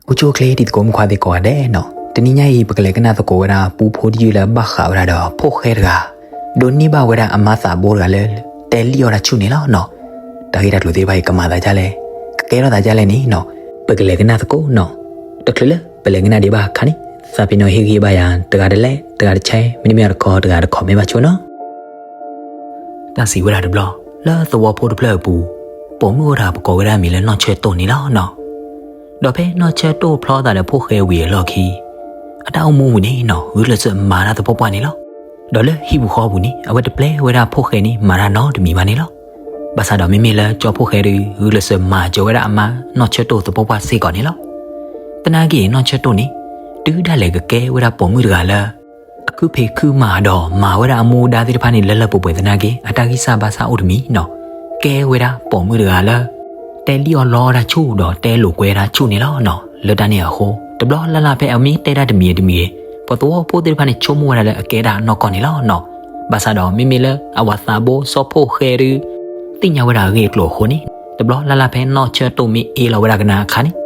အိၣ်ဆူၣ်အိၣ်ချ့တံၤသကိးမုၣ်ခွါသ့ၣ်ကိးဂၤဒဲးနီၤ, တနံၤညါအံၤ ပကလဲၤကနၣ်သကိးဝဲဒၣ်ပူဖိတယုၢ်လၢဘၣ်ဃးဝဲဒၣ်ဒီးဖိၣ်ဃဲတဂၤ ဒိးန့ၢ်ဘၣ်ဝဲဒၣ်အမါသးဘိတဂၤလၢ တဲလံၣ်အီၣ်တၢ်ဆူၣ်န့ၣ်လီၤနီၤ. တၢ်ဂ့ၢ်တၢ်ကျိၤသ့ၣ်တဖၣ်အံၤ ကမၤသးဒ်လဲၣ်, ကကဲထီၣ်သးဒ်လဲၣ်န့ၣ်နီၤ, ပကလဲၤကနၣ်သကိးနီၤ. တချုးလၢပလဲၤကနၣ်ဒံးဘၣ်အခါန့ၣ် သးပ့ၤနီၣ်ဟ့ၣ်ဂံၢ်ဘၣ်ယၤ တဂၤတလဲၤ တဂၤတshare, မ့တမ့ၢ်တခီ တဂၤတcommentဘၣ်ဆိနီၤ. တၢ်စံးဝဲဒၣ်တဘျီ လၢသဝီဖိတဖျၢၣ်အပူၤ, ပိာ်မုၣ်အိၣ်တဂၤ ပကိးဝဲဒၣ်မံၤလၢနီၢ်ဆၢတိၢ်န့ၣ်လီၤနီၤ. ဒီးဖဲနီၢ်ဆၢတိၢ်ဖျီသးဒီးဖိၣ်ဃဲဝံၤအလီၢ်ခံ အတၢ်အိၣ်မူပူၤန့ၣ်နီၤ ဂုာ်ကျဲးစၢးမၤတၢ်သပှၢ်ပှၢ်န့ၣ်လီၤ. ဒီးလၢဟံၣ်ပူၤဃီပူၤန့ၣ် အဝဲတပျဲဝဲဒၣ်ဖိၣ်ဃဲန့ၣ် မၤတၢ်နီတမံၤဘၣ်န့ၣ်လီၤ. ဘၣ်ဆၣ်ဒီးမ့မ့ၢ်လၢကၠီဖိၣ်ဃဲဒီး ဂုာ်ကျဲးစၢးမၤစၢၤဝဲဒၣ်အမါနီၢ်ဆၢတိၢ်သပှၢ်ပှၢ်စ့ၢ်ကီးန့ၣ်လီၤ. သနာ်က့နီၢ်ဆၢတိၢ်န့ၣ် တုၤဒၣ်လဲာ်ကကဲဝဲဒၣ်ပိာ်မုၣ်တဂၤလၢ အခုဖံးခုမၤဒီးမၤဝဲဒၣ်အမူအဒါသ့ၣ်တဖၣ်န့ၣ် လၢလၢပှဲၤပှဲၤသနာ်က့ အတၢ်ဂံၢ်စၢ်ဘါစၢ်အိၣ်တမံၤနီၤ, ကဲဝဲဒၣ်ပိာ်မုၣ်တဂၤလၢ တဲလံၣ်အီၣ်လီတၢ်ဆူၣ်ဒီးတဲလိာ်ကွဲတၢ်ဆူၣ်န့ၣ်လီၤနီၤ. လၢတၢ်န့ၣ်အဃိ တဘျီလၢ်လၢ်ဖဲအမ့ၢ်တဲတၢ်တမံၤတမံၤဂ့ၤ ပှၤသဝီဖိသ့ၣ်တဖၣ်န့ၣ် ဆိကမိၣ်ဝဲဒၣ်လၢအကဲဒၣ်နီၢ်ကီၢ်န့ၣ်လီၤနီၤ. ဘၣ်ဆၣ်ဒီးမ့မ့ၢ်လၢအဝၤသးဘိစီၤဖိၣ်ဃဲဒီး သ့ၣ်ညါဝဲဒၣ်အဂ့ၢ်အကျိၤအဃိန့ၣ် တဘျီလၢ်လၢ်ဖဲနီၢ်ဆၢတိၢ်မ့ၢ်အ့ၣ်လီၤဝဲဒၣ်ကနၣ်အခါန့ၣ်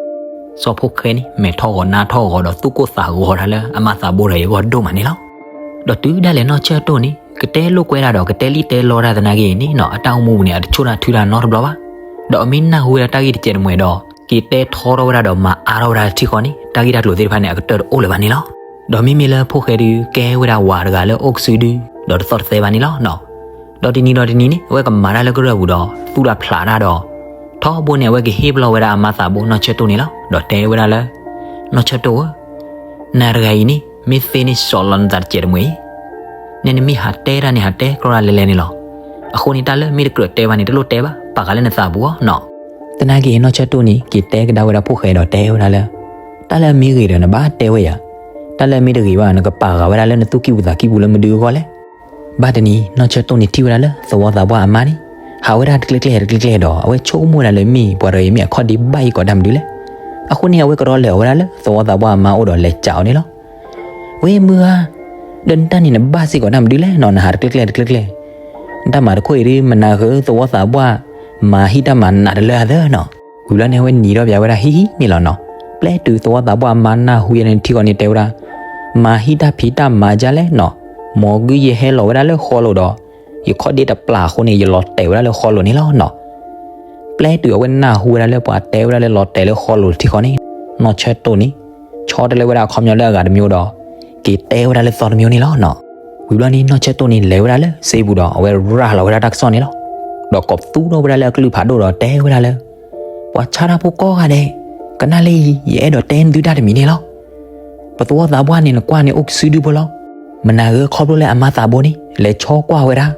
စီၤဖိၣ်ဃဲန့ၣ် မဲာ်ထီၣ်ဂီၤနါထီၣ်ဂီၤဒီးသူၣ်ကိၢ်သးဂီၤတၢ်လၢအမါသးဘိတဂၤအံၤအဂီၢ်ဒိၣ်မးန့ၣ်လီၤ. ဒီးတုၤဒၣ်လဲာ်နီၢ်ဆၢတိၢ်န့ၣ် ကတဲလိာ်ကွဲတၢ်ဒီးကတဲလံၣ်တဲလီတၢ်သနာ်က့န့ၣ်နီၤ အတၢ်အိၣ်မူပူၤန့ၣ် အတဆိၣ်တၢ်ထုတၢ်နီတဘျီဘၣ်. ဒီးအမ့ၢ်နၢ်ဟူဝဲဒၣ်တၢ်ဂ့ၢ်တစဲးတမှဲၤဒီး က့ၤတဲထီထီၣ်ဝဲဒၣ်ဒီးမၤအါထီၣ်ဝဲဒၣ်ထံဃီန့ၣ် တၢ်ဂ့ၢ်တၢ်ကျိၤသ့ၣ်တဖၣ်န့ၣ် အကတၢၢ်တအိၣ်လၢၤဘၣ်န့ၣ်လီၤ. ဒီးမ့မ့ၢ်လၢဖိၣ်ဃဲဒီးကဲဝဲဒၣ်ဝၤတဂၤလၢအိၣ်ကစုဒု ဒီးတသီၣ်တသဲဘၣ်န့ၣ်လီၤနီၤ. ဒီးတနံၤဒီးတနံၤန့ၣ် အဝဲကမၤတၢ်လၢကရၢၢ်ပူၤဒီးသူၣ်တၢ်ဖျးတၢ်ဒီး ထီဘိန့ၣ် အဝဲကဟ့ၣ်ပလီၢ်ဝဲဒၣ်အမါသးဘိနီၢ်ဆၢတိၢ်န့ၣ်လီၤ. ဒီးတဲဝဲဒၣ်လၢ နီၢ်ဆၢတိၢ်ဧၢ, နၤတဂၤအံၤန့ၣ် မ့ၢ်သ့န့ၢ်စီၤလီနသးတစဲးတမှဲၤအံၤ, နဲနမ့ၢ်ဟးတဲတၢ်န့ၣ် ဟးတဲကြီလၢလဲၤန့ၣ်လီၤ. အဃိန့ၣ် တၢ်လၢမ့ၢ်တကြၢးတဲဘၣ်န့ၣ် တလိၣ်တဲဘၣ်, ပာ်ဃာ်လၢနသးပူၤအီၤနီၤ. သနာ်က့နီၢ်ဆၢတိၢ်န့ၣ် က့ၤတဲကဒါဝဲဒၣ်ဖိၣ်ဃဲဒီးတဲဝဲဒၣ်လၢ တၢ်လၢအမ့ၢ်ဂ့ၤဒီးနဘၣ်တဲဝဲယၤ, တၢ်လၢအမ့ၢ်တဂ့ၤဘၣ် နကပာ်ဃာ်ဝဲဒၣ်လၢနသူၣ်ကံၢ်ပူၤသးကံၢ်ပူၤလၢမနုၤအဂီၢ်လဲၣ်. ဘၣ်တနံၤ နီၢ်ဆၢတိၢ်န့ၣ်ထံၣ်ဝဲဒၣ်လၢသဝီသးပှၢ်အမါန့ၣ် ဟးဝဲဒၣ်တကျဲကျဲတကျဲကျဲဒီး အဝဲဆိကမိၣ်ဝဲဒၣ်လၢမ့ၢ်ပှၤတဂၤအံၤမ့ၢ်အခီၣ်ဒ့ဘၣ်အံၤကိးတၢ်မနုၤလဲၣ်. အဃိန့ၣ် အဝဲကရီလဲၤဝဲဒၣ်လၢသဝီသးပှၢ်အမါအိၣ်ဒီးလဲၤစံးအီၤန့ၣ်လီၤ. ဝဲမုၢ်ဧါ, ဒီးနတၢ်န့ၣ်နဘၣ်စ့ၢ်ကီးတၢ်မနုၤလဲၣ်နီၤ, နဟးတကျဲကျဲတကျဲကျဲ နတၢ်မၤတခိၣ်အံၤဒ်မနၤဃုာ်သဝီသးပှၢ် မၤဟံၣ်တၢ်မၤနးတလၢအသၢနီၤ. ဝံၤဘျီန့ၣ် အဝဲနံၤထီၣ်ပၠးဝဲဒၣ်ဟံၣ်ဟံၣ်န့ၣ်လီၤနီၤ. ပျဲတုၤသဝီသးပှၢ်အမါနၢ်ဟူယဲန့ၣ်ထံဃီန့ၣ်တဲဝဲဒၣ်, မၤဟံၣ်တၢ်ဖံးတၢ်မၤဒ်လဲၣ်နီၤ, မ်ဂုၢ်ယဟဲလီၤဝဲဒၣ်လၢဃီလိာ်ဒီး ယခီၣ်ဒ့တပျၢ်အဃိန့ၣ် ယလီၤတဲာ်ဝဲဒၣ်လၢဃီလိာ်န့ၣ်လီၤနီၤ. ပျဲတုၤအဝဲနၢ်ဟူဝဲဒၣ်လၢပှၤတဲဝဲဒၣ်လၢလီၤတဲာ်လၢဃီလိာ်ထံဃီန့ၣ်, နီၢ်ဆၢတိၢ်န့ၣ် ဆီတလဲဝဲဒၣ်အခီပညီလၢအဂၤတမံၤဒီး က့ၤတဲဝဲဒၣ်လၢသီတမံၤန့ၣ်လီၤနီၤ. ဝံၤဘျီန့ၣ် နီၢ်ဆၢတိၢ်န့ၣ် လဲၤဝဲဒၣ်လၢစ့ပူၤဒီး အဝဲရၤလီၤဝဲဒၣ်တၢ်ကစီၣ်န့ၣ်လီၤ. ဒီးကိးပသူထီၣ်ဝဲဒၣ်လၢအကလုၢ်ဖးဒိၣ်ဒီးတဲဝဲဒၣ်လၢ ပှၤဆါတၢ်ဖိကိးဂၤဒဲး, ကနၣ်လၢယံၤ ယအဲၣ်ဒိးတဲနသုတၢ်တမံၤန့ၣ်လီၤ. ပသဝီသးပှၢ်န့ၣ် နကွၢ်န့ၣ်အိၣ်ကစုဒုဖိလီၤ. မနၤဂ့ၤခီဖျိလၢအမါသးဘိန့ၣ် လဲၤဆီကွၢ်ဝဲဒၣ်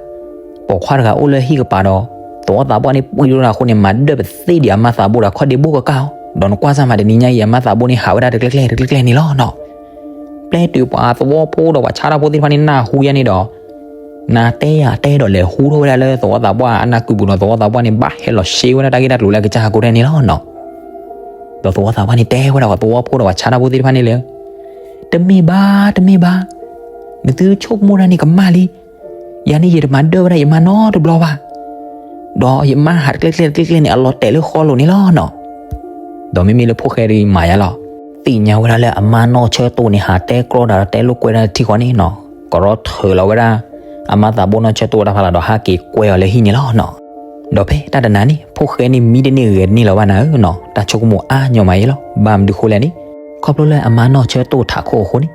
ပိာ်ခွါတဂၤအိၣ်လၢဟံၣ်ကပၤဒီး သဝီသးပှၢ်န့ၣ်ပှံၤထီၣ်တၢ်အဃိန့ၣ် မၤဒၢၣ်ပသ့ဒံးအမါသးဘိဒီးခီၣ်ဒ့ဘိကကၢ်အီၤ, ဒီးနကွၢ်စၢ်မးတနံၤညါအံၤ အမါသးဘိန့ၣ်ဟးဝဲဒၣ်တကျဲကျဲတကျဲကျဲန့ၣ်လီၤနီၤ. ပျဲတုၤပှၤသဝီဖိဒီးပှၤဆါတၢ်ဖိသ့ၣ်တဖၣ်န့ၣ် နၢ်ဟူယဲန့ၣ်ဒီး နၤတဲယၤတဲဒီးလဲၤဟူထီၣ်ဝဲဒၣ်လၢသဝီသးပှၢ်အနၢ်ကုပူၤဒီး သဝီသးပှၢ်န့ၣ် ဘၣ်ဟဲလီၤရှဲဝဲဒၣ်တၢ်ဂ့ၢ်တၢ်ကျိၤလၢအကစၢ်ဟးကိးထဲန့ၣ်လီၤနီၤ. ဒီးသဝီသးပှၢ်န့ၣ်တဲဝဲဒၣ်ပှၤသဝီဖိဒီးပှၤဆါတၢ်ဖိသ့ၣ်တဖၣ်န့ၣ်လၢ တမ့ၢ်ဘၣ် တမ့ၢ်ဘၣ်, နသုဆိကမိၣ်တၢ်န့ၣ်ကမၣ်လံ. ယၤန့ၣ်ယတမၤဒၢၣ်ဝဲဒၣ်ယမါနီတဘျီဘၣ်. ဒီးယမါဟးတကျဲကျဲတကျဲကျဲန့ၣ် အလီၤတဲာ်လၢဃီလိာ်န့ၣ်လီၤနီၤ. ဒီးမ့မ့ၢ်လၢဖိၣ်ဃဲဒ်မၤယါလီၤ. သ့ၣ်ညါဝဲဒၣ်လၢအမါနီၢ်ဆၢတိၢ်န့ၣ် ဟးတဲကြီတၢ်ဒီးတဲလိာ်ကွဲတၢ်ထံဃီန့ၣ်နီၤ, ကရီထၢလီၤဝဲဒၣ် အမါသးဘိနီၢ်ဆၢတိၢ်တၢ်ဖးလီၤဒီး ဟးက့ၤကွဲအီၤလၢဟံၣ်န့ၣ်လီၤနီၤ. ဒီးဖဲတၢ်တနၤန့ၣ် ဖိၣ်ဃဲန့ၣ်မံတန့ၢ်ဂဲၤတန့ၢ်လၢၤဘၣ်နၤဧၢနီၤ, တၢ်ဆိကမိၣ်အါညီမးယဲလီၤ. ဘၣ်မနုၤဃိလဲၣ်န့ၣ်, ခီဖျိလၢအမါနီၢ်ဆၢတိၢ်ထးခိၣ်အဃိန့ၣ်,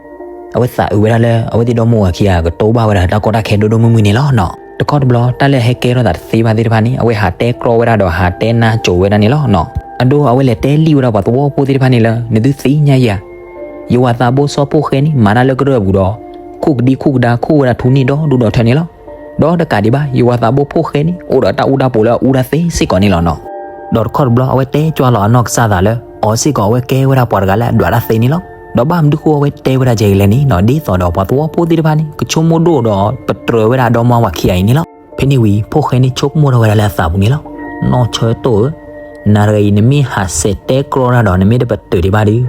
အဝဲသးအုးဝဲဒၣ်လၢ အဝဲသ့ၣ်ဒီမါဝၤခံဂၤ ကတိၢ်ဘၣ်ဝဲဒၣ်တၢ်ကီတၢ်ခဲဒိၣ်ဒိၣ်မုၢ်မုၢ်န့ၣ်လီၤနီၤ. တခီတဘျီ တၢ်လၢအဟဲကဲထီၣ်သးတသ့ဘၣ်သ့ၣ်တဖၣ်န့ၣ် အဝဲဟးတဲကြီဝဲဒၣ်ဒီးဟးတဲနါစိၤဝဲဒၣ်န့ၣ်လီၤနီၤ. အဒိအဝဲလဲၤတဲလံၣ်ဝဲဒၣ်ပှၤသဝီဖိသ့ၣ်တဖၣ်န့ၣ်လၢ နသုသ့ၣ်ညါယၤ, ယဝၤသးဘိစီၤဖိၣ်ဃဲန့ၣ် မၤတၢ်လၢကရၢၢ်အပူၤဒီး ခိၣ်ကဒံခိၣ်ကဒါခိၣ်ဝဲဒၣ်ထူန့ၢ်ဒီဒူၣ်ဒီထၢန့ၣ်လီၤ. ဒီးတကးဒံးဘၣ် ယဝၤသးဘိဖိၣ်ဃဲန့ၣ် အိၣ်ဒီးတၢ်အူတၢ်ပီးလၢအအူတၢ်သ့စ့ၢ်ကီးန့ၣ်လီၤနီၤ. ဒီးတခီတဘျီ အဝဲတဲကၠွလီၤအနီၢ်ကစၢ်သးလၢ အီၤစ့ၢ်ကီးအဝဲကဲဝဲဒၣ်ပှၤတဂၤလၢအဒွးတၢ်သ့န့ၣ်လီၤ. ဒီးဘၣ်မနုၤဃိအဝဲတဲဝဲဒၣ်ကဲလဲၣ်န့ၣ်နီၤ, ဒ်သိးဒီးပှၤသဝီဖိသ့ၣ်တဖၣ်န့ၣ် ကဆိကမိၣ်ဒိၣ်ဒီးပတြၢၤဝဲဒၣ်ဒီမါဝၤခံဂၤအံၤန့ၣ်လီၤ. ဖဲန့ၣ်ဝံၤ ဖိၣ်ဃဲန့ၣ်ဆိကမိၣ်ထီၣ်ဝဲဒၣ်လၢအသးပူၤန့ၣ်လီၤ. နီၢ်ဆၢတိၢ်ဧၢ, နၤတဂၤအံၤ နမ့ၢ်ဟးဆဲးတဲကြီတၢ်ဒီး နမ့ၢ်တပတုာ်ဒံးဘၣ်ဒီး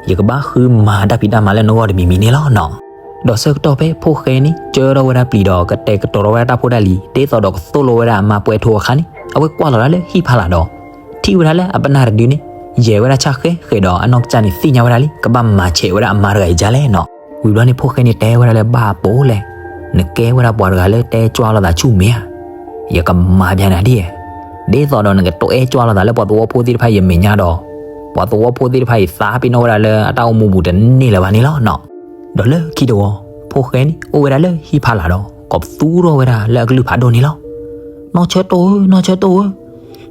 ယကဘၣ်ဃုမၤတၢ်ဖံးတၢ်မၤလၢနဂီၢ်တမံၤမံၤန့ၣ်လီၤနီၤ. ဒီးဆၢကတီၢ်ဖဲဖိၣ်ဃဲန့ၣ် ကၢထီၣ်ဝဲဒၣ်ပျံၤဒီး ကတဲာ်ကတီၤထီၣ်ဝဲဒၣ်တၢ်ဖိတၢ်လံၤ ဒ်သိးဒီးကသိၣ်လိဝဲဒၣ်အမါပှဲၤထိအခါန့ၣ် အဝဲကွၢ်လီၤဒၣ်လၢဟံၣ်ဖးလာ်ဒီး ထံၣ်ဝဲဒၣ်လၢအပနၢ်တဒုန့ၣ် ယဲၢ်ဝဲဒၣ်ဆၣ်ဃဲဃဲဒီး အနီၢ်ကစၢ်န့ၣ်သ့ၣ်ညါဝဲဒၣ်လံ ကဘၣ်မၤဆဲးဝဲဒၣ်အမါတဂၤအံၤဒ်လဲၣ်နီၤ. ဝံၤဘျီန့ၣ် ဖိၣ်ဃဲန့ၣ်တဲဝဲဒၣ်လၢ ဘၣ်ပိာ်လဲၣ်, နကဲဝဲဒၣ်ပှၤတဂၤလၢတဲကွၢ်လိာ်သးဆူၣ်မဲာ်ဧါ. ယကမၤပျးနၤဒ် ဒ်သိးဒီးနကတဲကွၢ်လိာ်သးလၢပှၤသဝီဖိသ့ၣ်တဖၣ်အံၤအမဲာ်ညါဒီး ပှၤသဝီဖိသ့ၣ်တဖၣ်အံၤသးပ့ၤနီၣ်ဝဲဒၣ်လၢအတၢ်အိၣ်မူပူၤတန့ၢ်လၢၤဘၣ်န့ၣ်လီၤနီၤ. ဒီးလၢခံတဝီ ဖိၣ်ဃဲန့ၣ် အိၣ်ဝဲဒၣ်လၢဟံၣ်ဖီလာ်ဒီး ကိးပသူထီၣ်ဝဲဒၣ်လၢအကလုၢ်ဖးဒိၣ်န့ၣ်လီၤ. နီၢ်ဆၢတိၣ်ဧၢ, နီၢ်ဆၢတိၣ်ဧၢ,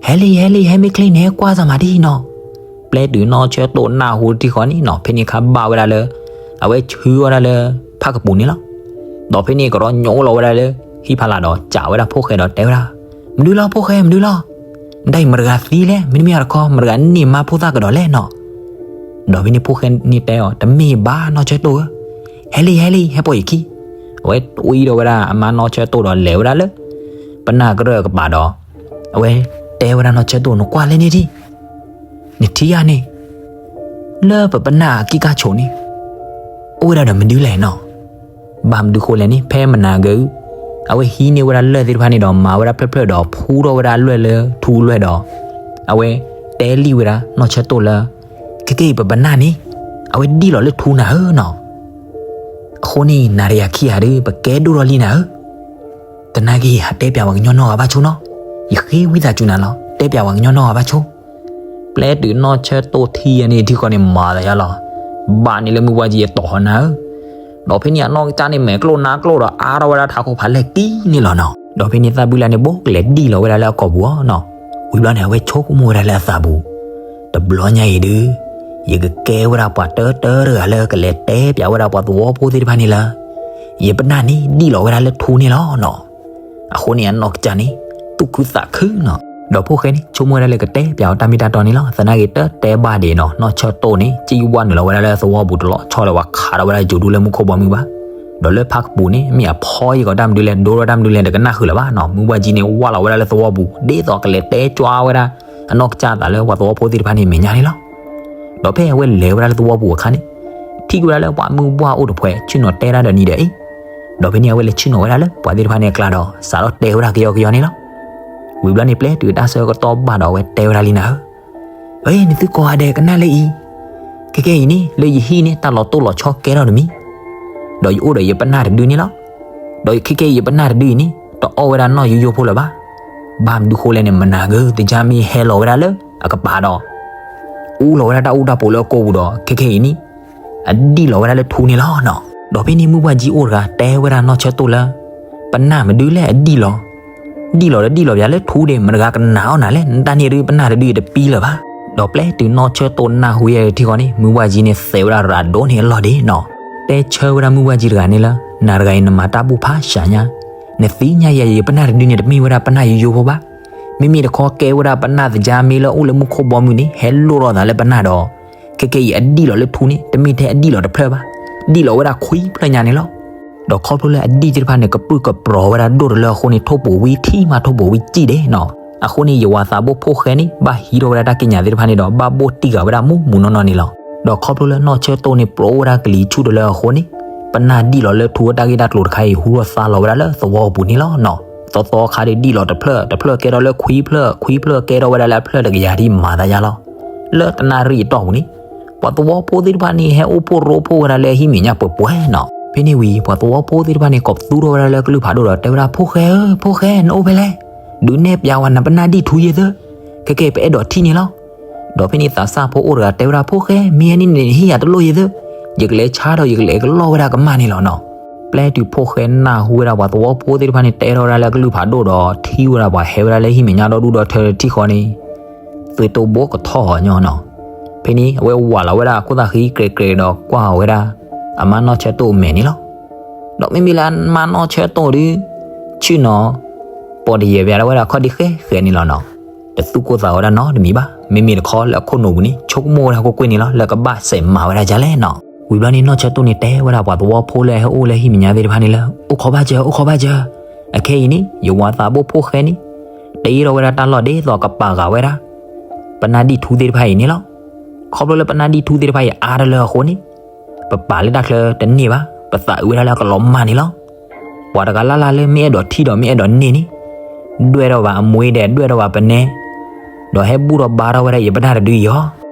ဟဲလံ ဟဲလံ ဟဲမ့ၢ်ချ့န့ၣ်ဟဲကွၢ်စၢ်မးဒ်နီၤ. ပျဲတုၤနီၢ်ဆၢတိၣ်နၢ်ဟူတထံဃီန့ၣ်နီၤ ဖဲန့ၣ်အခါဘၣ်ဝဲဒၣ်လၢ အဝဲဆှၢဝဲဒၣ်လၢ ဖၣ်ကပူၤန့ၣ်လီၤ. ဒီးဖဲန့ၣ်ကရီညိလီၤဝဲဒၣ်လၢ ဟံၣ်ဖီလာ်ဒီး စံးဝဲဒၣ်ဖိၣ်ဃဲဒီးတဲဝဲဒၣ်, မနုၤလီၤဖိၣ်ဃဲ မနုၤလီၤ, ဒ်အံၤမတၤတဂၤသံလဲၣ်, မ့တမ့ၢ်တခီ မတၤတဂၤန့ၢ်မါဖိသၣ်ကဒီးလဲၣ်နီၤ. ဒီးဖဲန့ၣ်ဖိၣ်ဃဲန့ၣ်တဲအီၤ, တမ့ၢ်ဘၣ်နီၢ်ဆၢတိၣ်ဧၢ, ဟဲလံ ဟဲလံ ဟဲပိာ်ယခံ. အဝဲတွံၢ်ဒီးဝဲဒၣ်အမါနီၢ်ဆၢတိၣ်ဒီးလဲၤဝဲဒၣ်လၢ ပနၢ်ကရၢၢ်အကပၤဒီး အဝဲတဲဝဲဒၣ်နီၢ်ဆၢတိၣ် နကွၢ်လဲၣ်န့ၣ်ဒံး, နထံၣ်ဧါန့ၣ်, လၢပပနၢ်အကံၢ်ကၢ်ဆိးန့ၣ် အိၣ်ဝဲဒၣ်ဒီးမနုၤလဲၣ်နီၤ. ဘၣ်မနုၤဃိလဲၣ်န့ၣ် ဖဲမနၤဂ့ၤ အဝဲဟံးန့ၢ်ဝဲဒၣ်လၢၢ်သ့ၣ်တဖၣ်န့ၣ်ဒီး မၤဝဲဒၣ်ဖျၢၣ်ဖျၢၣ်ဒီး ဖူထီၣ်ဝဲဒၣ်လွဲၢ်လၢထူလွဲၢ်ဒီး အဝဲတဲလံဝဲဒၣ်နီၢ်ဆၢတိၣ်လၢ ခဲကနံၣ်အံၤ ပပနၢ်န့ၣ် အဝဲဒံၣ်လီၤလၢထူနၤဧၢနီၤ. အဃိန့ၣ် နၤဒီးယၤခံဂၤဒီး ပကဲဒိၣ်ထီၣ်လံနၤဧၢ. သနာ်က့ ဟးတဲပျးပှၤကညီနီတဂၤဘၣ်ဆိနီၤ. ယဃ့ဝံသးစူၤနၤလီၤ, တဲပျးပှၤကညီနီတဂၤဘၣ်ဆိ. ပျဲတုၤနီၢ်ဆၢတိၣ်ထံၣ်ယဲန့ၣ် ထံဃီန့ၣ်မၤသးယါလီၤ. ဘၣ်န့ၣ်လၢမုၢ်ဘှၣ်ကံအတီၢ်ဟီနၤဧၢ. ဒီးဖဲန့ၣ်အနီၢ်ကစၢ်န့ၣ် မဲာ်ကျိၣ်နါကျိၣ်ဒီးအါထီၣ်ဝဲဒၣ်ထးခိၣ်ဖးလဲၢ်ကံန့ၣ်လီၤနီၤ. ဒီးဖဲန့ၣ်သၣ်ဘုလၢ်န့ၣ် ဘိကလဲၤဒံၣ်လီၤဝဲဒၣ်လၢအကိာ်ပူၤအီၤနီၤ. ဝံၤဘျီန့ၣ် အဝဲဆိကမိၣ်ဝဲဒၣ်လၢအသးပူၤ, တဘျီညါအံၤဒုး ယကကဲဝဲဒၣ်ပှၤတၢတၢတဂၤလၢကလဲၤတဲပျးဝဲဒၣ်ပှၤသဝီဖိသ့ၣ်တဖၣ်န့ၣ်လၢ ယပနၢ်န့ၣ်ဒံၣ်လီၤဝဲဒၣ်လၢထူန့ၣ်လီၤနီၤ. အဃိန့ၣ်အနီၢ်ကစၢ်န့ၣ် သူၣ်ခုသးခုနီၤ. ဒီးဖိၣ်ဃဲန့ၣ် ဆိကမိၣ်ဝဲဒၣ်လၢကတဲပျးအီၤတၢ်မ့ၢ်တၢ်တီန့ၣ်လီၤ. သနာ်က့တၢ်တဲဘၣ်ဒံးနီၤ နီၢ်ဆၢတိၣ်န့ၣ် စံၣ်ဝါနုာ်လီၤဝဲဒၣ်လၢသဝီပူၤတလီၤဆီဒီး ပှၤခးထီၣ်ဝဲဒၣ်ယိၤဒူလၢမူခိၣ်ဘီမုၢ်ဘၣ်. ဒီးလၢဖၣ်ကပူၤန့ၣ် မ့ၢ်အဖီယံၤကီးတၢ်မနုၤလဲၣ် ဒိထီၣ်တၢ်မနုၤလဲၣ် တကနၣ်ဃုာ်လၢၤဘၣ်နီၤ. မုၢ်ဘှၣ်ကံန့ၣ် ဝၢ်လီၤဝဲဒၣ်လၢသဝီပူၤ ဒ်သိးကလဲၤတဲကွၢ်ဝဲဒၣ် အနီၢ်ကစၢ်အသးလၢပှၤသဝီဖိသ့ၣ်တဖၣ်န့ၣ်မဲာ်ညါန့ၣ်လီၤ. ဒီးဖဲအဝဲလဲၤဝဲဒၣ်လၢသဝီပူၤအခါန့ၣ် ထံၣ်ဝဲဒၣ်လၢပှၤမုၢ်ဘှၣ်အိၣ်တဖှဲး ဆ့ၣ်နီၤတဲဒၣ်ဒီးနံၤဒီးအ့ၣ်. ဒီးဖဲန့ၣ်အဝဲလဲၤဆ့ၣ်နီၤဝဲဒၣ်လၢပှၤသ့ၣ်တဖၣ်န့ၣ်အကျါဒီး စးထီၣ်တဲဝဲဒၣ်ကယီကယီန့ၣ်လီၤ. ဝံၤဘျီန့ၣ် ပျဲတုၤတၢ်ဆၢကတီၢ်ဘၣ်ဒီး အဝဲတဲဝဲဒၣ်လံနၤဧၢ, အ့ နသုကိးဂၤဒဲးကနၣ်လၢအံၤ, ခဲကနံၣ်အံၤန့ၣ် လၢယဟံၣ်န့ၣ် တၢ်လီၤတိၢ်လီၤဆီကဲထီၣ်တမံၤ, ဒီးယအိၣ်ဒီးယပနၢ်တဒုန့ၣ်လီၤ. ဒီးခဲကနံၣ်အံၤ ယပနၢ်တဒုအံၤန့ၣ် တအီၣ်ဝဲဒၣ်နီၣ်ယိယိဖိလၢၤဘၣ်. ဘၣ်မနုၤဃိလဲၣ်န့ၣ် မနၤဂ့ၤ သကြားမ့ၢ်ဟဲလီၤဝဲဒၣ်လၢအကပၤဒီး အူလီၤဝဲဒၣ်တၢ်အူတၢ်ပူၤလၢအကိာ်ပူၤဒီး ခဲကနံၣ်အံၤန့ၣ် အဒံၣ်လီၤဝဲဒၣ်လၢထူန့ၣ်လီၤနီၤ. ဒီးဖဲန့ၣ်မုၢ်ဘှၣ်ကံအိၣ်တဂၤ တဲဝဲဒၣ်နီၢ်ဆၢတိၣ်လၢ ပနၢ်မဒုလဲၣ်အဒံၣ်လီၤ, ဒံၣ်လီၤဒီးဒံၣ်လီၤပၠးလၢထူဒီး မတဂၤကနာ်အီၣ်နၤလဲၣ်, နတၢ်န့ၣ်ဒုးပနၢ်တဒုအံၤတပံလၢၤဘၣ်. ဒီးပျဲတုၤနီၢ်ဆၢတိၣ်နၢ်ဟူယဲထံဃီန့ၣ် မုၢ်ဘှၣ်ကံန့ၣ် သဲးဝဲဒၣ်ရၤဒိၣ်န့ၢ်အလီၢ်ဒံးနီၤ. တဲဆၢဝဲဒၣ်မုၢ်ဘှၣ်ကံတဂၤန့ၣ်လၢ နၤတဂၤအံၤနမၤတၢ်ဘူၣ်ဖးစှၤညါ, နသ့ၣ်ညါယၤ ယပနၢ်တဒုန့ၣ် တမ့ၢ်ဝဲဒၣ်ပနၢ်ယိယိဖိဘၣ်. မ့မ့ၢ်တခီကဲဝဲဒၣ်ပနၢ်သကြားမ့ၢ်လၢအိၣ်လၢမူခိၣ်ဘီမုၢ်န့ၣ် ဟဲလိၣ်ထီၣ်သးလၢပနၢ်ဒီး ခဲကနံၣ်အံၤအဒံၣ်လီၤလၢထူန့ၣ် တမ့ၢ်ထဲအဒံၣ်လီၤတဖျၢၣ်ဘၣ်, ဒံၣ်လီၤဝဲဒၣ်ခွံဖျၢၣ်ညါန့ၣ်လီၤ. ဒီးခီဖျိလၢအဒံၣ်သ့ၣ်တဖၣ်န့ၣ် ကပြုၢ်ကပြီၤဝဲဒၣ်ဒိၣ်တလၢအဃိန့ၣ် ထိၣ်ပိာ်ဝံထံၣ်မးထိၣ်ပိာ်ဝံစံၣ်ဒဲးနီၤ. အဃိန့ၣ် ယဝၤသးဘိၣ်ဖိၣ်ဃဲန့ၣ် ဘၣ်ဟံးထီၣ်ဝဲဒၣ်တၢ်ကံးညာ်သ့ၣ်တဖၣ်န့ၣ်ဒီး ဘၣ်ဘိၣ်တံၢ်ဃာ်ဝဲဒၣ်မူးမူးနီၢ်နီၢ်န့ၣ်လီၤ. ဒီးခီဖျိလၢနီၢ်ဆၢတိၣ်န့ၣ် ပျိဝဲဒၣ်ကလံၤဆူၣ်တလၢအဃိန့ၣ် ပနၢ်ဒံၣ်လီၤလၢထူအတၢ်ဂ့ၢ်တၢ်ကျိၤတခါအံၤ ဟူထီၣ်သါလီၤဝဲဒၣ်လၢသဝီပူၤန့ၣ်လီၤနီၤ. သီသီခါဒုးဒံၣ်လီၤတဖျၢၣ်, တဖျၢၣ်ကဲထီၣ်လၢခွံဖျၢၣ်, ခွံဖျၢၣ်ကဲထီၣ်ဝဲဒၣ်လၢအဖျၢၣ်တကယၤဒ်မၤသးယါလီၤ. လၢတနၣ်ရံၣ်အတီၢ်ပူၤန့ၣ် ပှၤသဝီဖိသ့ၣ်တဖၣ်န့ၣ် ဟဲအိၣ်ဖှိၣ်ရိဖှိၣ်ဝဲဒၣ်လၢအဟံၣ်မဲာ်ညါပှဲၤပှဲၤနီၤ. ဖဲန့ၣ်ဝံၤ ပှၤသဝီဖိသ့ၣ်တဖၣ်န့ၣ် ကိးပသူထီၣ်ဝဲဒၣ်လၢကလုၢ်ဖးဒိၣ်ဒီး တဲဝဲဒၣ် ဖိၣ်ဃဲဧၢ, ဖိၣ်ဃဲ နအိၣ်ဖဲလဲၣ်, ဒုးနဲၣ်ပျးဝဲနပနၢ်ဒံၣ်ထူယဲသၢ, ခဲကနံၣ်အံၤပအဲၣ်ဒိးထံၣ်န့ၣ်လီၤ. ဒီးဖဲန့ၣ်သးစၢ်ဖိအိၣ်တဂၤတဲဝဲဒၣ် ဖိၣ်ဃဲ မ့ၢ်ဟဲန့ၣ်န့ၣ် နဟ့ၣ်ယၤတလိၣ်ယဲသၢ, ယကလဲၤဆါဒီးယကလဲၤကလီၢ်ဝဲဒၣ်ကမၢ်န့ၣ်လီၤနီၤ. ပျဲတုၤဖိၣ်ဃဲနၢ်ဟူဝဲဒၣ်ပှၤသဝီဖိသ့ၣ်တဖၣ်န့ၣ်တဲထီၣ်ဝဲဒၣ်လၢကလုၢ်ဖးဒိၣ်ဒီး ထံၣ်ဝဲဒၣ်ပှၤဟဲဝဲဒၣ်လၢဟံၣ်မဲာ်ညါဒီဒူၣ်ဒီထၢထံဃီန့ၣ် သွံၣ်တိဘိကထီၣ်အီၤညီနီၤ. ဖဲန့ၣ် အဝဲဝးလီၤဝဲဒၣ်အခိၣ်သၣ်ဃံကြဲးကြဲးဒီးကွၢ်အီၤဝဲဒၣ် အမါနီၢ်ဆၢတိၣ်အမဲာ်န့ၣ်လီၤ. ဒီးမ့မ့ၢ်လၢအမါနီၢ်ဆၢတိၣ်ဒုး ဆ့ၣ်နီၤ ပိာ်တယဲၢ်ပၠးဒၣ်ဝဲဒၣ်ခီၣ်ဒံဃဲဃဲန့ၣ်လီၤနီၤ. တသူၣ်ကိၢ်သးဂီၤဒၣ်နီတမံၤဘၣ်. မ့မ့ၢ်တခီလၢအခိၣ်နူာ်ပူၤန့ၣ် ဆိကမိၣ်ဝဲဒၣ်ကွ့ၢ်ကွ့ၢ်န့ၣ်လီၤ လၢကဘၣ်စဲးမၤဝဲဒၣ်ဒ်လဲၣ်နီၤ. ဝံၤဘျီန့ၣ် နီၢ်ဆၢတိၣ်န့ၣ်တဲဝဲဒၣ်ပှၤသဝီဖိလၢအဟဲအိၣ်လၢဟံၣ်မဲာ်ညါသ့ၣ်တဖၣ်န့ၣ်လၢ အိၣ်ခိးဘၣ်စၢၤ အိၣ်ခိးဘၣ်စၢၤ, အခဲအံၤန့ၣ် ယဝၤသးဘိၣ်ဖိၣ်ဃဲန့ၣ် တ့ထီၣ်ဝဲဒၣ်တၢ်လီၢ်ဒ်သိးကပာ်ဃာ်ဝဲဒၣ် ပနၢ်ဒံၣ်ထူသ့ၣ်တဖၣ်အံၤန့ၣ်လီၤ. ခီဖျိလၢပနၢ်ဒံၣ်ထူသ့ၣ်တဖၣ်အံၤအါတလၢအဃိန့ၣ် ပပာ်လၢတၢ်ချၢတန့ၢ်ဘၣ်, ပသးအုးဝဲဒၣ်လၢအကလီၤမၢ်န့ၣ်လီၤ. ပှၤတဂၤလၢ်လၢ်လၢမ့ၢ်အဲၣ်ဒိးထံၣ်ဒီးမ့ၢ်အဲၣ်ဒိးန့ၢ်န့ၣ် ဒွဲၣ်ထီၣ်ဘၣ်အမွ့ဒီး ဒွဲၣ်ထီၣ်ဘၣ်ပနဲ ဒီးဟဲဘူၣ်ထီၣ်ဘါထီၣ်ဝဲဒၣ်ယပနၢ်တဒုအံၤအီၤ.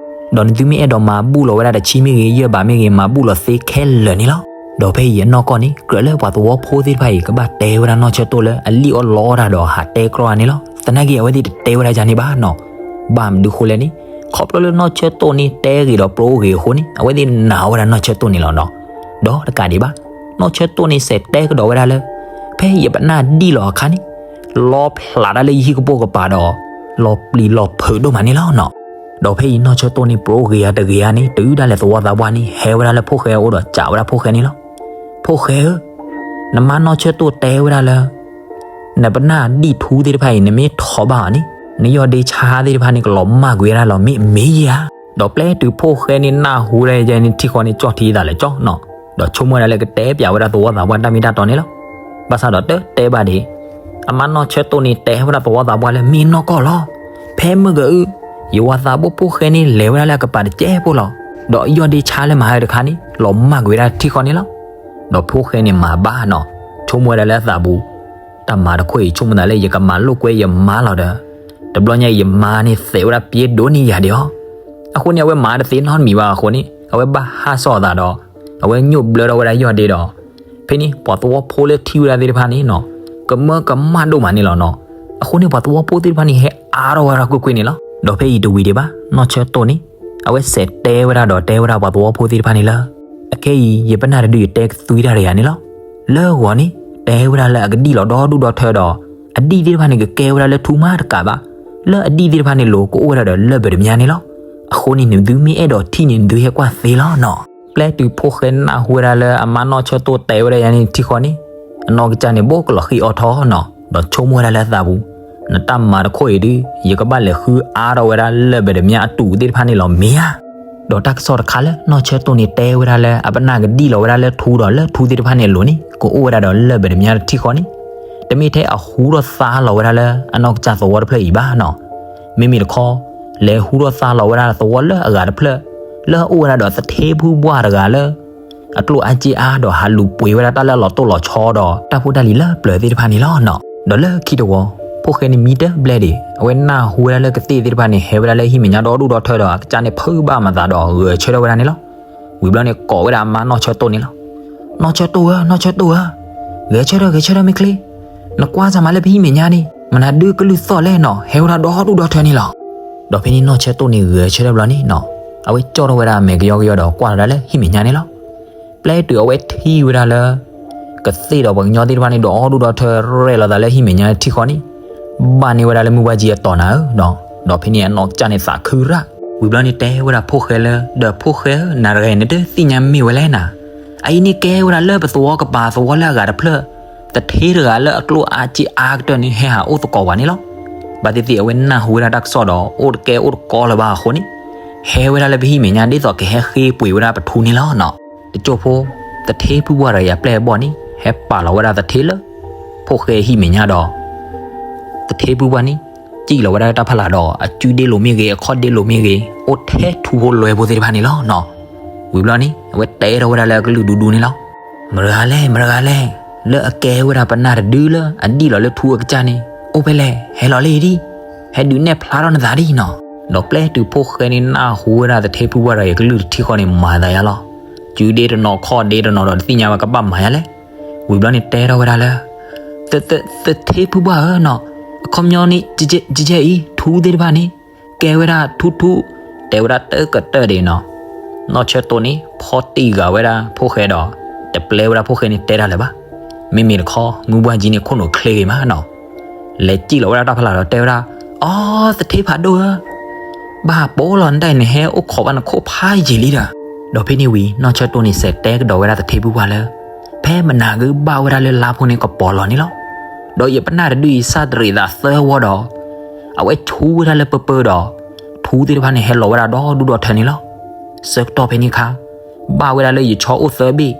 ဒီးနသုမ့ၢ်အဲၣ်ဒိးမၤဘူၣ်လီၤဝဲဒၣ်တဆံမ့ၢ်ဂ့ၤ ယဲၢ်ဘးမ့ၢ်ဂ့ၤ မၤဘူၣ်လီၤသ့ခဲလၢာ်န့ၣ်လီၤ. ဒီးဖဲအံၤအနီၢ်ကီၢ်န့ၣ် ကြၢးလၢပှၤသဝီဖိသ့ၣ်တဖၣ်အံၤ ကဘၣ်တဲဝဲဒၣ်နီၢ်ဆၢတိၢ်လၢအလံၣ်အီၣ်လီအီၣ်တၢ်ဒီးဟးတဲကြီန့ၣ်လီၤ. သနာ်က့အဝဲသ့ၣ်တတဲဝဲဒၣ်ယၤန့ၣ်ဘၣ်နီၤ. ဘၣ်မနုၤဃိလဲၣ်န့ၣ် ခီဖျိလၢနီၢ်ဆၢတိၢ်န့ၣ်တဲဂ့ၤဒီးပျိဂ့ၤအဃိန့ၣ် အဝဲသ့ၣ်နာ်ဝဲဒၣ်နီၢ်ဆၢတိၢ်န့ၣ်လီၤနီၤ. ဒီးတကးဒံးဘၣ် နီၢ်ဆၢတိၢ်န့ၣ်စဲးတဲကဒီးဝဲဒၣ်လၢ ဖဲယပနၢ်ဒံၣ်လီၤအခါန့ၣ် လီဖျးဒၣ်လၢယဟံၣ်ကပိာ်ကပၤဒီး လီၤပျံၤလီၤဖုးဒိၣ်မးန့ၣ်လီၤနီၤ. ဒီးဖဲအံၤနီၢ်ဆၢတိၢ်န့ၣ် ပျိဂ့ၤဧါတဂ့ၤဧါန့ၣ် တုၤဒၣ်လဲာ်သဝီသးပှၢ်န့ၣ် ဟဲဝဲဒၣ်လၢဖိၣ်ဃဲအအိၣ်ဒီးစံးဝဲဒၣ်ဖိၣ်ဃဲန့ၣ်လီၤ. ဖိၣ်ဃဲဧၢ, နမါနီၢ်ဆၢတိၢ်တဲဝဲဒၣ်လၢ နပနၢ်ဒံၣ်ထူသ့ၣ်တဖၣ်အံၤ နမ့ၢ်ထီၣ်ဘၣ်အီၤန့ၣ် နယီၢ်ဒ့ဆါသ့ၣ်တဖၣ်န့ၣ် ကလီၤမၢ်ကွံာ်ဝဲဒၣ်လီၤ မ့ၢ်အမ့ၢ်ဧါ. ဒီးပျဲတုၤဖိၣ်ဃဲန့ၣ်နၢ်ဟူဒၣ်ယဲန့ၣ်ထံဃီန့ၣ် ကၠီၣ်ထံသးလဲၤကၠီနီၤ, ဒီးဆိကမိၣ်ဝဲဒၣ်လၢကတဲပၠးဝဲဒၣ်သဝီသးပှၢ်တၢ်မ့ၢ်တၢ်တီန့ၣ်လီၤ. ဘၣ်ဆၣ်ဒီးတတဲဘၣ်ဒံး, အမါနီၢ်ဆၢတိၢ်န့ၣ်တဲဝဲဒၣ်သဝီသးပှၢ်လၢ မ့ၢ်နီၢ်ကီၢ်လီၤ. ဖဲမုၢ်ကအု ယဝၤသးဘိၣ်ဖိၣ်ဃဲန့ၣ်လဲၤဝဲဒၣ်လၢအကပၤတစဲးဖိလီၤ. ဒီးယီၢ်ဒ့ဆါလၢမဟါတခါန့ၣ် လီၤမၢ်ကွံာ်ဝဲဒၣ်ထံဃီန့ၣ်လီၤ. ဒီးဖိၣ်ဃဲန့ၣ်မၤဘၣ်နီၤ, ဆိကမိၣ်ဝဲဒၣ်လၢအသးပူၤ, တၢ်မၤတခိၣ်အံၤ ဆိကမိၣ်သးလၢယကမၤလိာ်ကွဲယမါလီၤဒီး, တဘျီညါအံၤယမါန့ၣ်သဲးဝဲဒၣ်ပျ့ဒိၣ်န့ၢ်ယၤဒံးအီၤ. အဃိန့ၣ် အဝဲမၤတသ့နီတမံၤဘၣ်အဃိန့ၣ် အဝဲဘၣ်ဟးစီၣ်အသးဒီး အဝဲညိၣ်ဘျၢထီၣ်ဝဲဒၣ်ယီၢ်ဒ့ဒီး, ဖဲန့ၣ် ပှၤသဝီဖိလၢထံၣ်ဝဲဒၣ်သ့ၣ်တဖၣ်န့ၣ်နီၤ, ကမၢကမၣ်ဒိၣ်မးန့ၣ်လီၤနီၤ. အဃိန့ၣ် ပှၤသဝီဖိသ့ၣ်တဖၣ်န့ၣ် ဟဲအါထီၣ်ဝဲဒၣ်ကွ့ၢ်ကွ့ၢ်န့ၣ်လီၤ. ဒီးဖဲအံၤတဝံၤဒံးဘၣ် နီၢ်ဆၢတိၢ်န့ၣ် အဝဲစဲးတဲဝဲဒၣ်ဒီးတဲဝဲဒၣ်ပှၤသဝီဖိသ့ၣ်တဖၣ်န့ၣ်လၢ အခဲအံၤ ယပနၢ်တဒု ယတဲကသွံတၢ်တဂၤန့ၣ်လီၤ. လၢဂီၤန့ၣ် တဲဝဲဒၣ်လၢအကဒံၣ်လီၤဒီဒူၣ်ဒီထၢဒီး အဒံၣ်သ့ၣ်တဖၣ်န့ၣ် ကကဲဝဲဒၣ်လၢထူမးတကးဘၣ်, လၢအဒံၣ်သ့ၣ်တဖၣ်န့ၣ်လိၤ ကအိၣ်ဝဲဒၣ်ဒီးလၢၢ်ပတ္တမြားန့ၣ်လီၤ. အဃိန့ၣ် နသုမ့ၢ်အဲၣ်ဒိးထံၣ်န့ၣ် နသုဟဲကွၢ်သ့လီၤနီၤ. ပျဲတုၤဖိၣ်ဃဲနၢ်ဟူဝဲဒၣ်လၢအမါနီၢ်ဆၢတိၢ်တဲဝဲဒၣ်ယၤန့ၣ်ထံဃီန့ၣ်, အနီၢ်ကစၢ်န့ၣ် ဘိၣ်ကလီၤဃံအီထီနီၤ, ဒီးဆိကမိၣ်ဝဲဒၣ်လၢအသးပူၤ, နတၢ်မၤတခိၣ်အံၤဒု ယကဘၣ်လဲၤဃုအါထီၣ်ဝဲဒၣ်လၢၢ်ပတ္တမြားအတူးသ့ၣ်တဖၣ်န့ၣ်လီၤမ့ၢ်ဧါ. ဒီးတၢ်ကစီၣ်တခါလၢ နီၢ်ဆၢတိၢ်န့ၣ်တဲဝဲဒၣ်လၢအပနၢ်ကဒံၣ်လီၤဝဲဒၣ်လၢထူဒီးလၢထူသ့ၣ်တဖၣ်န့ၣ်အလိၤန့ၣ် ကအိၣ်ဝဲဒၣ်ဒီးလၢၢ်ပတ္တမြားတထံဃီန့ၣ်, တမ့ၢ်ထဲအဟူထီၣ်သါလီၤဝဲဒၣ်လၢအနီၢ်ကစၢ်သဝီတဖျၢၣ်အံၤဘၣ်နီၤ. မ့မ့ၢ်တခီ လဲၤဟူထီၣ်သါလီၤဝဲဒၣ်သဝီလၢအဂၤတဖျၢၣ် လၢအအိၣ်ဝဲဒၣ်ဒီးသထ့ဖုပှၢ်တဂၤလၢ အကျိၣ်အါစ့အါဒီးဟးလူၤပှ့ၤဝဲဒၣ်တၢ်လၢအလီၤတိၢ်လီၤဆီဒီးတၢ်ဖိတၢ်လံၤလၢပျၢၤသ့ၣ်တဖၣ်န့ၣ်လီၤနီၤ. ဒီးလၢခံတဝီ ဖိၣ်ဃဲန့ၣ်မံတဘျဲၣ်ဒံး အဝဲနၢ်ဟူဝဲဒၣ်လၢကသ့ၣ်သ့ၣ်တဖၣ်န့ၣ် ဟဲဝဲဒၣ်လၢဟံၣ်မဲာ်ညါဒီဒူၣ်ဒီထၢဒီးအကစၢ်န့ၣ်ဖုးဘၣ်မၤသးဒီးဂဲၤဆၢထၢၣ်ဝဲဒၣ်န့ၣ်လီၤ. ဝံၤဘျီန့ၣ်ကိးဝဲဒၣ်အမါနီၢ်ဆၢတိၢ်န့ၣ်လီၤ. နီၢ်ဆၢတိၢ်ဧၢ, နီၢ်ဆၢတိၢ်ဧၢ, ဂဲၤဆၢထၢၣ် ဂဲၤဆၢထၢၣ်မ့ၢ်ချ့, နကွၢ်စၢ်မးလၢပဟံၣ်မဲာ်ညါန့ၣ် မနုၤဒုကလုၢ်သီၣ်လဲၣ်နီၤ ဟဲဝဲဒၣ်ဒီဒူၣ်ဒီထၢန့ၣ်လီၤ. ဒီးဖဲန့ၣ်နီၢ်ဆၢတိၢ်န့ၣ်ဂဲၤဆၢထၢၣ်ဘျီန့ၣ်နီၤ အဝဲကၠီၣ်ထီၣ်ဝဲဒၣ်အမဲာ်ကယီကယီဒီးကွၢ်လီၤဒၣ်လၢဟံၣ်မဲာ်ညါန့ၣ်လီၤ. ပျဲတုၤအဝဲထံၣ်ဝဲဒၣ်လၢ ကသ့ၣ်ဒီးပှၤကညီသ့ၣ်တဖၣ်န့ၣ် ဒီဒူၣ်ဒီထၢရဲၣ်လီၤသးလၢဟံၣ်မဲာ်ညါထံဃီန့ၣ် ဘၣ်န့ၢ်ဝဲဒၣ်လၢမုၢ်ဘၣ်ကၠံအတီၢ်နၤဧၢ, ဒီးဖဲန့ၣ်အနီၢ်ကစၢ်န့ၣ်သးခုရၣ်. ဝံၤဘျီန့ၣ်တဲဝဲဒၣ်ဖိၣ်ဃဲလၢ ဒီးဖိၣ်ဃဲဧၢ နၤတဂၤအံၤ နတသ့ၣ်ညါမ့ၢ်ဝဲလဲၣ်နၤ, အအံၤန့ၣ်ကဲဝဲဒၣ်လၢပသဝီကပၤသဝီလၢအဂၤတဖျၢၣ်, သထ့တဂၤလၢအကျိၣ်အါစ့အါကတၢၢ်န့ၣ် ဟဲဟးအိၣ်သကိးပှၤန့ၣ်လီၤ. ဘၣ်သ့ၣ်သ့ၣ်အဝဲနၢ်ဟူဝဲဒၣ်တၢ်ကစီၣ်ဒီး အိၣ်တကဲအိၣ်တကီလၢၤဘၣ်အဃိန့ၣ် ဟဲဝဲဒၣ်လၢပဟံၣ်မဲာ်ညါဒ်သိးကဟဲဃ့ပှ့ၤဝဲဒၣ်ပထူန့ၣ်လီၤနီၤ. တစိၢ်ဖိ သထ့ဖုပှၢ်ဒီးယၤပျဲၢ်အဘီၣ်န့ၣ် ဟဲပာ်လီၤဝဲဒၣ်သထ့လၢ ဖိၣ်ဃဲဟံၣ်မဲာ်ညါဒီး သထ့ဖုပှၢ်န့ၣ် စံၣ်လီၤဝဲဒၣ်တၢ်ဖးလာ်ဒီး အစုဒ့လိာ်မ့ၢ်ဂ့ၤ အခီၣ်ဒ့လိာ်မ့ၢ်ဂ့ၤ အိၣ်ထဲထူဖိလွဲဖိသ့ၣ်တဖၣ်န့ၣ်လီၤနီၤ. ဝံၤဘျီန့ၣ် အဝဲတဲထီၣ်ဝဲဒၣ်လၢအကလုၢ်ဒူဒူန့ၣ်လီၤ. မတၤတဂၤလဲၣ် မတၤတဂၤလဲၣ်, လၢအကဲဝဲဒၣ်ပနၢ်တဒုလၢအဒံၣ်လီၤလၢထူအကစၢ်န့ၣ် အိၣ်ဖဲလဲၣ် ဟဲလီၤလံဒံး, ဟဲဒုးနဲၣ်ဖျါထီၣ်နသးဒံးနီၤ. ဒီးပျဲတုၤဖိၣ်ဃဲန့ၣ်နၢ်ဟူဝဲဒၣ်သထ့ဖုပှၢ်ဒီးအကလုၢ်တထံဃီန့ၣ် မၤသးယါလီၤ. စုဒ့တနီၤခီၣ်ဒ့တနီၤဒီး တသ့ၣ်ညါဝဲကဘၣ်မၤယါလဲၣ်. ဝံၤဘျီန့ၣ်တဲထီၣ်ဝဲဒၣ်လၢ သထ့ဖုပှၢ်ဧၢနီၤ, အခီပညီန့ၣ် ကကဲအံၤ ထူသ့ၣ်တဖၣ်န့ၣ် ကဲဝဲဒၣ်ထူထူ, တဲဝဲဒၣ်တၢ်ကတၢၢ်ဒံးနီၤ. နီၢ်ဆၢတိၢ်န့ၣ် ဖီၣ်တံၢ်ဂာ်ဝဲဒၣ်ဖိၣ်ဃဲဒီး တပျဲဝဲဒၣ်ဖိၣ်ဃဲန့ၣ်တဲတၢ်လၢၤဘၣ်. မ့မ့ၢ်တခီ မုၢ်ဘှၢ်ကၠံန့ၣ် ခိၣ်နူာ်ချ့ဂ့ၤမးနီၤ. လဲၤစံၣ်လီၤဝဲဒၣ်တၢ်ဖးလာ်ဒီးတဲဝဲဒၣ်, အိ သထ့ဖးဒိၣ်ဧၢ, ဘၣ်ပိာ်လီၤနတၢ်အံၤ နဟဲအိၣ်ခိးဘၣ်နခိၣ်ဖးယံာ်လံဒီး. ဒီးဖဲန့ၣ်ဝံၤ နီၢ်ဆၢတိၢ်န့ၣ်စဲးတဲကဒီးဝဲဒၣ်သထ့ဖုပှၢ်လၢ ဖဲမနၤဂ့ၤဘၣ်ဝဲဒၣ်လၢလါဖိန့ၣ်ကပီၤလီၤန့ၣ်လီၤ. ဒီးယပနၢ်တဒုအံၤ စၢ်တရံးသးသၢဝီဒီး အဝဲဆူဝဲဒၣ်လၢပၢပၢဒီး ထူသ့ၣ်တဖၣ်န့ၣ်ဟဲလီၤဝဲဒၣ်ဒီဒူၣ်ဒီထၢန့ၣ်လီၤ. ဆၢကတီၢ်ဖဲန့ၣ်အခါ ဘၣ်ဝဲဒၣ်လၢယဆီအိၣ်သၢဘ့ၣ်,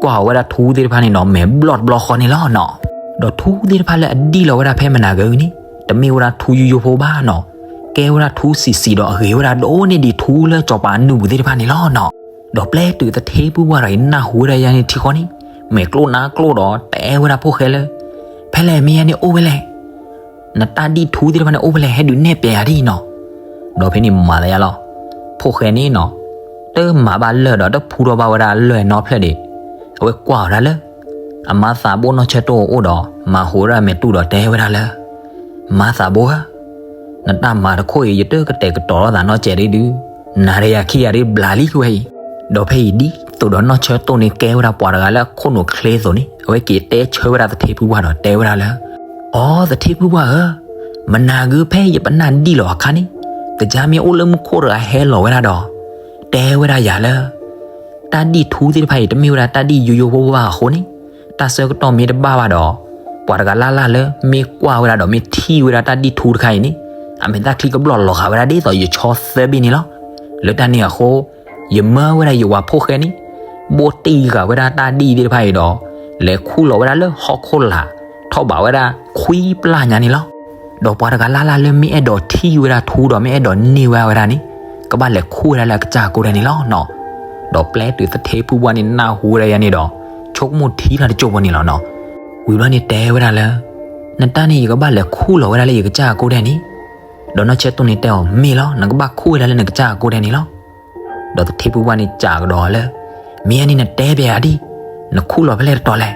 ကွၢ်အီၤဝဲဒၣ်ထူသ့ၣ်တဖၣ်န့ၣ်ဒီး မဲာ်ဘျီၣ်တဘျီဃီန့ၣ်လီၤနီၤ. ဒီးထူသ့ၣ်တဖၣ်လၢအဒံၣ်လီၤဝဲဒၣ်ဖဲမနၤဂ့ၤန့ၣ် တမ့ၢ်ဝဲဒၣ်ထူယိယိဖိဘၣ်နီၤ. ကဲဝဲဒၣ်ထူဆံးဆံးဒီးအဂ့ၤဝဲဒၣ်ဒိၣ်န့ၢ်ဒံးထူလၢစီၤပၤအနုာ်ပူၤသ့ၣ်တဖၣ်န့ၣ်လီၤနီၤ. ဒီးပျဲတုၤသထ့ဖုပှၢ်ဒီးအံၤနၢ်ဟူဝဲဒၣ်ယၤန့ၣ် ထံဃီန့ၣ် မဲာ်ကျိၣ်နါကျိၣ်ဒီးတဲဝဲဒၣ်ဖိၣ်ဃဲလၢ ဖဲလဲၣ်မ့ၢ်ယၤန့ၣ်အိၣ်ဖဲလဲၣ်, နတၢ်ဒံၣ်ထူသ့ၣ်တဖၣ်န့ၣ်အိၣ်ဖဲလဲၣ် ဟဲဒုးနဲၣ်ပျဲယၤဒ်နီၤ. ဒီးဖဲန့ၣ်မၤသးယါလီၤ. ဖိၣ်ဃဲန့ၣ်နီၤ, တမၤဘၣ်လၢၢ်ဒီးတဖူထီၣ်ဘၣ်ဝဲဒၣ်လၢၢ်နီဖျၢၣ်ဒံး, အဝဲကွၢ်ဝဲဒၣ်လၢ အမါသးဘိနီၢ်ဆၢတိၢ်အအိၣ်ဒီး မၤဟူးဝဲဒၣ်မဲာ်တူၢ်ဒီးတဲဝဲဒၣ်လၢ မါသးဘိဧၢ, နတၢ်မၤတခိၣ်အံၤ ယတကတဲာ်ကတီၤထီၣ်သးနီတစဲးဒ်ဒုး, နၤဒီးယၤခံဂၤဒ်ဘျးလံဝဲအံၤ. ဒီးဖဲအံၤဒ်သိးဒီးနီၢ်ဆၢတိၢ်န့ၣ် ကဲဝဲဒၣ်ပှၤတဂၤလၢအခိၣ်နူာ်ချ့အသိးန့ၣ် အဝဲက့ၤတဲဆၢဝဲဒၣ်သထ့ဖုပှၢ်ဒီးတဲဝဲဒၣ်လၢ အိ သထ့ဖုပှၢ်ဧၢ, မနၤဂ့ၤ ဖဲယပနၢ်ဒံၣ်လီၤအခါန့ၣ်, ကစၢ်မ့ၢ်အိၣ်လၢမူခိၣ်တဂၤဟဲလီၤဝဲဒၣ်ဒီး တဲဝဲဒၣ်ယၤလၢ တၢ်ဒံၣ်ထူသ့ၣ်တဖၣ်အံၤ တမ့ၢ်ဝဲဒၣ်တၢ်ဒံၣ်ယိယိဖိဘၣ်အဃိန့ၣ်, တၢ်ဆၢကတီၢ်မ့ၢ်တဘၣ်ဘၣ်ဒီး ပှၤတဂၤလၢ်လၢ်လၢမ့ၢ်ကွၢ်ဝဲဒၣ်ဒီးမ့ၢ်ထံၣ်ဝဲဒၣ်တၢ်ဒံၣ်ထူတခါအံၤန့ၣ်, အမဲာ်ချံကဘျီၣ်လီၤဂာ်ဝဲဒၣ်ဒ်သိးယဆီသၢဘ့ၣ်န့ၣ်လီၤ. လၢတၢ်န့ၣ်အဃိ ယမၢဝဲဒၣ်ယဝၤဖိၣ်ဃဲန့ၣ် ဘိၣ်တ့ၢ်ဂာ်ဝဲဒၣ်တၢ်ဒံၣ်သ့ၣ်တဖၣ်အံၤဒီး လဲၤခူၣ်လီၤဝဲဒၣ်လၢဟီၣ်ခိၣ်လာ် ထီၣ်ဘးဝဲဒၣ်ခွံပျၢ်ညါန့ၣ်လီၤ. ဒီးပှၤတဂၤလၢ်လၢ်လၢမ့ၢ်အဲၣ်ဒိးထံၣ်ဝဲဒၣ်ထူဒီးမ့ၢ်အဲၣ်ဒိးန့ၢ်ဝဲဒၣ်န့ၣ်, ကဘၣ်လဲၤခူၣ်ဝဲဒၣ်လၢအကစၢ်အကိးဒဲးန့ၣ်လီၤနီၤ. ဒီးပျဲတုၤသထ့ဖုပှၢ်န့ၣ်နၢ်ဟူဝဲဒၣ်ယၤန့ၣ်ဒီး ဆိကမိၣ်ထံတၢ်တကၠိၢ်ဖိန့ၣ်လီၤနီၤ. ဝံၤဘျီန့ၣ်တဲဝဲဒၣ်လၢ နတၢ်န့ၣ် ယကဘၣ်လဲၤခူၣ်လီၤဝဲဒၣ်လၢယကစၢ်အကိးဒဲးန့ၣ်. ဒီးနီၢ်ဆၢတိၢ်န့ၣ်တဲအီၤ မ့ၢ်လီၤ နကဘၣ်ခူၣ်ဝဲဒၣ်လၢနကစၢ်အကိးဒဲးန့ၣ်လီၤ. ဒီးသထ့ဖုပှၢ်န့ၣ်စံးကဒီးလၢ မ့ၢ်အန့ၣ်နတဲဘၣ်အါဒံၣ်, နခူၣ်လီၤဖဲလဲၣ်တတီၤလဲၣ်.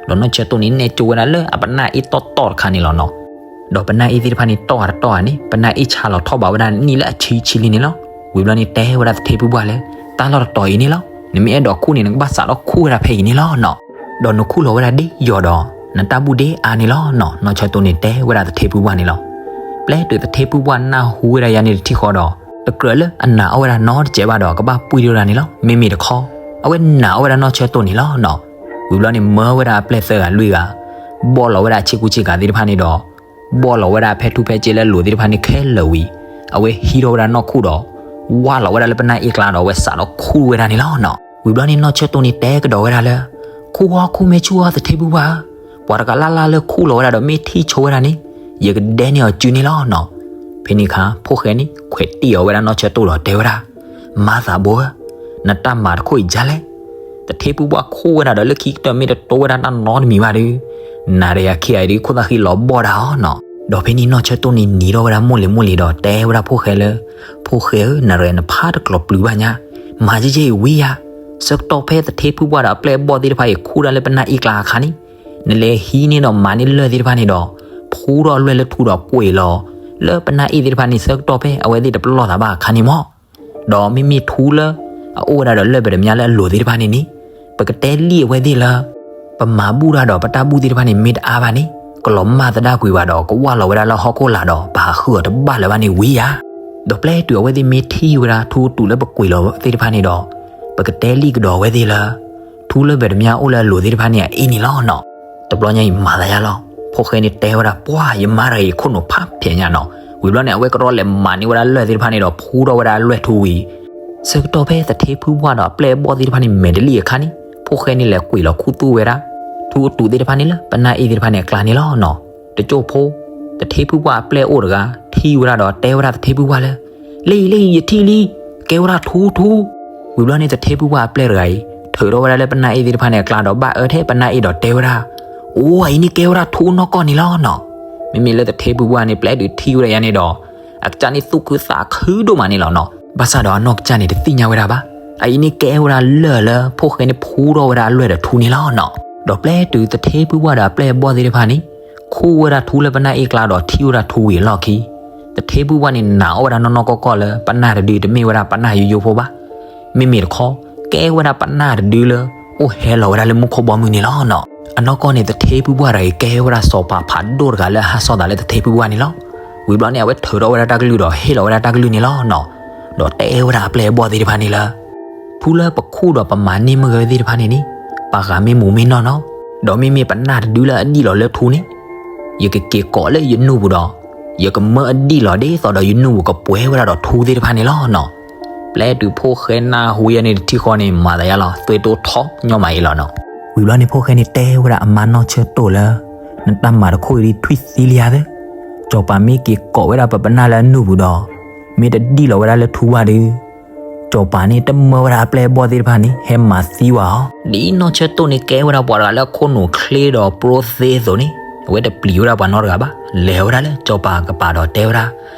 ဒီးနီၢ်ဆၢတိၢ်န့ၣ်နဲၣ်ကၠိဝဲဒၣ်လၢအပနၢ်အ့ၣ်တီၢ်တီၢ်တခါန့ၣ်လီၤနီၤ. ဒီးပနၢ်အ့ၣ်သ့ၣ်တဖၣ်န့ၣ်တီၢ်အတတီၢ်ဧါန့ၣ် ပနၢ်အ့ၣ်ဆါလီၤထီၣ်ဘးဝဲဒၣ်နံၣ်လၢအဆံဆံလံန့ၣ်လီၤ. ဝံၤဘျီန့ၣ်တဲဝဲဒၣ်သထ့ဖုပှၢ်လၢ တၢ်လီၢ်တတီၤအံၤန့ၣ်လီၤ, နမ့ၢ်အဲၣ်ဒိးခူၣ်န့ၣ် နကဘၣ်စးထီၣ်ခူၣ်ဝဲဒၣ်ဖဲအံၤန့ၣ်လီၤနီၤ. ဒီးနခူၣ်လီၤဝဲဒၣ်ဒ်ယီၤဒီး နတၢ်ဘူၣ်ဒ့အါန့ၣ်လီၤနီၤ. နီၢ်ဆၢတိၢ်န့ၣ်တဲဝဲဒၣ်သထ့ဖုပှၢ်န့ၣ်လီၤ. ပျဲတုၤသထ့ဖုပှၢ်နၢ်ဟူဝဲဒၣ်ယၤန့ၣ်တထံၣ်ဃီဒီး တကြၢးလၢအနာ်အီၣ်ဝဲဒၣ်နီတစဲးဘၣ်ဒီး ကဘၣ်ပှံၢ်ဒိၣ်ဒၣ်န့ၣ်လီၤ. မ့မ့ၢ်တခီ အဝဲနာ်အီၣ်ဝဲဒၣ်နီၢ်ဆၢတိၢ်န့ၣ်လီၤနီၤ. ဝံၤဘျီန့ၣ်မၢဝဲဒၣ်အပျဲၢ်သၢဂၤလွံၢ်ဂၤ ဘီၣ်လီၤဝဲဒၣ်ဆ့ကူဆ့ကၤသ့ၣ်တဖၣ်န့ၣ်ဒီး ဘီၣ်လီၤဝဲဒၣ်ဖဲထူဖဲစ့လၢလိၤသ့ၣ်တဖၣ်န့ၣ်ခဲလၢာ်ဝံၤ အဝဲဟံးထီၣ်ဝဲဒၣ်နီၢ်ခူၣ်ဒီး ဝၢ်လီၤဝဲဒၣ်လၢပနၢ်အ့ၣ်ကျါဒီး အဝဲစးထီၣ်ခူၣ်ဝဲဒၣ်န့ၣ်လီၤနီၤ. ဝံၤဘျီန့ၣ်နီၢ်ဆၢတိၢ်န့ၣ်တဲကဒီးဝဲဒၣ်လၢ ခူၣ်အီၣ်ခူၣ်မဲာ်ဆူၣ်အီၣ်သထ့ဖုပှၢ်ဧၢ, ပှၤတဂၤလၢ်လၢ်လၢခူၣ်လီၤဝဲဒၣ်ဒီးမ့ၢ်ထံၣ်ဆိဝဲဒၣ်န့ၣ် ယကဒဲန့ၢ်အီၤစုန့ၣ်လီၤနီၤ. ဖဲန့ၣ်အခါ ဖိၣ်ဃဲန့ၣ် ခွဲးတံၢ်အီၤဝဲဒၣ်နီၢ်ဆၢတိၢ်ဒီးတဲဝဲဒၣ် မါသးဘိဧၢ, နတၢ်မၤတခိၣ်အံၤဒ်လဲၣ်. သထ့ဖုပှၢ်ခူၣ်ဝဲဒၣ်ဒီးလၢခံကတၢၢ်မ့ၢ်တတိဝဲဒၣ်တၢ်နီတမံၤဘၣ်ဒီး နၤဒီးယၤခံဂၤအံၤဒုး ခိၣ်သၣ်ဃံလီၤဘီၣ်ဒၣ်အီၤနီၤ. ဒီးဖဲန့ၣ်နီၢ်ဆၢတိၢ်န့ၣ်နံၤထီၣ်ဝဲဒၣ်မိၢ်လံၤမိၢ်လံၤဒီးတဲဝဲဒၣ်ဖိၣ်ဃဲလၢ ဖိၣ်ဃဲဧၢ, နရဲနဖးတကျိၤပျုၤဘၣ်ညါ, မၤယဲၢ်ယဲၢ်အံၤဝံၤယၤ, ဆၢကတီၢ်ဖဲသထ့ဖုပှၢ်ဒီးအပျဲၢ်အဘီၣ်သ့ၣ်တဖၣ်အံၤခူၣ်ဒၣ်လၢပနၢ်အ့ၣ်ကျါအခါန့ၣ် နလဲၤဟံးန့ၢ်ဒီးမၤန့ၢ်လၢၢ်သ့ၣ်တဖၣ်န့ၣ်ဒီး ဖူထီၣ်လွဲၢ်လၢထူဒီးကွံာ်လီၤ လၢပနၢ်အ့ၣ်သ့ၣ်တဖၣ်န့ၣ် ဆၢကတီၢ်ဖဲအဝဲသ့ၣ်တပလီၢ်သးဘၣ်အခါန့ၣ်မီၢ်. ဒီးမ့မ့ၢ်ထူလၢ အအိၣ်ဝဲဒၣ်ဒီးလၢၢ်ပတ္တမြားလၢအလိၤသ့ၣ်တဖၣ်န့ၣ်န့ၣ် ပကတဲလံအဝဲသ့ၣ်လၢ ပမၤဘူၣ်တၢ်ဒီးပတၢ်ဘူၣ်သ့ၣ်တဖၣ်န့ၣ် မ့ၢ်တအါဘၣ်န့ၣ် ကလီၤမၢ်သဒၣ်ကွံာ်ဘၣ်ဒီး ကဝၢ်လီၤဝဲဒၣ်လၢဟီၣ်ခိၣ်လာ်ဒီး ပဟးဃုအီၤတဘၣ်လၢၤဘၣ်န့ၣ်ဝံၤယၤ. ဒီးပျဲတုၤအဝဲသ့ၣ်မ့ၢ်ထံၣ်ဝဲဒၣ်ထူတူာ်လၢပကွံာ်လီၤသ့ၣ်တဖၣ်န့ၣ်ဒီး ပကတဲလံကဒီးအဝဲသ့ၣ်လၢ ထူလၢၢ်ပတ္တမြားအိၣ်လၢအလိၤသ့ၣ်တဖၣ်န့ၣ် အအ့ၣ်န့ၣ်လီၤနီၤ. တဘျီညါအံၤမၤသးယါလီၤ. ဖိၣ်ဃဲန့ၣ်တဲဝဲဒၣ် ပှၢ် ယမါတဂၤအံၤခိၣ်နူာ်ဖးဖျဲးညါနီၤ. ဝံၤဘျီန့ၣ် အဝဲကရီလဲၤမၤန့ၢ်ဝဲဒၣ်လၢၢ်သ့ၣ်တဖၣ်န့ၣ်ဒီး ဖူထီၣ်ဝဲဒၣ်လွဲၢ်ထူဝံၤ ဆၢကတီၢ်ဖဲသထ့ဖုပှၢ်ဒီးအပျဲၢ်အဘီၣ်သ့ၣ်တဖၣ်န့ၣ် မဲာ်တလံၣ်အခါန့ၣ် ဖိၣ်ဃဲန့ၣ်လဲၤကွံာ်လီၤခူသူၣ်ဝဲဒၣ် ထူအတူာ်သ့ၣ်တဖၣ်န့ၣ်လၢ ပနၢ်အ့ၣ်သ့ၣ်တဖၣ်န့ၣ်အကျါန့ၣ်လီၤနီၤ. တကၠိၢ်ဖိ သထ့ဖုပှၢ်အပျဲၢ်အိၣ်တဂၤ ထံၣ်ဝဲဒၣ်ဒီးတဲဝဲဒၣ်သထ့ဖုပှၢ်လၢ လၢအံၤ လၢအံၤ ယထံၣ်လံ, ကဲဝဲဒၣ်ထူထူ. ဝံၤဘျီန့ၣ်သထ့ဖုပှၢ်အပျဲၢ်တဂၤအံၤ ထုးထီၣ်ဝဲဒၣ်လၢပနၢ်အ့ၣ်သ့ၣ်တဖၣ်န့ၣ်အကျါဒီးဘၣ်အၢထဲပနၢ်အ့ၣ်ဒီးတဲဝဲဒၣ်, အိ အအံၤန့ၣ်ကဲဝဲဒၣ်ထူနီၢ်ကီၢ်န့ၣ်လီၤနီၤ. မ့မ့ၢ်လၢသထ့ဖုပှၢ်န့ၣ် ပျဲတုၤထံၣ်ဝဲဒၣ်ယါန့ၣ်ဒီး အကစၢ်န့ၣ်သူၣ်ခုသးခုဒိၣ်မးန့ၣ်လီၤနီၤ. ဘၣ်ဆၣ်ဒီးအနီၢ်ကစၢ်န့ၣ်တသ့ၣ်ညါဝဲဒၣ်ဘၣ်. အအံၤန့ၣ်ကဲဝဲဒၣ်လၢၢ်လၢဖိၣ်ဃဲန့ၣ်ဖူထီၣ်ဝဲဒၣ်အလွဲၢ်ဒီးထူန့ၣ်လီၤနီၤ. ဒီးပျဲတုၤသထ့ဖုပှၢ်ဒီးအပျဲၢ်အဘီၣ်သ့ၣ်တဖၣ်န့ၣ် ခူၣ်ဝဲဒၣ်ထူလၢပနၢ်အ့ၣ်ကျါဒီးထံၣ်ဝဲဒၣ်ထူဝံၤအလီၢ်ခံ သထ့ဖုပှၢ်န့ၣ်နာ်အီၣ်ဝဲဒၣ်နီၢ်နီၢ်ကီၢ်ကီၢ်လၢ ပနၢ်တဒုတမ့ၢ်ဝဲဒၣ်ပနၢ်ယိယိဖိဘၣ်. မ့မ့ၢ်တခီ ကဲဝဲဒၣ်ပနၢ်တဒုလၢ အိၣ်ဟဲလီၤဝဲဒၣ်လၢမူခိၣ်ဘီမုၢ်န့ၣ်လီၤနီၤ. အနီၢ်ကီၢ်န့ၣ် သထ့ဖုပှၢ်တဂၤအံၤ ကဲဝဲဒၣ်စီၤပၤဖးဒိၣ်တဂၤလၢအဟးစီၣ်သးလၢသထ့ဖုပှၢ်န့ၣ်လီၤ. ဝံၤဘျီန့ၣ် အဝဲထုးထီၣ်ဝဲဒၣ်တၢ်ကလုၢ်ဒီးဟ့ၣ်လီၤဝဲဒၣ်တၢ်ကလုၢ်န့ၣ်လီၤနီၤ. ဒီးတဲဝဲဒၣ်အပျဲၢ်အဘီၣ်သ့ၣ်တဖၣ်န့ၣ်လၢ ထူလၢပခူၣ်ဒီးပမၤန့ၢ်မ့ၢ်ဂ့ၤသ့ၣ်တဖၣ်န့ၣ်န့ၣ် ပှၤဂၤမ့ၢ်မူမ့ၢ်နီၢ်နီၤ, ဒီးမ့မ့ၢ်ပနၢ်တဒုလၢအဒံၣ်လီၤလၢထူန့ၣ် ယကက့ၤကိးလၢယနူၢ်ပူၤဒီး ယကမၢအဒံၣ်လီၤဒ်သိးဒီးယနူၢ်ပူၤကပှဲၤဝဲဒၣ်ဒီးထူသ့ၣ်တဖၣ်န့ၣ်လီၤနီၤ. ပျဲတုၤဖိၣ်ဃဲနၢ်ဟူယါန့ၣ်တထံၣ်ဃီန့ၣ် မၤသးယါလီၤ သွဲၣ်တိထီညီမးအံၤလီၤနီၤ. ဝံၤဘျီန့ၣ်ဖိၣ်ဃဲန့ၣ်တဲဝဲဒၣ်အမါနီၢ်ဆၢတိၢ်လၢ နတၢ်မၤတခိၣ်အံၤဒ်ထွံၣ်သံလံဧါသၢ, စီၤပၤမ့ၢ်က့ၤကိးဝဲဒၣ်ပပနၢ်လၢအနူၢ်ပူၤဒီး မ့ၢ်တဒံၣ်လီၤဝဲဒၣ်လၢထူဘၣ်ဒီး စီၤပၤန့ၣ်တမၢဝဲဒၣ်အပျဲၢ်အဘီၣ်သ့ၣ်တဖၣ်န့ၣ် ဟဲမၤသံဝဲအီၤ. ဒ်နီၢ်ဆၢတိၢ်န့ၣ်ကဲဝဲဒၣ်ပှၤတဂၤလၢအခိၣ်နူာ်ချ့ဒီးပျိသ့အသိးန့ၣ် အဝဲတပျံၤဝဲဒၣ်ပှၤနီတဂၤဘၣ်. လဲၤဝဲဒၣ်လၢစီၤပၤကပၤဒီးတဲဝဲဒၣ်,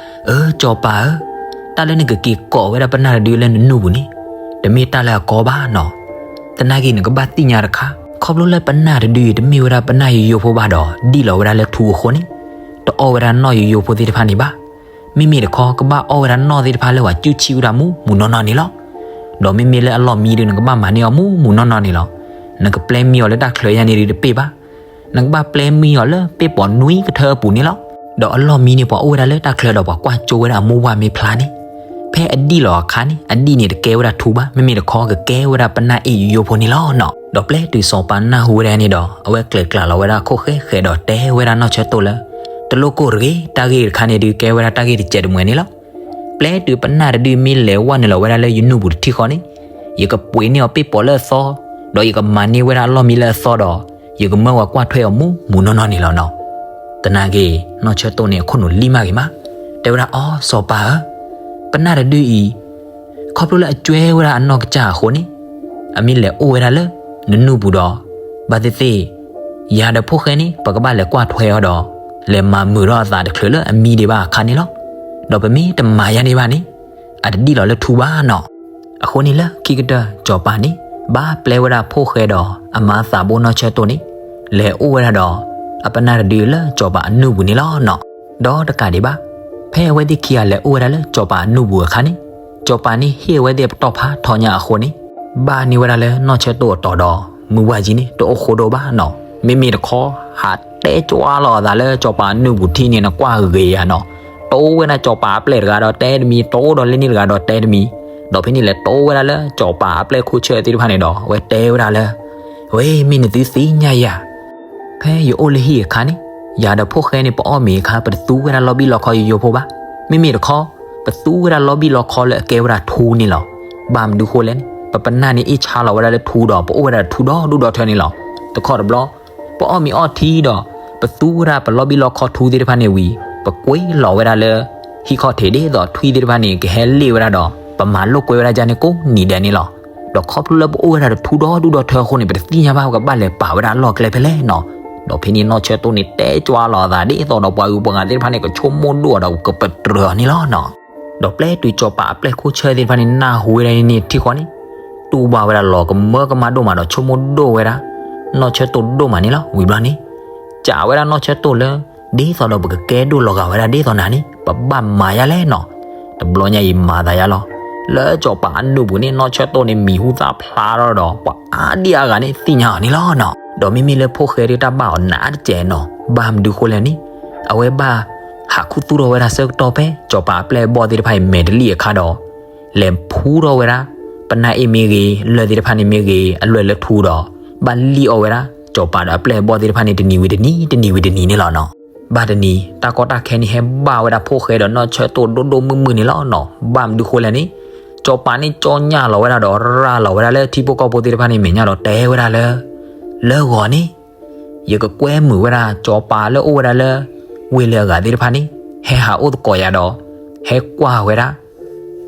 အၢ စီၤပၤဧၢ, တၢ် တၢ်လၢနကက့ၤကိးဝဲဒၣ်ပနၢ်တဒုလၢနနူၢ်ပူၤန့ၣ်, တမ့ၢ်တၢ်လၢအကီဘၣ်နီၤ. သနာ်က့ နကဘၣ်သ့ၣ်ညါတခါ, ခီဖျိလၢပနၢ်တဒုအံၤတမ့ၢ်ဝဲဒၣ်ပနၢ်ယိယိဖိဘၣ်ဒီး ဒံၣ်လီၤဝဲဒၣ်လၢထူအဃိန့ၣ်, တအီၣ်ဝဲဒၣ်နီၣ်ယိယိဖိသ့ၣ်တဖၣ်န့ၣ်ဘၣ်. မ့မ့ၢ်တခီ ကဘၣ်အီၣ်ဝဲဒၣ်နီၣ်သ့ၣ်တဖၣ်လၢပှၤကူၣ်ဆံၣ်ဝဲဒၣ်မူးမူးနီၢ်နီၢ်န့ၣ်လီၤ. ဒီးမ့မ့ၢ်လၢအလီၢ်မံဒီး နကဘၣ်မၤန့ၢ်အီၤမူးမူးနီၢ်နီၢ်န့ၣ်လီၤ. နကပျဲမံအီၤလၢတၢ်ချၢယါန့ၣ်ဒုးတပ့ၢ်ဘၣ်. နကဘၣ်ပျဲမံအီၤလၢပ့ၢ်ပိာ်နွံကထၢအပူၤန့ၣ်လီၤ. ဒီးအလီၢ်မံန့ၣ် ပှၤအိၣ်ဝဲဒၣ်လၢတၢ်ချၢဒီးပှၤကွၢ်ကၠိဝဲဒၣ်အမိၢ်ဝၢ်မ့ၢ်ဖျါန့ၣ်, ဖဲအဒံၣ်လီၤအခါန့ၣ် အဒံၣ်န့ၣ်တကဲဝဲဒၣ်ထူဘၣ်, မ့မ့ၢ်တခီကကဲဝဲဒၣ်ပနၢ်အ့ၣ်ယိယိဖိန့ၣ်လီၤနီၤ. ဒီးပျဲတုၤစီၤပၤနၢ်ဟူဝဲဒၣ်န့ၣ်ဒီး အဝဲကျဲၤကျးလီၤဝဲဒၣ်ခိၣ်ဃဲဃဲးဒီးတဲဝဲဒၣ်နီၢ်ဆၢတိၢ်လၢ တလိၣ်ကိၢ်တဂ့ၤ, တၢ်ဂ့ၢ်တခါန့ၣ်ဒုးကဲဝဲဒၣ်တၢ်ဂ့ၢ်တစဲးတမှဲၤန့ၣ်လီၤ. ပျဲတုၤပနၢ်တဒုမ့ၢ်လဲၤဝဲနုာ်လီၤဝဲဒၣ်လၢယနူၢ်ပူၤတထံၣ်ဃီန့ၣ်, ယကပှ့ၤန့ၢ်အီၤပ့ၢ်ပိာ်လၢအသီ, ဒီးယကမၤန့ၢ်ဝဲဒၣ်အလီၢ်မံလၢအသီဒီး ယကမၢဝဲကွၢ်ထွဲအီၤမူးမူးနီၢ်နီၢ်န့ၣ်လီၤနီၤ. သနာ်က့ နီၢ်ဆၢတိၢ်န့ၣ်အခိၣ်နူာ်လံမးဂ့ၤမး, တဲဝဲဒၣ်အီၤ စီၤပၤဧၢ, ပနၢ်တဒုအံၤ ခီဖျိလၢအကွဲဝဲဒၣ်အနီၢ်ကစၢ်အဃိန့ၣ်, အမ့ၢ်လဲၤအိၣ်ဝဲဒၣ်လၢနနူၢ်ပူၤဒီး, ဘၣ်သ့ၣ်သ့ၣ် ယၤဒီးဖိၣ်ဃဲန့ၣ် ပကဘၣ်လဲၤကွၢ်ထွဲအီၤဒီး လဲၤမၤမုာ်ထီၣ်အသးတချုးလၢအမံဒံးဘၣ်အခါန့ၣ်လီၤ. ဒီးပမ့ၢ်တမၤယါန့ၢ်ဘၣ်န့ၣ်, အတဒံၣ်လီၤလၢထူဘၣ်နီၤ. အဃိန့ၣ်လၢခံကတၢၢ်စီၤပၤန့ၣ် ဘၣ်ပျဲဝဲဒၣ်ဖိၣ်ဃဲဒီးအမါသးဘိနီၢ်ဆၢတိၢ်န့ၣ်, လဲၤအိၣ်ဝဲဒၣ်ဒီး အပနၢ်တဒုလၢစီၤပၤအနူၢ်ပူၤန့ၣ်လီၤနီၤ. ဒီးတကးဒံးဘၣ်, ဖဲအဝဲသ့ၣ်ခံဂၤလဲၤအိၣ်ဝဲဒၣ်လၢစီၤပၤအနူၢ်ပူၤအခါန့ၣ်, စီၤပၤန့ၣ်ဟ့ၣ်အဝဲသ့ၣ်ပတီၢ်ဖးထီညါအဃိန့ၣ်, ဘၣ်န့ၢ်ဝဲဒၣ်လၢနီၢ်ဆၢတိၢ်အတီၤဒီး မုၢ်ဝၢ်ကံန့ၣ် တအိၣ်ဃိဒိၣ်ဘၣ်နီၤ. မ့မ့ၢ်တခီ ဟးတဲကွၢ်လီၤအသးလၢစီၤပၤအနူၢ်ပူၤထံၣ်န့ၣ် နကွၢ်ဂ့ၤယၤနီၤ. တိဝဲဒၣ်စီၤပၤအပျဲၢ်တဂၤဒီးတဲတမံၤ, တိဒီးလၢန့ၣ်တဂၤဒီးတဲတမံၤ, ဒီးဖဲန့ၣ်လဲၤတိဝဲဒၣ်လၢစီၤပၤအပျဲၢ်ခိၣ်ဆၢၣ်သ့ၣ်တဖၣ်န့ၣ်ဒီး အဝဲတဲဝဲဒၣ်လၢ ဝဲမ့ၢ်နသုသ့ၣ်ညါယၤ ဖဲယအိၣ်လၢဟံၣ်အခါန့ၣ်, ယၤဒီးဖိၣ်ဃဲန့ၣ် ပအီၣ်မ့ၤအခါ ပတသူဝဲဒၣ်လီဘံၣ်လီခီယိယိဖိဘၣ်. မ့မ့ၢ်တခီ, ပသူဝဲဒၣ်လီဘံၣ်လီခီလၢအကဲဝဲဒၣ်ထူန့ၣ်လီၤ. ဘၣ်မနုၤဃိလဲၣ်န့ၣ်, ပပနၢ်န့ၣ်အ့ၣ်ဆါလီၤဝဲဒၣ်လၢထူဒီး ပအိၣ်ဝဲဒၣ်ထူဒီဒူၣ်ဒီထၢန့ၣ်လီၤ. တခီတဘျီ, ပအီၣ်မ့ၤအီၣ်ထံဒီး ပသူဝဲဒၣ်ပလီဘံၣ်လီခီထူသ့ၣ်တဖၣ်န့ၣ်ဝံၤ, ပကွ့လီၤဝဲဒၣ်လၢ ဟံၣ်ခီၣ်ထံးဒ်သိးထွံၣ်သ့ၣ်တဖၣ်န့ၣ် ကဟဲလ့ၣ်ဝဲဒၣ်ဒီး ပမၤလိာ်ကွဲဝဲဒၣ်ယါန့ၣ်ကိးနံၤဒဲးန့ၣ်လီၤ. ဒီးခီဖျိလၢပအိၣ်ဝဲဒၣ်တထူဒီဒူၣ်ဒီထၢအဃိန့ၣ် ပတသ့ၣ်ညါဘၣ် ပကဘၣ်လဲၤပာ်ဝဲဒၣ်အလီၢ်ကျဲဖဲလဲၣ်နီၤ. ဒီးဖဲန့ၣ်နီၢ်ဆၢတိၢ်န့ၣ်တဲကွၢ်လီၤအသးဒ်သိးဒီးပှၤဂုၤပှၤဂၤသ့ၣ်တဖၣ်န့ၣ် ကဆိကမိၣ်ဒိၣ်ဒီးကပတြၢၤအီၤန့ၣ်လီၤနီၤ. ဒီးပျဲတုၤစီၤပၤအပျဲၢ်ခိၣ်ဆၢၣ်သ့ၣ်တဖၣ်န့ၣ် နၢ်ဟူဝဲဒၣ်န့ၣ်ထံၣ်ဃီန့ၣ်, တူၢ်ဘၣ်ဝဲဒၣ်လီၤကမၢကမၣ်ဒိၣ်မးဒီးဆိကမိၣ်ဒိၣ်ဝဲဒၣ် နီၢ်ဆၢတိၢ်ဒိၣ်မးန့ၣ်လီၤ. ဝံၤဘျီန့ၣ်, စံးဝဲဒၣ်နီၢ်ဆၢတိၢ်လၢ ဒ်သိးဒီးပကကဲဒိၣ်လီၤဂာ်ဝဲဒၣ်ဒ်သိးနၤန့ၣ် ပဘၣ်မၤယါလဲၣ်နီၤ. တဘျီညါအံၤမၤသးယါလီၤ. လၢစီၤပၤအနူၢ်ပူၤန့ၣ် နီၢ်ဆၢတိၢ်န့ၣ်မံၤဟူသၣ်ဖျါထီၣ်ဒီး ပှၤအါဒံအါဂၤန့ၣ်သ့ၣ်ညါအီၤန့ၣ်လီၤနီၤ. ဒီးမ့မ့ၢ်လၢဖိၣ်ဃဲဒုးတၢ်ဘၣ်အီၤနးတစဲးနီၤ. ဘၣ်မနုၤဃိလဲၣ်န့ၣ်, အဝဲဘၣ်ဟးခူသူၣ်ထီၣ်ဝဲဒၣ်ဆၢကတီၢ်ဖဲ စီၤပၤအပျဲၢ်အဘီၣ်သ့ၣ်တဖၣ်အံၤ မဲာ်တလံၣ်အခါဒီး လဲၤဖူထီၣ်ဝဲဒၣ် ပနၢ်အ့ၣ်မ့ၢ်ဂ့ၤ လၢၢ်သ့ၣ်တဖၣ်န့ၣ်မ့ၢ်ဂ့ၤ အလွဲၢ်လၢထူဒီး ဘၣ်လံၣ်အီၣ်ဝဲဒၣ် စီၤပၤဒီးအပျဲၢ်အဘီၣ်သ့ၣ်တဖၣ်န့ၣ် တနံၤဝံၤတနံၤ တနံၤဝံၤတနံၤန့ၣ်လီၤနီၤ. ဘၣ်တနံၤ တၢ်ကီတၢ်ခဲန့ၣ်ဟဲဘၣ်ဝဲဒၣ်ဖိၣ်ဃဲဒီးနီၢ်ဆၢတိၢ်ဒိၣ်ဒိၣ်မုၢ်မုၢ်န့ၣ်လီၤနီၤ. ဘၣ်မနုၤဃိလဲၣ်န့ၣ်, စီၤပၤန့ၣ်ကၠီညၣ်လီၤဝဲဒၣ်ဒီး ရၤလီၤဝဲဒၣ်လၢထံဖိကီၢ်ဖိသ့ၣ်တဖၣ်န့ၣ်မဲာ်ညါဒီးတဲဝဲဒၣ်လၢ လၢဂီၤန့ၣ် ယကကွဲမုာ်ဝဲဒၣ်စီၤပၤလၢအိၣ်ဝဲဒၣ်လၢ ဝ့ၢ်လၢအဂၤသ့ၣ်တဖၣ်န့ၣ် ဟဲဟးအိၣ်သကိးယၤဒီး ဟဲကွၢ်ဝဲဒၣ်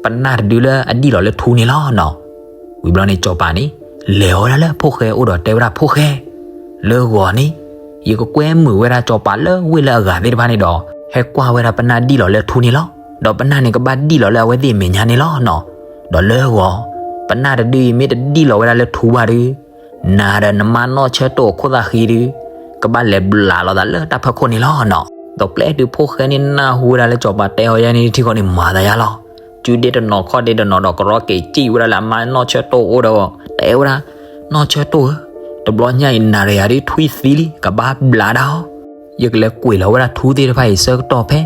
ပနၢ်တဒုလၢအဒံၣ်လီၤလၢထူန့ၣ်လီၤနီၤ. ဝံၤဘျီန့ၣ်စီၤပၤန့ၣ် လဲၤဝဲဒၣ်လၢဖိၣ်ဃဲအအိၣ်ဒီးတဲဝဲဒၣ်ဖိၣ်ဃဲ, လၢဂီၤန့ၣ် ယကကွဲမုာ်ဝဲဒၣ်စီၤပၤလၢဝ့ၢ်လၢအဂၤသ့ၣ်တဖၣ်န့ၣ်ဒီး ဟဲကွၢ်ဝဲဒၣ်ပနၢ်ဒံၣ်လီၤလၢထူန့ၣ်လီၤ. ဒီးပနၢ်န့ၣ်ကဘၣ်ဒံၣ်လီၤလၢအဝဲသ့ၣ်အမဲာ်ညါန့ၣ်လီၤနီၤ. ဒီးလၢဂီၤ ပနၢ်တဒုအံၤမ့ၢ်တဒံၣ်လီၤဝဲဒၣ်လၢထူဘၣ်ဒီး နၤဒီးနမါနီၢ်ဆၢတိၢ်အခိၣ်သၣ်ဃံဒု ကဘၣ်လဲၤဘျးလီၤသးလၢတၢ်ဖၢခိၣ်န့ၣ်လီၤနီၤ. ဒီးပျဲတုၤဖိၣ်ဃဲန့ၣ်နၢ်ဟူဝဲဒၣ်လၢစီၤပၤတဲအီၤယါန့ၣ်ထံၣ်ဃီန့ၣ်မၤသးယါလီၤ. စုဒ့တနီၤခီၣ်ဒ့တနီၤဒီးကရီက့ၤစံၣ်ဝဲဒၣ်လၢအမါနီၢ်ဆၢတိၢ်အအိၣ်ဒီး တဲဝဲဒၣ်, နီၢ်ဆၢတိၢ်ဧၢ, တဘျီညါအံၤနၤဒီးယၤဒုးထွံၣ်သံလံ ကဘၣ်ဘျးဒၣ်အီၤ ယကလဲၤကွံာ်လီၤဝဲဒၣ်ထူသ့ၣ်တဖၣ်အံၤဆၢကတီၢ်ဖဲ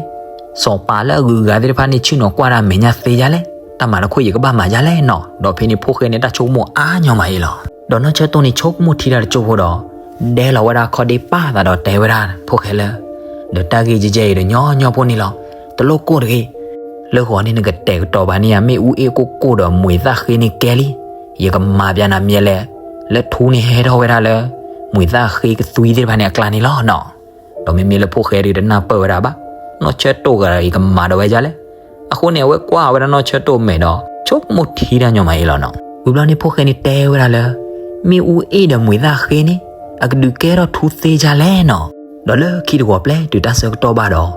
စီၤပၤလၢအဂုၤအဂၤသ့ၣ်တဖၣ်န့ၣ် ဆ့ၣ်နီၤကွၢ်ဒၣ်အမဲာ်ညါသ့ယါလဲၣ်, တၢ်မၤတခီယကဘၣ်မၤယါလဲၣ်နီၤ. ဒီးဖဲန့ၣ်ဖိၣ်ဃဲန့ၣ်တၢ်ဆိကမိၣ်အါညီမးအံၤလီၤ. ဒီးနီၢ်ဆၢတိၢ်န့ၣ်ဆိကမိၣ်ထံတၢ်တကၠိၢ်ဖိဒီး ဒဲလီၤဝဲဒၣ်ခီၣ်ဒ့ပာ်သးဒီးတဲဝဲဒၣ်ဖိၣ်ဃဲလၢ ဒီးတၢ်ဂ့ၢ်ကဲကဲအံၤဒီးညီညီဖိန့ၣ်လီၤ. တလိၣ်ကိၢ်တဂ့ၤ လၢဂီၤန့ၣ်နကတဲာ်ကတီၤဘၣ်န့ၢ်ယၤ မ့ၣ်အူအ့ၣ်ကိၢ်ကိၢ်ဒီးမှံၤသၣ်ဃ့န့ၣ်ကဲလံ. ယကမၤပျးနၤမ့ၢ်လဲၣ်, လၢထူန့ၣ်ဟဲထီၣ်ဝဲဒၣ်လၢ မှံၤသၣ်ဃ့ကသွံသ့ၣ်တဖၣ်န့ၣ်အကျါန့ၣ်လီၤနီၤ. ဒီးမ့မ့ၢ်လၢဖိၣ်ဃဲဒုးတနၢ်ပၢၢ်ဝဲဒၣ်ဘၣ်, နီၢ်ဆၢတိၢ်ဂၤဒီးယကမၤဒီးဝဲဒ်လဲၣ်. အဃိန့ၣ် အဝဲကွၢ်ဝဲဒၣ်နီၢ်ဆၢတိၢ်မဲာ်ဒီး ဆိကမိၣ်ထံတၢ်ညီမးအံၤလီၤနီၤ. ဝံၤဘျီန့ၣ်ဖိၣ်ဃဲန့ၣ်တဲဝဲဒၣ်လၢ မ့ၣ်အူအ့ၣ်ဒီးမှံၤသၣ်ဃ့န့ၣ် အကဒုးကဲထီၣ်ထူသ့ဒ်လဲၣ်နီၤ. ဒီးလၢခံတဂီၤပျဲတုၤတၢ်ဆၢကတီၢ်ဘၣ်ဒီး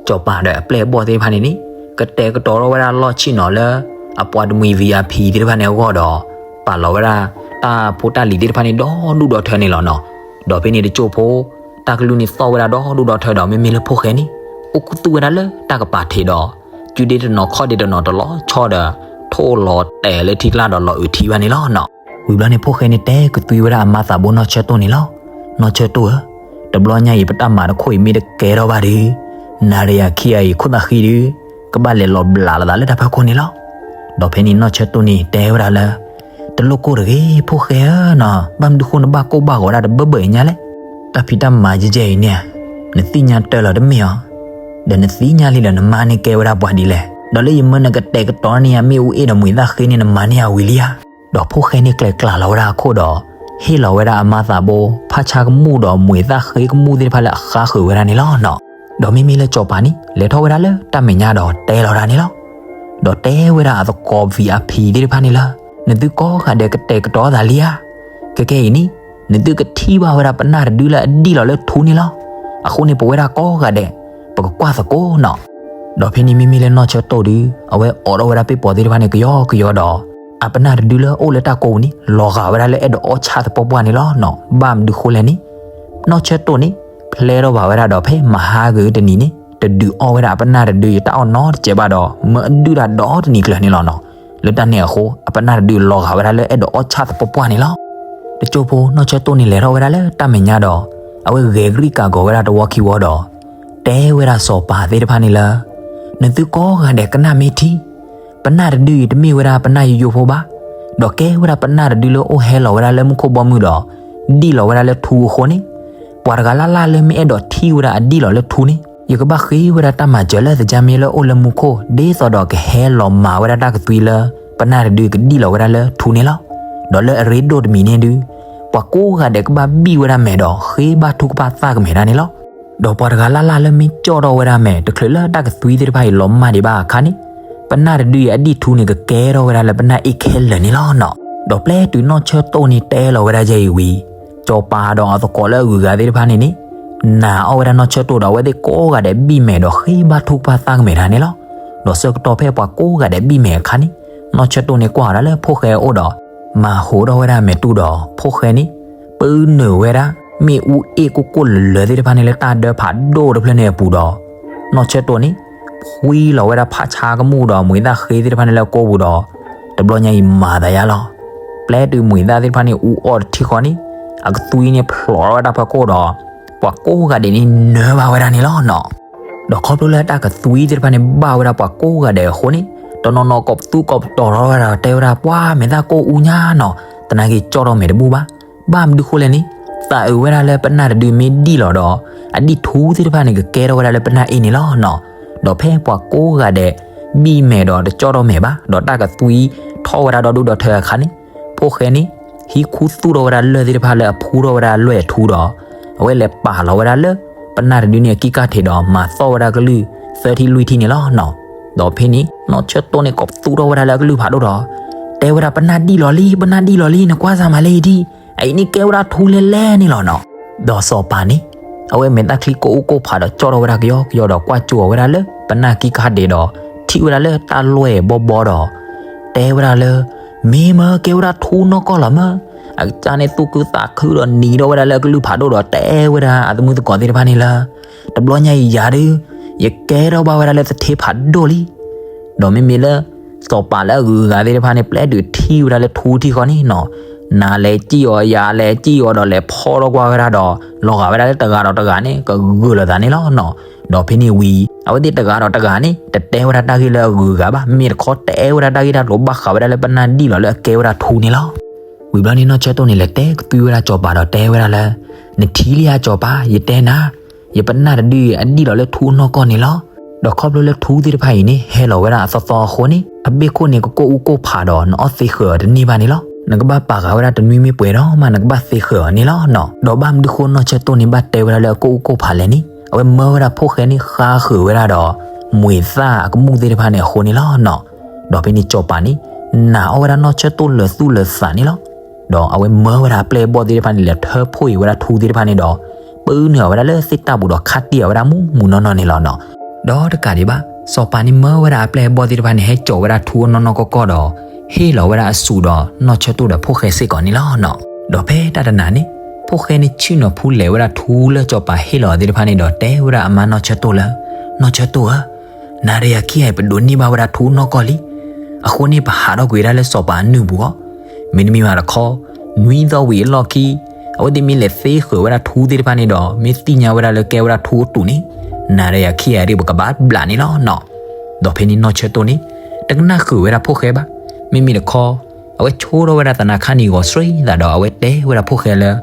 စီၤပၤဒီးအပျဲၢ်အဘီၣ်သ့ၣ်တဖၣ်န့ၣ်န့ၣ် ကတဲာ်ကတီၤထီၣ်ဝဲဒၣ်လီၢ်ဆ့ၣ်နီၤလၢ အပှၤတမှံၤ VIP သ့ၣ်တဖၣ်န့ၣ်အဂီၢ်ဒီး ပာ်လီၤဝဲဒၣ် တၢ်ဖိတၢ်လံၤသ့ၣ်တဖၣ်န့ၣ်ဒီဒူၣ်ဒီထၢန့ၣ်လီၤနီၤ. ဒီးဖဲန့ၣ်တစိၢ်ဖိ တၢ်ကလုၢ်န့ၣ်သီၣ်ဝဲဒၣ်ဒီဒူၣ်ဒီထၢဒီး မ့မ့ၢ်လၢဖိၣ်ဃဲန့ၣ် အိၣ်ခူသူၣ်ဝဲဒၣ်လၢတၢ်ကပၤထံးဒီး စုဒ့တနီၤခီၣ်ဒ့တနီၤတလီၤဆီဒီး ထိၣ်လီၤတဲာ်လၢထံကျါဒီးလီၤအုးထံဘၣ်န့ၣ်လီၤနီၤ. ဝံၤဘျီန့ၣ် ဖိၣ်ဃဲန့ၣ်တဲကသွံဝဲဒၣ်အမါသးဘိနီၢ်ဆၢတိၢ်န့ၣ်လီၤ. နီၢ်ဆၢတိၢ်ဧၢ, တဘျီညါအံၤ ပတၢ်မၤတခိၣ်အံၤမ့ၢ်တကဲထီၣ်ဘၣ်ဒီး နၤဒီးယၤခံဂၤအံၤ ခိၣ်သးဃံဒီး ကဘၣ်လဲၤလီၤဘျးလိာ်သးလၢတၢ်ဖီခိၣ်န့ၣ်လီၤ. ဒီးဖဲန့ၣ်နီၢ်ဆၢတိၢ်န့ၣ်တဲဝဲဒၣ်လၢ တလိၣ်ကိၢ်တဂ့ၤ ဖိၣ်ဃဲဧၢနီၤ, ဘၣ်မနုၤဃိနဘၣ်ကိၢ်ဘၣ်ဂီၤဒၣ်တဘၢဘၢအံၤညါလဲၣ်. တၢ်ဖံးတၢ်မၤယဲၢ်ယဲၢ်အံၤန့ၣ် နသ့ၣ်ညါတၢ်လီၤတမ့ၢ်ဧါ. ဒီးနသ့ၣ်ညါလံဒီးနမါန့ၣ်ကဲဝဲဒၣ်ပှၤဒ်လဲၣ်. ဒီးလၢယမၢနကတဲာ်ကတီၤန့ၢ်ယၤမ့ၣ်အူအ့ၣ်ဒီးမှံသၣ်ဃ့န့ၣ် နမၤန့ၢ်ယၤဝံၤလံဧါ. ဒီးဖိၣ်ဃဲန့ၣ်ကျဲၤကျါလီၤဝဲဒၣ်အခိၣ်ဒီး ဟ့ၣ်လီၤဝဲဒၣ်အမါသးဘိ ဖးဆါကမူၣ်ဒီးမှံသၣ်ဃ့ကမူၣ်သ့ၣ်တဖၣ်လၢအဃါဃုာ်ဝဲဒၣ်န့ၣ်လီၤနီၤ. ဒီးမ့မ့ၢ်လၢစီၤပၤန့ၣ် လဲၤထီၣ်ဝဲဒၣ်လၢတၢ်မဲာ်ညါဒီးတဲလီၤဒၣ်န့ၣ်လီၤ. ဒီးတဲဝဲဒၣ်အသကိး VIP သ့ၣ်တဖၣ်န့ၣ်လၢ နသုကိးဂၤဒဲးကတဲာ်ကတီၤသးလံဧါ. ခဲကဲအံၤန့ၣ် နသုကထံၣ်ဘၣ်ဝဲဒၣ်ပနၢ်တဒုလၢအဒံၣ်လီၤလၢထူန့ၣ်လီၤ. အဃိန့ၣ် ပဝဲဒၣ်ကိးဂၤဒဲး ပကကွၢ်သကိးနီၤ. ဒီးဖဲန့ၣ်မ့မ့ၢ်လၢနီၢ်ဆၢတိၢ်ဒု အဝဲအိးထီၣ်ဝဲဒၣ်ပ့ၢ်ပီၤသ့ၣ်တဖၣ်န့ၣ် ကယီကယီဒီး အပနၢ်တဒုလၢအိၣ်လၢတၢ်ကိးပူၤန့ၣ် လီၤဂာ်ဝဲဒၣ်လၢအဲၣ်ဒိးအီၣ်ဆၣ်သပှၢ်ပှၢ်န့ၣ်လီၤနီၤ. ဘၣ်မနုၤဃိလဲၣ်န့ၣ် နီၢ်ဆၢတိၢ်န့ၣ် ဖျဲထီၣ်ဘၣ်ဝဲဒၣ်ဒီး ဖဲမဟါဂ့ၤတနံၤန့ၣ် တဒုးအီၣ်ဝဲဒၣ်အပနၢ်တဒု ယတၢ်အီၣ်နီတစဲးဘၣ်ဒီး မၢအဒုၣ်တၢ်ဒီတနံၤကျၢၤန့ၣ်လီၤနီၤ. လၢတၢ်န့ၣ်အဃိ အပနၢ်တဒုလီၤဂာ်ဝဲဒၣ်လၢအဲၣ်ဒိးအီၣ်ဆၣ်သပှၢ်ပှၢ်န့ၣ်လီၤ. တစိၢ်ဖိ နီၢ်ဆၢတိၢ်န့ၣ်လဲၤထီၣ်ဝဲဒၣ်လၢတၢ်မဲာ်ညါဒီး အဝဲဂဲၤကရံၣ်ကးဂီၤဝဲဒၣ်တဝီခံဝီဒီး တဲဝဲဒၣ်စီၤပၤသ့ၣ်တဖၣ်န့ၣ်လၢ နသုကိးဂၤဒဲးကနၣ်မ့ၢ်ထံ ပနၢ်တဒုအံၤတမ့ၢ်ဝဲဒၣ်ပနၢ်ယိယိဖိဘၣ်, ဒီးကဲဝဲဒၣ်ပနၢ်တဒုလၢအိၣ်ဟဲလီၤဝဲဒၣ်လၢမူခိၣ်ဘီမုၢ်ဒီး ဒံၣ်လီၤဝဲဒၣ်လၢထူအဃိန့ၣ်, ပှၤတဂၤလၢ်လၢ်လၢမ့ၢ်အဲၣ်ဒိးထံၣ်ဝဲဒၣ်အဒံၣ်လီၤလၢထူန့ၣ်, ယကဘၣ်ဃ့ဝဲဒၣ်တၢ်မၤစၢၤလၢသကြားမ့ၢ်လၢအိၣ်လၢမူခိၣ် ဒ်သိးဒီးကဟဲလီၤမၤဝဲဒၣ်တၢ်ကသွံလၢ ပနၢ်တဒုကဒံၣ်လီၤဝဲဒၣ်လၢထူန့ၣ်လီၤ. ဒီးလၢအရ့ဒိၣ်တမံၤန့ၣ်ဒု ပှၤကိးဂၤဒဲးကဘၣ်ဘံၣ်ဝဲဒၣ်မဲာ်ဒီး ဃ့ဘါထုကဖၣ်သၣ်ကမဲာ်ဒၣ်န့ၣ်လီၤ. ဒီးပှၤတဂၤလၢ်လၢ်လၢမ့ၢ်ကၠီၣ်ထီၣ်ဝဲဒၣ်မဲာ် တချုးလၢတၢ်ကသွံသ့ၣ်တဖၣ်အံၤလီၤမၢ်ဒံးဘၣ်အခါန့ၣ်, ပနၢ်တဒုအံၤအဒံၣ်ထူန့ၣ် ကကဲထီၣ်ဝဲဒၣ်လၢပနၢ်အ့ၣ်ခဲလၢာ်န့ၣ်လီၤနီၤ. ဒီးပျဲတုၤနီၢ်ဆၢတိၢ်န့ၣ်တဲလီၤဝဲဒၣ်ယဲအံၤဝံၤ, စီၤပၤဒီးအသကိးလၢအဂုၤအဂၤသ့ၣ်တဖၣ်န့ၣ်န့ၣ်, နာ်အီၣ်ဝဲဒၣ်နီၢ်ဆၢတိၢ်ဒီးအဝဲသ့ၣ်ကိးဂၤဒဲးဘံၣ်မဲာ်ဒီးဃ့ဘါထုကဖၣ်သၣ်ကမဲာ်ဒၣ်န့ၣ်လီၤ. ဒီးဆၢကတီၢ်ဖဲပှၤကိးဂၤဒဲးဘံၣ်မဲာ်အခါန့ၣ်, နီၢ်ဆၢတိၢ်န့ၣ်ကွၢ်ဒၣ်လၢဖိၣ်ဃဲအအိၣ်ဒီး မၤဟိးထီၣ်ဝဲဒၣ်မဲာ်တူၢ်ဒီး ဖိၣ်ဃဲန့ၣ် ပုၢ်နုာ်ဝဲဒၣ် မ့ၣ်အူအ့ၣ်ကိၢ်ကိၢ်လၢာ်လၢာ်သ့ၣ်တဖၣ်န့ၣ်လၢတၢ်ဒၢဖးဒိၣ်တဖျၢၣ်န့ၣ်အပူၤဒီး နီၢ်ဆၢတိၢ်န့ၣ် ဖှံလီၤဝဲဒၣ်ဖးဆါကမူၣ်ဒီးမှံသၣ်ဃ့သ့ၣ်တဖၣ်န့ၣ်လၢအကိာ်ပူၤဒီး တဘျီညါအံၤမၤသးယါလီၤ. ပျဲတုၤမှံသၣ်သ့ၣ်တဖၣ်န့ၣ်အူအီၣ်တထံၣ်ဃီန့ၣ်, အကသွံန့ၣ်ဖျိးထီၣ်ဝဲဒၣ်ဖီခိၣ်ဒီး ပှၤကိးဂၤဒဲးန့ၣ်နၢဘၣ်ဝဲဒၣ်န့ၣ်လီၤနီၤ. ဒီးခီဖျိလၢတၢ်ကသွံသ့ၣ်တဖၣ်န့ၣ် ဘၣ်ဝဲဒၣ်ပှၤကိးဂၤဒဲးအဃိန့ၣ်, တနီၤနီၤကိးပသူကိးပတီၤထီၣ်ဝဲဒၣ်ဒီးတဲဝဲဒၣ် ပှၤမဲာ်သၣ်ကိၢ်အူညါနီၤ, သနာ်က့ကၠီၣ်ထီၣ်မဲာ်တဘူၣ်ဘၣ်. ဘၣ်မနုၤဃိလဲၣ်န့ၣ်, သးအုးဝဲဒၣ်လၢပနၢ်တဒုမ့ၢ်ဒံၣ်လီၤဒီး အဒံၣ်ထူသ့ၣ်တဖၣ်န့ၣ် ကကဲထီၣ်ဝဲဒၣ်လၢပနၢ်အ့ၣ်န့ၣ်လီၤနီၤ. ဒီးဖဲပှၤကိးဂၤဒဲး ဘံၣ်မဲာ်ဒီးတကၠီၣ်ထီၣ်မဲာ်ဘၣ်, ဒီးတၢ်ကသွံထီၣ်ဝဲဒၣ်ဒီဒူၣ်ဒီထၢအခါန့ၣ်, ဖိၣ်ဃဲန့ၣ် ဟံးခူသူၣ်ထီၣ်ဝဲဒၣ်လၢၢ်သ့ၣ်တဖၣ်လၢအဖှူထီၣ်ဝဲဒၣ်လွဲၢ်ထူဒီး အဝဲလဲၤပာ်လီၤဝဲဒၣ်လၢ ပနၢ်တဒုန့ၣ်အကံၢ်ကၢ်ထံးဒီး မၤသီၣ်ဝဲဒၣ်ကလုၢ်သၢထံၣ်လွံၢ်ထံၣ်န့ၣ်လီၤနီၤ. ဒီးဖဲန့ၣ် နီၢ်ဆၢတိၢ်န့ၣ်ကိးပသူၣ်ထီၣ်ဝဲဒၣ်လၢအကလုၢ်ဖးဒိၣ်ဒီး တဲဝဲဒၣ် ပနၢ်ဒံၣ်လီၤလံ, ပနၢ်ဒံၣ်လီၤလံ, နကွၢ်စၢ်မးလၢအံၤဒံၣ်, အအံၤန့ၣ်ကဲဝဲဒၣ်ထူလဲလဲန့ၣ်လီၤနီၤ. ဒီးစီၤပၤန့ၣ် အဝဲမဲာ်သၣ်ချံကိၢ်အူကိၢ်ဖးဒီးကၠီၣ်ထီၣ်ဝဲဒၣ်ကယီကယီဒီးကွၢ်ကၠိအီၤဝဲဒၣ်လၢ ပနၢ်ကံၢ်ကၢ်ဒဲးဒီး ထံၣ်ဝဲဒၣ်လၢတၢ်လွဲၢ်ဘီဘီဒီး တဲဝဲဒၣ်လၢ မ့ၢ်မၢကဲဝဲဒၣ်ထူနီၢ်ကီၢ်လီၤမၢ. အကစၢ်န့ၣ်သူၣ်ခုသးခုဒီးနံၤထီၣ်ဝဲဒၣ်လၢအကလုၢ်ဖးဒိၣ်ဒီးတဲဝဲဒၣ်အသမုၢ်သကိးသ့ၣ်တဖၣ်န့ၣ်လၢ တဘျီညါအံၤယၤဒုး ယကဲထီၣ်ဘၣ်ဝဲဒၣ်လၢသထ့ဖးဒိၣ်လံ. ဒီးမ့မ့ၢ်လၢ စီၤပၤလၢအဂုၤအဂၤသ့ၣ်တဖၣ်န့ၣ် ပျဲတုၤထံၣ်ဝဲဒၣ်လၢထူထံၣ်ဃီန့ၣ်နီၤ, နၤလဲၤစံၣ်အီၤ ယၤလဲၤစံၣ်အီၤဒီးလဲၤဖီထီၣ်ကွၢ်ဝဲဒၣ်ဒီး လီၤဂာ်ဝဲဒၣ်လၢတဂၤဒီးတဂၤန့ၣ် ကဂုာ်လိာ်သးန့ၣ်လီၤနီၤ. ဒီးဖဲန့ၣ်ဝံၤ အဝဲသ့ၣ်တဂၤဒီးတဂၤန့ၣ် တတဲဝဲဒၣ်တၢ်ဂ့ၢ်လၢအဂုၤအဂၤဘၣ်, မ့ၢ်တခီတဲဝဲဒၣ်တၢ်ဂ့ၢ်တၢ်ကျိၤဘၣ်ဃးဝဲဒၣ်လၢပနၢ်ဒံၣ်လီၤလၢအကဲဝဲဒၣ်ထူန့ၣ်လီၤ. ဝံၤဘျီန့ၣ်နီၢ်ဆၢတိၢ်န့ၣ် လဲၤတဲကသွံဝဲဒၣ်စီၤပၤဒီးတဲဝဲဒၣ်လၢ နထံၣ်လံဧါစီၤပၤ, ယတဲနၤ, ယပနၢ်တဒုအံၤအဒံၣ်လီၤလၢထူနီၢ်ကီၢ်န့ၣ်လီၤ. ဒီးခီဖျိလၢထူသ့ၣ်တဖၣ်အံၤန့ၣ် ဟဲလီၤဝဲဒၣ်အသီသီအဃိန့ၣ် အဘ့ၣ်ခိၣ်န့ၣ်ကကိၢ်အူကိၢ်ဖးဒီး နအီၣ်သ့ဃုာ်အီၤတန့ၢ်ဘၣ်န့ၣ်လီၤ. နကဘၣ်ပာ်ဃာ်ဝဲဒၣ်တနွံမ့ၢ်ပှဲၤဒီးမး နကဘၣ်သ့ဃုာ်အီၤန့ၣ်လီၤနီၤ. ဒီးဘၣ်မနုၤဃိနီၢ်ဆၢတိၢ်န့ၣ်ဘၣ်တဲဝဲဒၣ်လၢအကိၢ်အူကိၢ်ဖးလဲၣ်န့ၣ်, အဝဲမၢဝဲဒၣ်ဖိၣ်ဃဲန့ၣ်ဃါဃုာ်ဝဲဒၣ်ဒီး မှံသၣ်အကမူၣ်သ့ၣ်တဖၣ်န့ၣ်အဃိန့ၣ်လီၤနီၤ. ဒီးဖဲန့ၣ်စီၤပၤန့ၣ် နာ်အီၣ်ဝဲဒၣ်နီၢ်ဆၢတိၢ်လၢာ်သူၣ်လၢာ်သးန့ၣ်လီၤ. ဒီးအဝဲမၢဝဲဒၣ်အပျဲၢ်အဘီၣ်သ့ၣ်တဖၣ်န့ၣ် လဲၤထၢဖှိၣ်အံၤဝဲဒၣ်ထူသ့ၣ်တဖၣ်န့ၣ်ဒီး ပုၢ်နုာ်အီၤဝဲဒၣ်လၢသ့ၣ်တၢ်ပူၤဒီးခးတံၢ်အီၤဝဲဒၣ်မူးမူးနီၢ်နီၢ်န့ၣ်လီၤနီၤ. ဒီးတကးဒံးဘၣ် စီၤပၤန့ၣ်မၢဝဲဒၣ်အပျဲၢ်အဘီၣ်သ့ၣ်တဖၣ်န့ၣ် ဟဲစိာ်ဝဲဒၣ်ထူအနီၢ်နီၢ်ကီၢ်ကီၢ်ဒီး ဟ့ၣ်လီၤဝဲဒၣ်အစူးဒီးနီၢ်ဆၢတိၣ်ဒီးဖိၣ်ဃဲစ့ၢ်ကီးန့ၣ်လီၤနီၤ. ဒီးဖဲတၢ်တနၤန့ၣ် ဖိၣ်ဃဲန့ၣ်ဆ့ၣ်နီၤဖူလဲၤဝဲဒၣ်ထူလၢစီၤပၤဟ့ၣ်လီၤသ့ၣ်တဖၣ်န့ၣ်ဒီး တဲဝဲဒၣ်အမါနီၢ်ဆၢတိၣ်လၢ နီၢ်ဆၢတိၣ်ဧၢ, နၤဒီးယၤခံဂၤအံၤ ပဒိးန့ၢ်ဘၣ်ဝဲဒၣ်ထူနီၢ်ကီၢ်လံ. အဃိန့ၣ် ပဟးထီၣ်ကွံာ်ဝဲဒၣ်လၢစီၤပၤအနုၢ်ပူၤအီၤ. မ့တမ့ၢ်ဘၣ်တခီ, နွံသီဝံၤအလီၢ်ခံ အဝဲသ့ၣ်မ့ၢ်လဲၤသ့ဃုာ်ဝဲဒၣ်ထူသ့ၣ်တဖၣ်န့ၣ်ဒီး မ့ၢ်သ့ၣ်ညါဝဲဒၣ်လၢကဲဝဲဒၣ်ထူအတူးန့ၣ်, နၤဒီးယၤခံဂၤဒၣ်ပကဘၣ်ဘျးန့ၣ်လီၤနီၤ. ဒီးဖဲန့ၣ်နီၢ်ဆၢတိၣ်န့ၣ် တကနၣ်ဃုာ်ဝဲဒၣ်ဖိၣ်ဃဲဘၣ်. မ့မ့ၢ်တခီ, အဝဲဆိထီၣ်ဝဲဒၣ်သနာ်ခါန့ၣ်ဂီၤဆှံသးဒီး အဝဲတဲဝဲဒၣ်ဖိၣ်ဃဲလၢ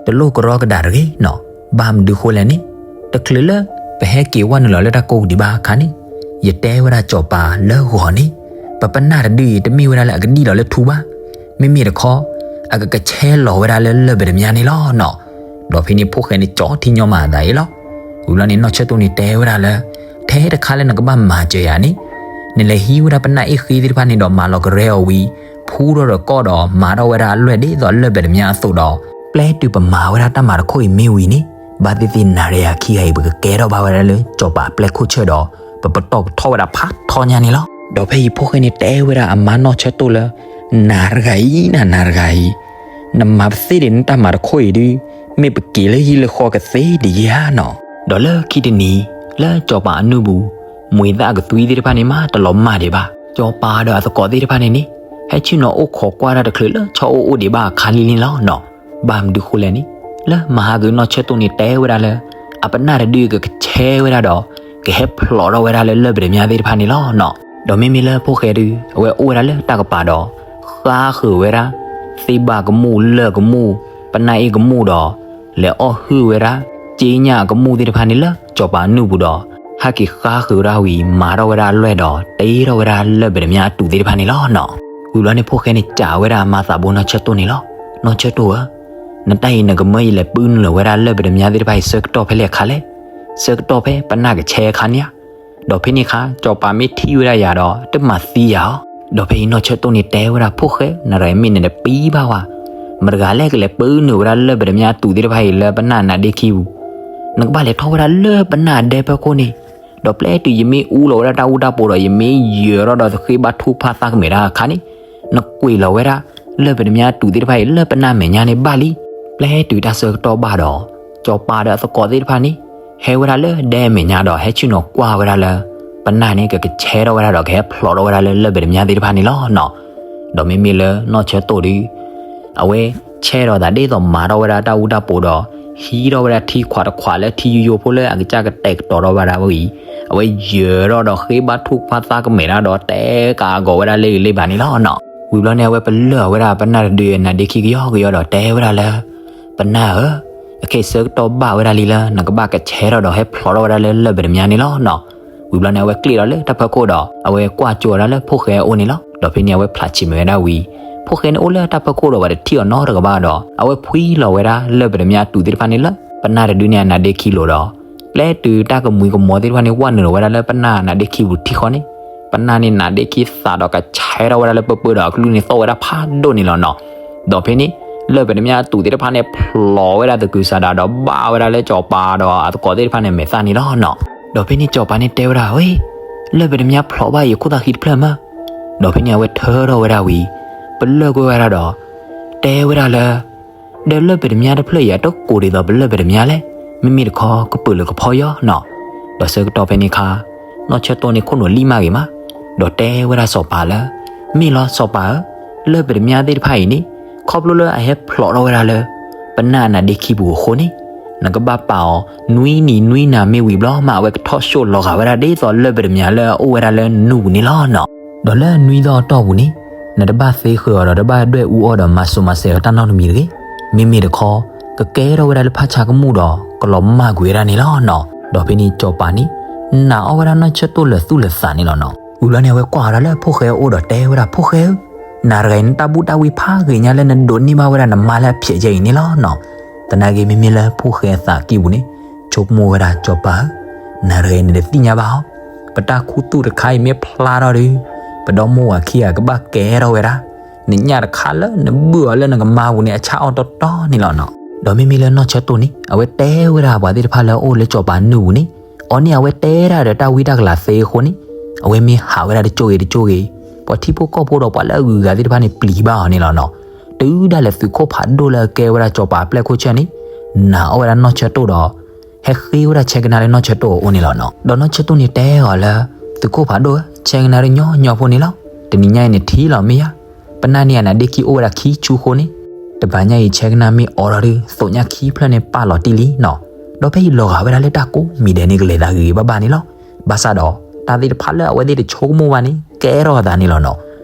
တလိၣ်ကရီကဒါတဂ့ၤနီၤ. ဘၣ်မနုၤဃိလဲၣ်န့ၣ်, တချုးလၢပဟဲက့ၤဝဲနုာ်လီၤလၢတၢ်ကိးပူၤဒံးဘၣ်အခါန့ၣ်, ယတဲဝဲဒၣ်စီၤပၤလၢဂီၤန့ၣ်, ပပနၢ်တဒုအံၤ တမ့ၢ်ဝဲဒၣ်လၢအကဒံၣ်လီၤလၢထူဘၣ်. မ့မ့ၢ်တခီ, အကကဆဲလီၤဝဲဒၣ်လၢလၢၢ်ပတ္တမြားန့ၣ်လီၤနီၤ. ဒီးဖဲန့ၣ်ဖိၣ်ဃဲန့ၣ် ကၠီထံညီမၤအသးအံၤလီၤ. ဝံၤဘျီန့ၣ်နီၢ်ဆၢတိၣ်န့ၣ်တဲဝဲဒၣ်လၢ ထဲတခါလၢနကဘၣ်မၤစၢၤယၤန့ၣ်, နလဲၤဟံးဝဲဒၣ်ပနၢ်အ့ၣ်ဃ့သ့ၣ်တဖၣ်န့ၣ်ဒီးမၤလီၤကရဲအီၤဝံၤ, ဖူထီၣ်ဒီးကီၢ်ဒီးမၤထီၣ်ဝဲဒၣ်အလွဲၢ်ဒ်သိးလၢၢ်ပတ္တမြားအသိးဒီး, ပျဲတုၤပမၤဝဲဒၣ်တၢ်မၤတခိၣ်အံၤမ့ၢ်ဝံၤန့ၣ်, ဘၣ်သ့ၣ်သ့ၣ်နၤဒီးယၤခံဂၤအံၤ ပကကဲထီၣ်ဘၣ်ဝဲဒၣ်လၢစီၤပၤအပျဲၢ်ခိၣ်ဆၢဒီး ပပတီၢ်ကထီၣ်ဝဲဒၣ်ဖးထီညါန့ၣ်လီၤ. ဒီးဖဲအံၤဖိၣ်ဃဲန့ၣ်တဲဝဲဒၣ်အမါနီၢ်ဆၢတိၣ်လၢ နၤတဂၤအံၤ နၤ နၤတဂၤအံၤ, နမၤပသ့ဒံးနတၢ်မၤတခိၣ်အံၤဒုး, မ့ၢ်ပက့ၤလၢဟံၣ်လၢဃီကသ့ဒံးဧါနီၤ. ဒီးလၢခံတနံၤ, လၢစီၤပၤအနုၢ်ပူၤ, မှံသၣ်အကသွံသ့ၣ်တဖၣ်န့ၣ် မးတလီၤမၢ်ဒံးဘၣ်. စီၤပၤဒီးအသကိးသ့ၣ်တဖၣ်န့ၣ်န့ၣ်, ဟဲဆ့ၣ်နီၤအိၣ်ခိးကွၢ်တၢ်တချုးလၢဆီအိၣ်အိၣ်ဒံးဘၣ်အခါလံန့ၣ်လီၤနီၤ. ဘၣ်မနုၤဃိလဲၣ်န့ၣ်, လၢမဟါကနီၢ်ဆၢတိၣ်န့ၣ်တဲဝဲဒၣ်လၢ အပနၢ်တဒုကကဆဲဝဲဒၣ်ဒီး ကဟဲဖျိးထီၣ်ဝဲဒၣ်လၢလၢၢ်ပတ္တမြားသ့ၣ်တဖၣ်န့ၣ်လီၤနီၤ. ဒီးမ့မ့ၢ်လၢဖိၣ်ဃဲဒုး အဝဲအိၣ်ဝဲဒၣ်လၢတၢ်ကပၤဒီး ဃါဃုာ်ဝဲဒၣ် သ့ၣ်ဘၣ်ကမူၣ်လၢၢ်ကမူၣ် ပနၢ်အ့ၣ်ကမူၣ်ဒီး လဲၤအီၣ်ဟုၣ်ဝဲဒၣ် က့ညၣ်အကမူၣ်သ့ၣ်တဖၣ်န့ၣ်လၢစီၤပၤအနုၢ်ပူၤဒီး ဟဲက့ၤဃါဃုာ်ဝဲဒၣ်ဝံၤ မၤထီၣ်ဝဲဒၣ်အလွဲၢ်ဒီး တ့ထီၣ်ဝဲဒၣ်လၢၢ်ပတ္တမြားအတူးသ့ၣ်တဖၣ်န့ၣ်လီၤနီၤ. ဝံၤဘျီန့ၣ်ဖိၣ်ဃဲန့ၣ်စံးဝဲဒၣ်အမါသးဘိနီၢ်ဆၢတိၣ်န့ၣ်လီၤ. နီၢ်ဆၢတိၣ်ဧၢ, နတၢ်အံၤနကမၢယလဲၤပုၢ်နုာ်လီၤဝဲဒၣ်လၢၢ်ပတ္တမြားသ့ၣ်တဖၣ်အံၤဆၢကတီၢ်ဖဲလဲၣ်အခါလဲၣ်. ဆၢကတီၢ်ဖဲပနၢ်ကဆဲအခါန့ၣ်ဧါ. ဒီးဖဲန့ၣ်အခါ စီၤပၤမ့ၢ်ထံၣ်ဝဲဒၣ်ယၤဒီး တမၤသံယၤအီၤ. ဒီးဖဲအံၤနီၢ်ဆၢတိၣ်န့ၣ်တဲဝဲဒၣ် ဖိၣ်ဃဲ နၤတဂၤအံၤမ့ၢ်နတပံဘၣ်ဝဲ, မတၤတဂၤလဲၣ်ကလဲၤပုၢ်နုာ်ဝဲဒၣ်လၢၢ်ပတ္တမြားအတူးသ့ၣ်တဖၣ်အံၤလၢပနၢ်အနါဒ့ခံပူၤ. နကဘၣ်လဲၤထီၣ်ဝဲဒၣ်လၢပနၢ်အဒဲဖီခိၣ်န့ၣ်, ဒီးပျဲတုၤယမ့ၢ်အူလီၤဝဲဒၣ်တၢ်အူတၢ်ပီၤဒီး ယမ့ၢ်ယၢၤထီၣ်ဒီးသဃ့ဘါထုကဖၣ်သးကမဲာ်တၢ်အခါန့ၣ်, နကွံာ်လီၤဝဲဒၣ် လၢၢ်ပတ္တမြားအတူးသ့ၣ်တဖၣ်အံၤလၢပနၢ်အမဲာ်ညါန့ၣ်ဘၣ်လံ. ပျဲတုၤတၢ်ဆၢကတီၢ်ဘၣ်ဒီး စီၤပၤဒီးအသကိးသ့ၣ်တဖၣ်န့ၣ် ဟဲဝဲဒၣ်လၢဒဲအမဲာ်ညါဒီး ဟဲဆ့ၣ်နီၤကွၢ်ဝဲဒၣ်လၢ ပနၢ်န့ၣ်ကကဆဲထီၣ်ဝဲဒၣ်ဒီးကဟဲဖျိးထီၣ်ဝဲဒၣ်လၢလၢၢ်ပတ္တမြားသ့ၣ်တဖၣ်န့ၣ်လီၤနီၤ. ဒီးမ့မ့ၢ်လၢနီၢ်ဆၢတိၣ်ဒုး အဝဲဆဲထီၣ်သးဒ်သိးမၤထီၣ်ဝဲဒၣ်တၢ်အူတၢ်ပီၤဒီး ဟံးထီၣ်ဝဲဒၣ်ထံခွးတခွးလၢထံယိယိဖိလၢအကစၢ်ကတဲာ်ကတီၤထီၣ်ဝဲဒၣ်ဝဲအံၤ, အဝဲယၢၤထီၣ်ဒီးဃ့ဘါထုကဖၣ်သးကမဲာ်တၢ်ဒီး တဲကးအဂီၤဝဲဒၣ်လၢအံၤလၢဘၣ်န့ၣ်လီၤနီၤ. ဝံၤဘျီန့ၣ် အဝဲပလၢၢ်ဝဲဒၣ်ပနၢ်တဒုအနါဒ့ခံကယီကယီဒီးတဲဝဲဒၣ်လၢ ပနၢ်ဧၢ, အခဲအံၤဆၢကတီၢ်ဘၣ်ဝဲဒၣ်လံလၢ နကဘၣ်ကဆဲထီၣ်ဒီးဟဲဖျိးထီၣ်ဝဲဒၣ်လၢလၢၢ်ပတ္တမြားန့ၣ်လီၤနီၤ. ဝံၤဘျီန့ၣ် အဝဲကျ့ၣ်ဒီးလၢတၢ်ဖၢခိၣ်ဒီး အဝဲကွၢ်ကၠိဝဲဒၣ်လၢဖိၣ်ဃဲအအိၣ်န့ၣ်လီၤ. ဒီးဖဲန့ၣ် အဝဲဖျးဆံးမဲာ်ဝဲဒၣ်ဝံၤ ဖိၣ်ဃဲန့ၣ်အိၣ်လၢတၢ်ဖၢခိၣ်ဒီး ပှၤတထံၣ်အီၤနီတဂၤဘၣ်ဒီး အဝဲဖှံလီၤဝဲဒၣ်လၢၢ်ပတ္တမြားအတူးသ့ၣ်တဖၣ်န့ၣ်လၢ ပနၢ်တဒုန့ၣ်အနါဒ့ခံလိၤဒီး ပျဲတုၤတၢ်ကမှံကမီၤသ့ၣ်တဖၣ်န့ၣ် ဝဲနုာ်လီၤဝဲဒၣ်လၢပနၢ်အနါဒ့ခံပူၤထံဃီန့ၣ်, ပနၢ်န့ၣ်နါဒ့ခံသးဒီးကဆဲထီၣ်ဝဲဒၣ်လၢပၢပၢဒီး အကလုၢ်န့ၣ်သီၣ်ဝဲဒၣ်ဖးဒိၣ်န့ၣ်လီၤနီၤ. ဒီးဖဲန့ၣ် လၢၢ်ပတ္တမြားအတူးသ့ၣ်တဖၣ်န့ၣ် ဖျိးဝဲဒၣ်သကုၤဆးဒးဒီး ဘၣ်ဝဲဒၣ်လၢစီၤပၤဒီးအသကိးသ့ၣ်တဖၣ်န့ၣ် မဲာ်သၣ်န့ၣ်လီၤနီၤ. ဒီးဖဲန့ၣ်စီၤပၤန့ၣ်တဲဝဲဒၣ် ဝဲ လၢၢ်ပတ္တမြားဖျိးဘၣ်အံၤ ခိၣ်သၣ်ဃံတဖျၢၣ်မး. ဒီးဖဲန့ၣ် အဝဲထၢထီၣ်ဝဲဒၣ်ဝံၤ ပလၢၢ်ကွံာ်ဝဲဒၣ်ဒီး တဲဝဲဒၣ်လၢ ဒီးလၢၢ်ပတ္တမြားတဖျၢၣ်အံၤ အတကိးဒ်သိးပလၢၢ်ပတ္တမြားလဲၣ်, မ့မ့ၢ်တခီ ကပၢၢ်လၢကဖီယီၤနီၤ. ဒီးဆၢကတီၢ်ဖဲန့ၣ်အခါ နီၢ်ဆၢတိၣ်န့ၣ် ခိၣ်နူာ်လံမးဂ့ၤမး, ဒီးတဲဝဲဒၣ်စီၤပၤလၢ မ့ၢ်လီၤစီၤပၤဧၢ, လၢၢ်ပတ္တမြားသ့ၣ်တဖၣ်အံၤန့ၣ် ခီဖျိလၢအဟဲဖျိးထီၣ်ဝဲဒၣ်လၢ ပနၢ်အနါဒ့ခံပူၤအဃိန့ၣ် နကဘၣ်ပာ်အီၤ နွံနံၤနွံနၤမ့ၢ်ဝံၤဘျီမး အဝဲကထီၣ်ၡိၣ်လီၤဂာ်ဝဲဒၣ်ဒ်သိးလၢၢ်ပတ္တမြားလၢအအိၣ်ဝဲဒၣ်လၢနူပူၤန့ၣ်လီၤနီၤ. ဒီးလၢနွံသီအတီၢ်ပူၤန့ၣ် နတဘၣ်သ့ဃုာ်အီၤဒီး တဘၣ်ဒွဲၣ်အူအီၣ်ဒီးမၤစိၤမၤစဲၤအီၤတၢ်နီတမံၤတဂ့ၤ. မ့မ့ၢ်တခီ ကကဲထီၣ်ဝဲဒၣ်လၢဖးဆါကမူၣ်ဒီး ကလီၤမၢ်ကွံာ်ဝဲဒၣ်န့ၣ်လီၤနီၤ. ဒီးဖဲန့ၣ်စီၤပၤန့ၣ် နာ်အီၣ်ဝဲဒၣ်နီၢ်ဆၢတိၣ်လၢာ်သူၣ်လၢာ်သးန့ၣ်လီၤနီၤ. ဝံၤဘျီန့ၣ် အဝဲကွၢ်အီၤဒၣ်လၢဖိၣ်ဃဲအအိၣ်ဒီးတဲဝဲဒၣ် ဖိၣ်ဃဲဧၢ, နၤတဂၤအံၤ နတၢ်ဘူၣ်တၢ်ဝံဖးဂ့ၤညါလၢနဒိးန့ၢ်ဘၣ်ဝဲဒၣ်နမါလၢအဖျဲးယဲအံၤန့ၣ်လီၤနီၤ. သနာ်က့မ့မ့ၢ်လၢဖိၣ်ဃဲအသးကံၢ်ပူၤန့ၣ် ဆိကမိၣ်ဝဲဒၣ်စီၤပၤဧၢ, နၤတဂၤအံၤ နတသ့ၣ်ညါဘၣ်အီၤ, ပတၢ်ခူသူၣ်တခါအံၤမ့ၢ်ဖျါထီၣ်ဒီး ပဒီမိၢ်ဝၤခံဂၤကဘၣ်ကဲထီၣ်ဝဲဒၣ်, နညၣ်တခါလၢနဘုၣ်အီၤလၢနကမါပူၤန့ၣ် အဆၣ်အီၣ်တီတီန့ၣ်လီၤနီၤ. ဒီးမ့မ့ၢ်လၢနီၢ်ဆၢတိၣ်န့ၣ် အဝဲတဲဝဲဒၣ်ပှၤသ့ၣ်တဖၣ်လၢအအိၣ်လၢစီၤပၤနုၢ်ပူၤန့ၣ် အီၤန့ၣ်အဝဲတဲတၢ်ဒီးတၢ်ဝံတၢ်ကလၤသ့အဃိန့ၣ်, အဝဲမ့ၢ်ဟးဝဲဒၣ်တကၠိဂ့ၤတကၠိဂ့ၤ, ပှၤထံဖိကီၢ်ဖိဒီးပှၤလၢအဂုၤအဂၤသ့ၣ်တဖၣ်န့ၣ်ပျံၤဘၣ်အီၤန့ၣ်လီၤနီၤ. တုၤဒၣ်လဲာ်သုးခိၣ်ဖးဒိၣ်လၢအကဲဝဲဒၣ်စီၤပၤအပျဲၢ်ခိၣ်ဆၢန့ၣ်, နာ်အီၣ်ဝဲဒၣ်နီၢ်ဆၢတိၢ်ဒီး ဟဲဃ့ဝဲဒၣ်ဆဲကနါလၢနီၢ်ဆၢတိၢ်အအိၣ်န့ၣ်လီၤနီၤ. ဒီးနီၢ်ဆၢတိၢ်န့ၣ်တဲအီၤလၢ သုးခိၣ်ဖးဒိၣ်ဧၢ, ဆဲကနါဒ်ညီညီဖိန့ၣ်လီၤ. တနံၤညါအံၤန့ၣ်ထံၣ်လီၤမ့ၢ်ဧါ, ပနၢ်န့ၣ်အနါဒ့ခံအိၣ်ဝဲဒၣ်ခံဆူဃိန့ၣ်, တဘျီညါအံၤဆဲကနါမ့ၢ်အိးထီၣ်ဒီး သိးညါခံဖျၢၣ်န့ၣ်ပာ်လီၤတံၢ်လံနီၤ. ဒီးဖဲအံၤလီၤဂာ်ဝဲဒၣ်လၢတၢ်ကိးမံၤဒဲးန့ၣ်ကလဲၤသးဂ့ၤဂ့ၤဘၣ်ဘၣ်န့ၣ်လီၤ. ဘၣ်ဆၣ်ဒီး တၢ်သ့ၣ်တဖၣ်လၢအဝဲသ့ၣ်တဆိကမိၣ်ဘၣ်န့ၣ် ကဲထီၣ်အသးန့ၣ်လီၤနီၤ.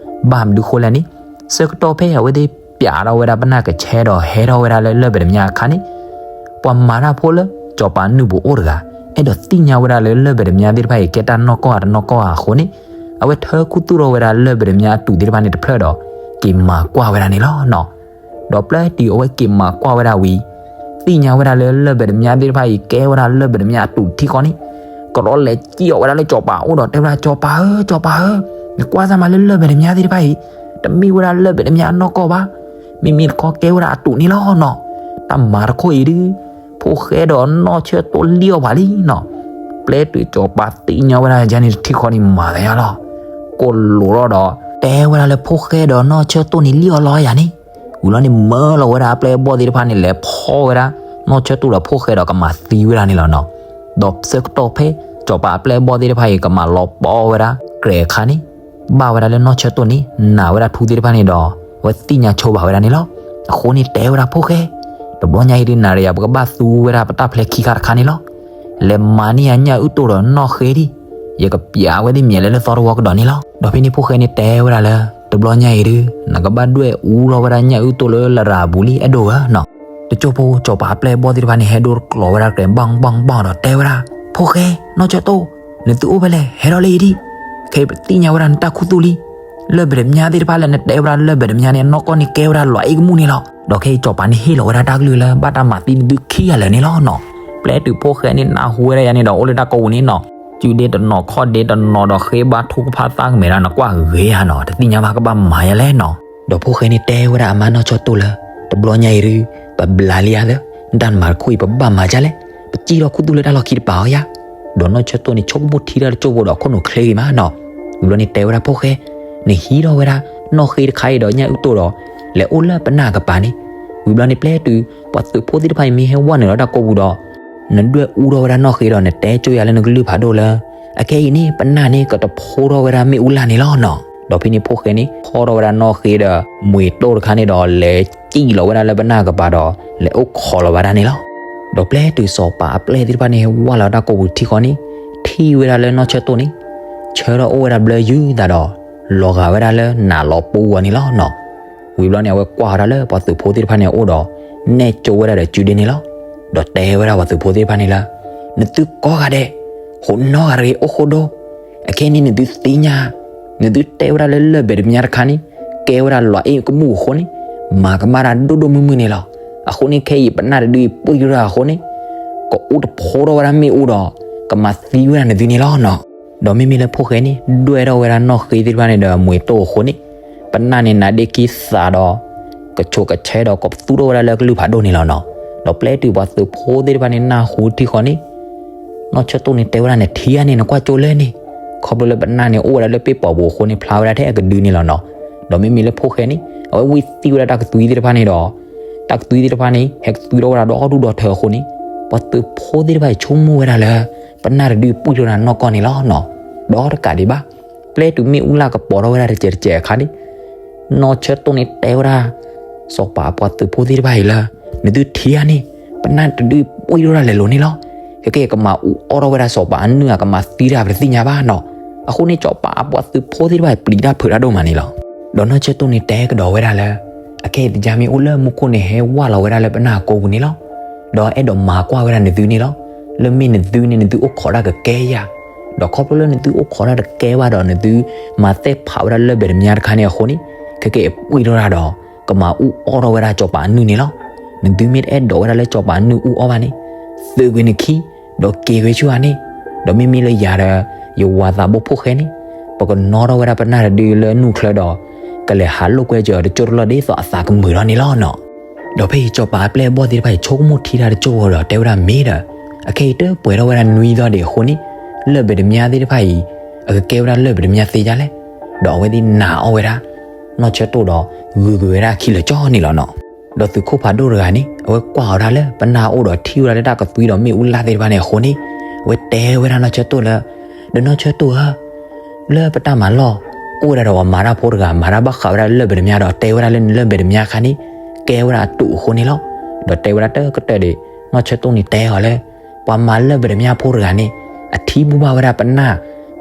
ဘၣ်မနုၤဃိလဲၣ်န့ၣ်, ဆၢကတီၢ်ဖဲအဝဲသ့ၣ်ပျးထီၣ်ဝဲဒၣ်ပနၢ်ကဆဲဒီး ဟဲထီၣ်ဝဲဒၣ်လၢလၢၢ်ပတ္တမြားအခါန့ၣ်, ပှၤမၤတၢ်ဖိလၢစီၤပၤအနုၢ်ပူၤအိၣ်တဂၤ အဲၣ်ဒိးသ့ၣ်ညါဝဲဒၣ်လၢလၢၢ်ပတ္တမြားသ့ၣ်တဖၣ်အံၤ ကဲတၢ်နီၢ်ကီၢ်ဧါတနီၢ်ကီၢ်ဧါအဃိန့ၣ်, အဝဲထၢခူသူၣ်ထီၣ်ဝဲဒၣ်လၢၢ်ပတ္တမြားအတူးသ့ၣ်တဖၣ်န့ၣ်တဖျၢၣ်ဒီး က့ၤမၤကွၢ်ဝဲဒၣ်န့ၣ်လီၤနီၤ. ဒီးပျဲတုၤအဝဲက့ၤမၤကွၢ်ဝဲဒၣ်ဝံၤ, သ့ၣ်ညါဝဲဒၣ်လၢလၢၢ်ပတ္တမြားသ့ၣ်တဖၣ်အံၤ ကဲဝဲဒၣ်လၢၢ်ပတ္တမြားအတူးထံဃီန့ၣ်, ကရီလဲၤစံၣ်အီၤဝဲဒၣ်လၢစီၤပၤအအိၣ်ဒီးတဲဝဲဒၣ် စီၤပၤဧၢ, စီၤပၤဧၢ, နကွၢ်စၢ်မးလၢလၢၢ်ပတ္တမြားသ့ၣ်တဖၣ်အံၤ, တမ့ၢ်ဝဲဒၣ်လၢၢ်ပတ္တမြားအနီၢ်ကီၢ်ဘၣ်. မ့မ့ၢ်တခီကဲဝဲဒၣ်အတူးန့ၣ်လီၤနီၤ. တၢ်မၤတခီအံၤဒုး ဖိၣ်ဃဲဒီးနီၢ်ဆၢတိၢ်လံၣ်အီၣ်ပှၤလံနီၤ. ပျဲတုၤစီၤပၤသ့ၣ်ညါဝဲဒၣ်ယၤန့ၣ်တထံၣ်ဃီန့ၣ်မၤသးယါလီၤ. ကိးလိာ်ထီၣ်ဒီး တဲဝဲဒၣ်လၢဖိၣ်ဃဲဒီးနီၢ်ဆၢတိၢ်န့ၣ်လံၣ်အီၣ်လီၤယၤန့ၣ်, ဝံၤလီၤန့ၣ်မၢလီၤဝဲဒၣ်အပျဲၢ်အဘီၣ်သ့ၣ်တဖၣ်န့ၣ် လဲၤဖီၣ်ဝဲဒၣ် နီၢ်ဆၢတိၢ်ဒီးဖိၣ်ဃဲဒီးကမၤသံဝဲဒၣ်န့ၣ်လီၤနီၤ. ဒီးဆၢကတီၢ်ဖဲ စီၤပၤအပျဲၢ်အဘီၣ်သ့ၣ်တဖၣ်အံၤ ကမၤလီၤပီဝဲဒၣ် ကြဲးအခါန့ၣ်, ဘၣ်ဝဲဒၣ်လၢနီၢ်ဆၢတိၢ်န့ၣ် နာ်ဝဲဒၣ်ထူသ့ၣ်တဖၣ်န့ၣ်ဒီး အဝဲသ့ၣ်ညါဆိဘၣ်ဝဲဒၣ်န့ၣ်လီၤ. အဃိန့ၣ်တဲဝဲဒၣ်ဖိၣ်ဃဲ, တဘျီညါအံၤဒုး နၤဒီးယၤ ပကဘၣ်သူဝဲဒၣ်ပတၢ်ဖျဲခံခါတခါန့ၣ်လီၤ. လဲၤမၤန့ၢ်ယၤညၣ်အုၣ်တိၢ်ဒီးနီၣ်ဃ့ဒံး, ယကပျးဝဲသ့ၣ်မံၤလဲၤလၢသီတဝီကဒီးန့ၣ်လီၤ. ဒီးဖဲန့ၣ်ဖိၣ်ဃဲန့ၣ်တဲဝဲဒၣ်လၢ တဘျီညါအံၤဒုး နကဘၣ်ဒွဲၣ်အူလီၤဝဲဒၣ်ညၣ်အုၣ်တိၢ်လၢလရာ်ပူၤလံ အဲၣ်ဒိးဧၢနီၤ. တကၠိဖိစီၤပၤအပျဲၢ်အဘီၣ်သ့ၣ်တဖၣ်န့ၣ် ဟဲဒိတကျိၤဝဲဒၣ်တြဲၤ ဘီၣ်ဘီၣ်ဘီၣ်ဒီးတဲဝဲဒၣ်, ဖိၣ်ဃဲ, နီၢ်ဆၢတိၢ်, နသုအိၣ်ဖဲလဲၣ်, ဟဲထီၣ်လၢအံၤဒံး. ခဲအံၤပသ့ၣ်ညါဝဲဒၣ်နတၢ်ခူသူၣ်လံ. လၢၢ်ပတ္တမြားသ့ၣ်တဖၣ်လၢနတဲဝဲဒၣ်လၢၢ်ပတ္တမြားန့ၣ် အနီၢ်ကီၢ်န့ၣ်ကဲဝဲဒၣ်လွးအ့ၣ်ကမူၣ်န့ၣ်လီၤ. ဒီးခဲအံၤစီၤပၤန့ၣ်ဟ့ၣ်လီၤဝဲဒၣ်တၢ်ကလုၢ်လၢ ဘၣ်တၢ်မၤသံနသုခံဂၤလၢာ်န့ၣ်လီၤနီၤ. ပျဲတုၤဖိၣ်ဃဲန့ၣ်နၢ်ဟူဝဲဒၣ်ယၤန့ၣ်ဒီး အိၣ်လၢတၢ်ကိးပူၤန့ၣ်နီၤ, စုဒ့တနီၤခီၣ်ဒ့တနီၤဒီး ဃ့ဘါထုကဖၣ်သၣ်ကမဲာ်ဒီး နကွၢ်ဂ့ၤဧါနီၤ, တသ့ၣ်ညါဘၣ်ကဘၣ်မၤယါလဲၣ်နီၤ. ဒီးဖိၣ်ဃဲန့ၣ်တဲဝဲဒၣ်အမါနီၢ်ဆၢတိၢ်လၢ တဘျီညါအံၤဒုး ပဘျးလံဧါသၢ, နတၢ်မၤတခီအံၤ ပဘၣ်မၤဒ်လဲၣ်, ပစံၣ်ထီၣ်ခူသူၣ်လၢတၢ်လီၢ်ခံတပၤအီယၤ. ဒီးနီၢ်ဆၢတိၢ်န့ၣ် ဆိကမိၣ်ထံတၢ်တကၠိၢ်ဖိဒီး ခိၣ်နူာ်ချ့ဂ့ၤမးနီၤ. ဝံၤဘျီန့ၣ်တဲဝဲဒၣ်ဖိၣ်ဃဲ, နဟံးထီၣ်ဝဲဒၣ် နီၣ်ဃ့တခါအံၤဒီးညၣ်အုၣ်တိၢ်ဒီး လဲၤအိၣ်လၢပနၢ်ကပၤန့ၣ်. ဝံၤဘျီန့ၣ်ပျဲတုၤ ပှၤသုးဖိသ့ၣ်တဖၣ်အံၤမ့ၢ်ဟဲဝဲနုာ်လီၤတၢ်ကိးပူၤဒီး နဒွဲၣ်အူထီၣ်ဝဲဒၣ်နီၣ်ဃ့ဒီး နတဲကၠိယၤလၢနကလုၢ်ဖးဒိၣ်လၢ အခဲအံၤန့ၣ် ပနၢ်န့ၣ် ကတဖိထီၣ်ဝဲဒၣ်မ့ၣ်အူလၢ်န့ၣ်လီၤနီၤ. ဒီးဖဲန့ၣ်ဖိၣ်ဃဲန့ၣ် ဖီထီၣ်ဝဲဒၣ်နီၣ်ဃ့ဒီး မှ့ၤတိၢ်တခါန့ၣ်ဒီး လဲၤစံၣ်လီၤဝဲဒၣ်လၢပနၢ်ကပၤဒီး လဲၤအိၣ်ခိးလီၤဝဲဒၣ်န့ၣ်လီၤ. ဒီးပျဲတုၤစီၤပၤအပျဲၢ်သ့ၣ်တဖၣ်န့ၣ် ဟဲဝဲလီၤတၢ်ကိးပူၤတထံၣ်ဃီန့ၣ် ထံၣ်ဝဲဒၣ်လၢနီၢ်ဆၢတိၢ်န့ၣ် ဆၢထီၣ်အိၣ်ဝဲဒၣ်ဘျၢယုၢ်သးဒီး လီၤဂာ်ဝဲဒၣ်လၢနးလီၤပူၤအီၤန့ၣ်လီၤနီၤ. ဝံၤဘျီန့ၣ် အဝဲကွၢ်ဃီၤဒၣ်လၢပှၤသုးဖိသ့ၣ်တဖၣ်န့ၣ်အအိၣ်ဒီး နဲၣ်ကၠိဝဲဒၣ်ဒီးစုဒ့န့ၣ်လီၤ. ဒီးတဲဝဲဒၣ်ပှၤသုးဖိသ့ၣ်တဖၣ်န့ၣ်လၢ နသုကိးဂၤဒဲး ဟူးနီၢ်ဂၤတဂ့ၤ အိၣ်ဃိဒိ, အခဲအံၤန့ၣ် နသုသ့ၣ်ညါ, နသုတဲဝဲဒၣ်လၢလၢၢ်ပတ္တမြားတခါန့ၣ် ကဲဝဲဒၣ်လွးအ့ၣ်ကမူၣ်အဃိန့ၣ် မၤကမၣ်တၢ်ဒိၣ်ဒိၣ်မုၢ်မုၢ်န့ၣ်လီၤ. အဃိန့ၣ် ခဲအံၤပနၢ်တဒုအံၤပှံၢ်ထီၣ်တၢ်အဃိန့ၣ် ကအူတဖိထီၣ်ဝဲဒၣ်မ့ၣ်အူဒီး ကမၤသံဝဲဒၣ်နသုန့ၣ်လီၤနီၤ. ဒီးမ့မ့ၢ်လၢဖိၣ်ဃဲန့ၣ် ဒွဲၣ်ထီၣ်ဝဲဒၣ်နီၣ်ဃ့သ့ၣ်တဖၣ်န့ၣ်ဒီးမှ့ၤတိၢ်အဃိန့ၣ် ပနၢ်န့ၣ်နါဒ့ခံသးဒီး ကဆိးကဆဲဒီး ကသူထီၣ်ဝဲဒၣ်လၢကလုၢ်ဖးဒိၣ်န့ၣ်လီၤနီၤ. ဒီးပျဲတုၤပှၤသုးဖိသ့ၣ်တဖၣ်န့ၣ် နၢ်ဟူထံဃီန့ၣ် နီၢ်ဆၢတိၢ်န့ၣ်တဲဝဲဒၣ် နထံၣ်ဧါန့ၣ် နကွၢ်ကၠိလၢန့ၣ်, ခီဖျိလၢပနၢ်န့ၣ်အိၣ်ဝဲဒၣ်လၢပ့ၣ်ပီၤပူၤအဃိန့ၣ် ဖျါဝဲဒၣ်ထဲအကဒုန့ၣ်လီၤနီၤ. ဒီးမ့မ့ၢ်လၢဖိၣ်ဃဲန့ၣ် အဝဲဝံသံဝဲဒၣ်တၢ်ကသွံသ့ၣ်တဖၣ်န့ၣ်ဒီး တၢ်ကသွံသ့ၣ်တဖၣ်န့ၣ် ဟဲကသွံထီၣ်ဝဲဒၣ်ဒီဒူၣ်ဒီထၢအဃိန့ၣ် ပှၤသုးဖိသ့ၣ်တဖၣ်အံၤဆိကမိၣ်ဝဲဒၣ်လၢ ပနၢ်တဒုအံၤပှံၢ်ထီၣ်တၢ်နီၢ်ကီၢ်န့ၣ်လီၤနီၤ. ဒီးတကးဒံးဘၣ် ပျဲတုၤမ့ၣ်အူလၢ်ကပီၤထီၣ်ဝဲဒၣ်တစဲးတစဲးအခါန့ၣ် နီၢ်ဆၢတိၢ်န့ၣ်တဲဝဲဒၣ် စီၤပၤအပှၤသုးဖိသ့ၣ်တဖၣ်အံၤလၢ နသုထံၣ်ဧါန့ၣ် ပနၢ်တဒုအံၤပှံၢ်ထီၣ်တၢ်လဲၤလိၤန့ၣ်လီၤ. ခဲကဲကမၤအူအီၣ်ထီၣ်ဝဲဒၣ်စီၤပၤအနုၢ်ဧါ ကမၤသံတၢ်ပတသ့ၣ်ညါဘၣ်နီၤ. အဃိန့ၣ် စီၤပၤအပှၤသုးဖိသ့ၣ်တဖၣ်အံၤပျံၤတၢ်ဖုးတၢ်ဒိၣ်မးန့ၣ်လီၤ. ဒီးနီၢ်ဆၢတိၢ်န့ၣ်တဲကဒီးဝဲဒၣ်လၢ အခဲအံၤသ့ၣ်ညါမ့ၢ်အိၣ်လၢမူခိၣ်န့ၣ် ဟဲဝဲလီၤဝဲဒၣ်လၢပနၢ်ကိးပူၤန့ၣ်လီၤ. ဒီးအဲၣ်ဒိးမၤကွၢ်ဝဲဒၣ်နသုန့ၣ်လီၤ. လၢမ့ၢ်နသုန့ၣ် နသုအိၣ်ခိးတၢ်ကကဲယၤ, ဒီးခီဖျိလၢနသုအိၣ်ခိးတၢ်တကဲဘၣ်ဒီး နသုမၤသ့ၣ်ဖးဝဲဒၣ်လၢၢ်ပတ္တမြားတခါန့ၣ်အဃိန့ၣ် ခဲကဲအပှံၢ်ထီၣ်တၢ်ဒီး ကမၤအူအီၣ်ထီၣ်ဝဲဒၣ်စီၤပၤအနုၢ်န့ၣ်လီၤ. နသုမ့ၢ်တအဲၣ်ဒိးဝဲဒၣ်လၢစီၤပၤအနုၢ်အူအီၣ်ဘၣ်န့ၣ် သုးကွံာ်နခံ ဒီးက့ၤဂဲၤဆူဧါန့ၣ်, ဒီးမ့မ့ၢ်လၢယၤဒီး ယဝၤသးဘိဖိၣ်ဃဲန့ၣ် ပကနီၣ်ထီၣ်ဝဲဒၣ်ပနၢ်တဒုလၢနူၢ်ချၢဒီး ကလဲၤဟးလိာ်ကွဲစၢၤတကၠိတလီၢ်ဒ်သိးအသးကမုာ်ထီၣ်န့ၣ်လီၤနီၤ. ဒီးဖဲအံၤစီၤပၤအပျဲၢ်အဘီၣ်သ့ၣ်တဖၣ်အံၤဆိကမိၣ်ထံတၢ်တကၠိၢ်ဖိဒီးတဲဝဲဒၣ်မ့ၢ်ဒီး အခဲအံၤတပှဲၤထီၣ်ဝဲဒၣ်နွံသီဒံးအဃိန့ၣ်, လၢၢ်ပတ္တမြားသ့ၣ်တဖၣ်အံၤ အကကဲဝဲဒၣ်လၢၢ်ပတ္တမြားသ့ဒ်လဲၣ်. ဒီးအဝဲသ့ၣ်နာ်အီၣ်ဝဲဒၣ် နီၢ်ဆၢတိၣ်ဒီး ဂုၤက့ၤဝဲဒၣ်အခံလၢာ်ကၠီန့ၣ်လီၤနီၤ. ဒီးသုးခိၣ်ဖးဒိၣ်တဂၤန့ၣ် အဝဲကွၢ်အီၤဒၣ်လၢပနၢ်အိၣ်ဒီးထံၣ်ဝဲဒၣ်လၢတၢ်ကသွံဒီးမ့ၣ်အူလၢ်သ့ၣ်တဖၣ်န့ၣ်အဃိန့ၣ်, အဝဲတဲဝဲဒၣ်နီၢ်ဆၢတိၣ်လၢ, ဒီးနီၢ်ဆၢတိၣ်ဧၢ, လၢပတၢ်မၤလီၢ် အိၣ်ဝဲဒၣ်ဒီးပှၤမၤတၢ်ဖိတဂၤ မၤတၢ်ဘၣ်ဃးဝဲဒၣ်လၢၢ်ပတ္တမြားဒီး တဲဝဲဒၣ်လၢနလၢၢ်ပတ္တမြားအခါန့ၣ် ကဲဝဲဒၣ်အတူးအဃိန့ၣ်လီၤ. ဒီးတဲဝဲဒၣ်တကတၢၢ်ဒီး နီၢ်ဆၢတိၣ်န့ၣ်တဲအီၤလၢ, ပှၤမၤလၢၢ်ပတ္တမြားဖိတဂၤန့ၣ် အထံဘူၣ်ဘၣ်ဝဲဒၣ်ပနၢ်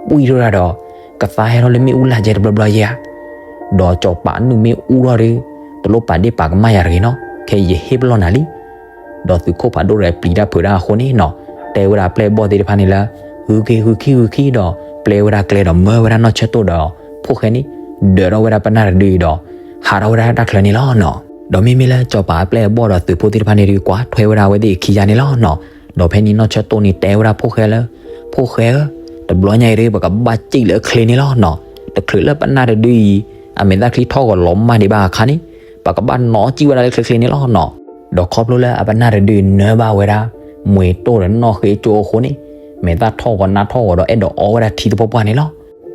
ပှံၢ်ထီၣ်ဝဲဒၣ်ဒီး ကသါဟဲထီၣ်လၢမ့ၣ်အူလၢ်ကဲတဘျီဘျီယဲဧါ. ဒီးစီၤပၤအနုၣ်မ့ၣ်အူထီၣ်ဒီး တလိၣ်ပာ်ဒ့ၣ်ပာ်ကမၣ်ယၤတဂ့ၤနီၤ, ခဲအံၤယဟ့ၣ်ပလီၢ်နၤလံ. ဒီးသုးခိၣ်ဖးဒိၣ်တဂၤပျံၤတၢ်ဖုးတၢ်အဃိန့ၣ်နီၤ, တဲဝဲဒၣ်အပျဲၢ်အဘီၣ်သ့ၣ်တဖၣ်န့ၣ်လၢ ဂုၤက့ၤဂုၤခံဂုၤခံဒီး ပျဲဝဲဒၣ်ကျဲဒီးမၢဝဲဒၣ်နီၢ်ဆၢတိၣ်ဒီး ဖိၣ်ဃဲန့ၣ် ဒၢးထီၣ်ဝဲဒၣ်ပနၢ်တဒုအံၤဒီး ဟးထီၣ်ဝဲဒၣ်တၢ်ချၢန့ၣ်လီၤနီၤ. ဒီးမ့မ့ၢ်လၢစီၤပၤအပျဲၢ်အဘီၣ်ဒီးသုးဖိသ့ၣ်တဖၣ်န့ၣ်ဒီး ကွၢ်ထွဲဝဲဒၣ်အဝဲသ့ၣ်အခံယါန့ၣ်လီၤနီၤ. ဒီးဖဲန့ၣ်နီၢ်ဆၢတိၣ်န့ၣ်တဲဝဲဒၣ်ဖိၣ်ဃဲလၢ, ဖိၣ်ဃဲဧၢ, တဘျီညါအံၤဒီး ပကဘၣ်စံၣ်လၢချ့န့ၣ်လီၤနီၤ. တချုးလၢပနၢ်တဒုအံၤ အမဲာ်သၣ်ချံထီၣ်ဂီၤလီၤမၢ်ဒံးဘၣ်အခါန့ၣ်, ပကဘၣ်နီၣ်စံၣ်ဝဲဒၣ်လၢချ့ချ့န့ၣ်လီၤနီၤ. ဒီးခီဖျိလၢအပနၢ်တဒုအံၤနၢဘၣ်ဝဲဒၣ် မှ့တိၣ်ဒီးနီၣ်ဃ့ကၠိအဃိန့ၣ်, မဲာ်သၣ်ထီၣ်ဂီၤနါထီၣ်ဂီၤဒီးအဲၣ်ဒိးအီဝဲဒၣ်ထံသပှၢ်ပှၢ်န့ၣ်လီၤ.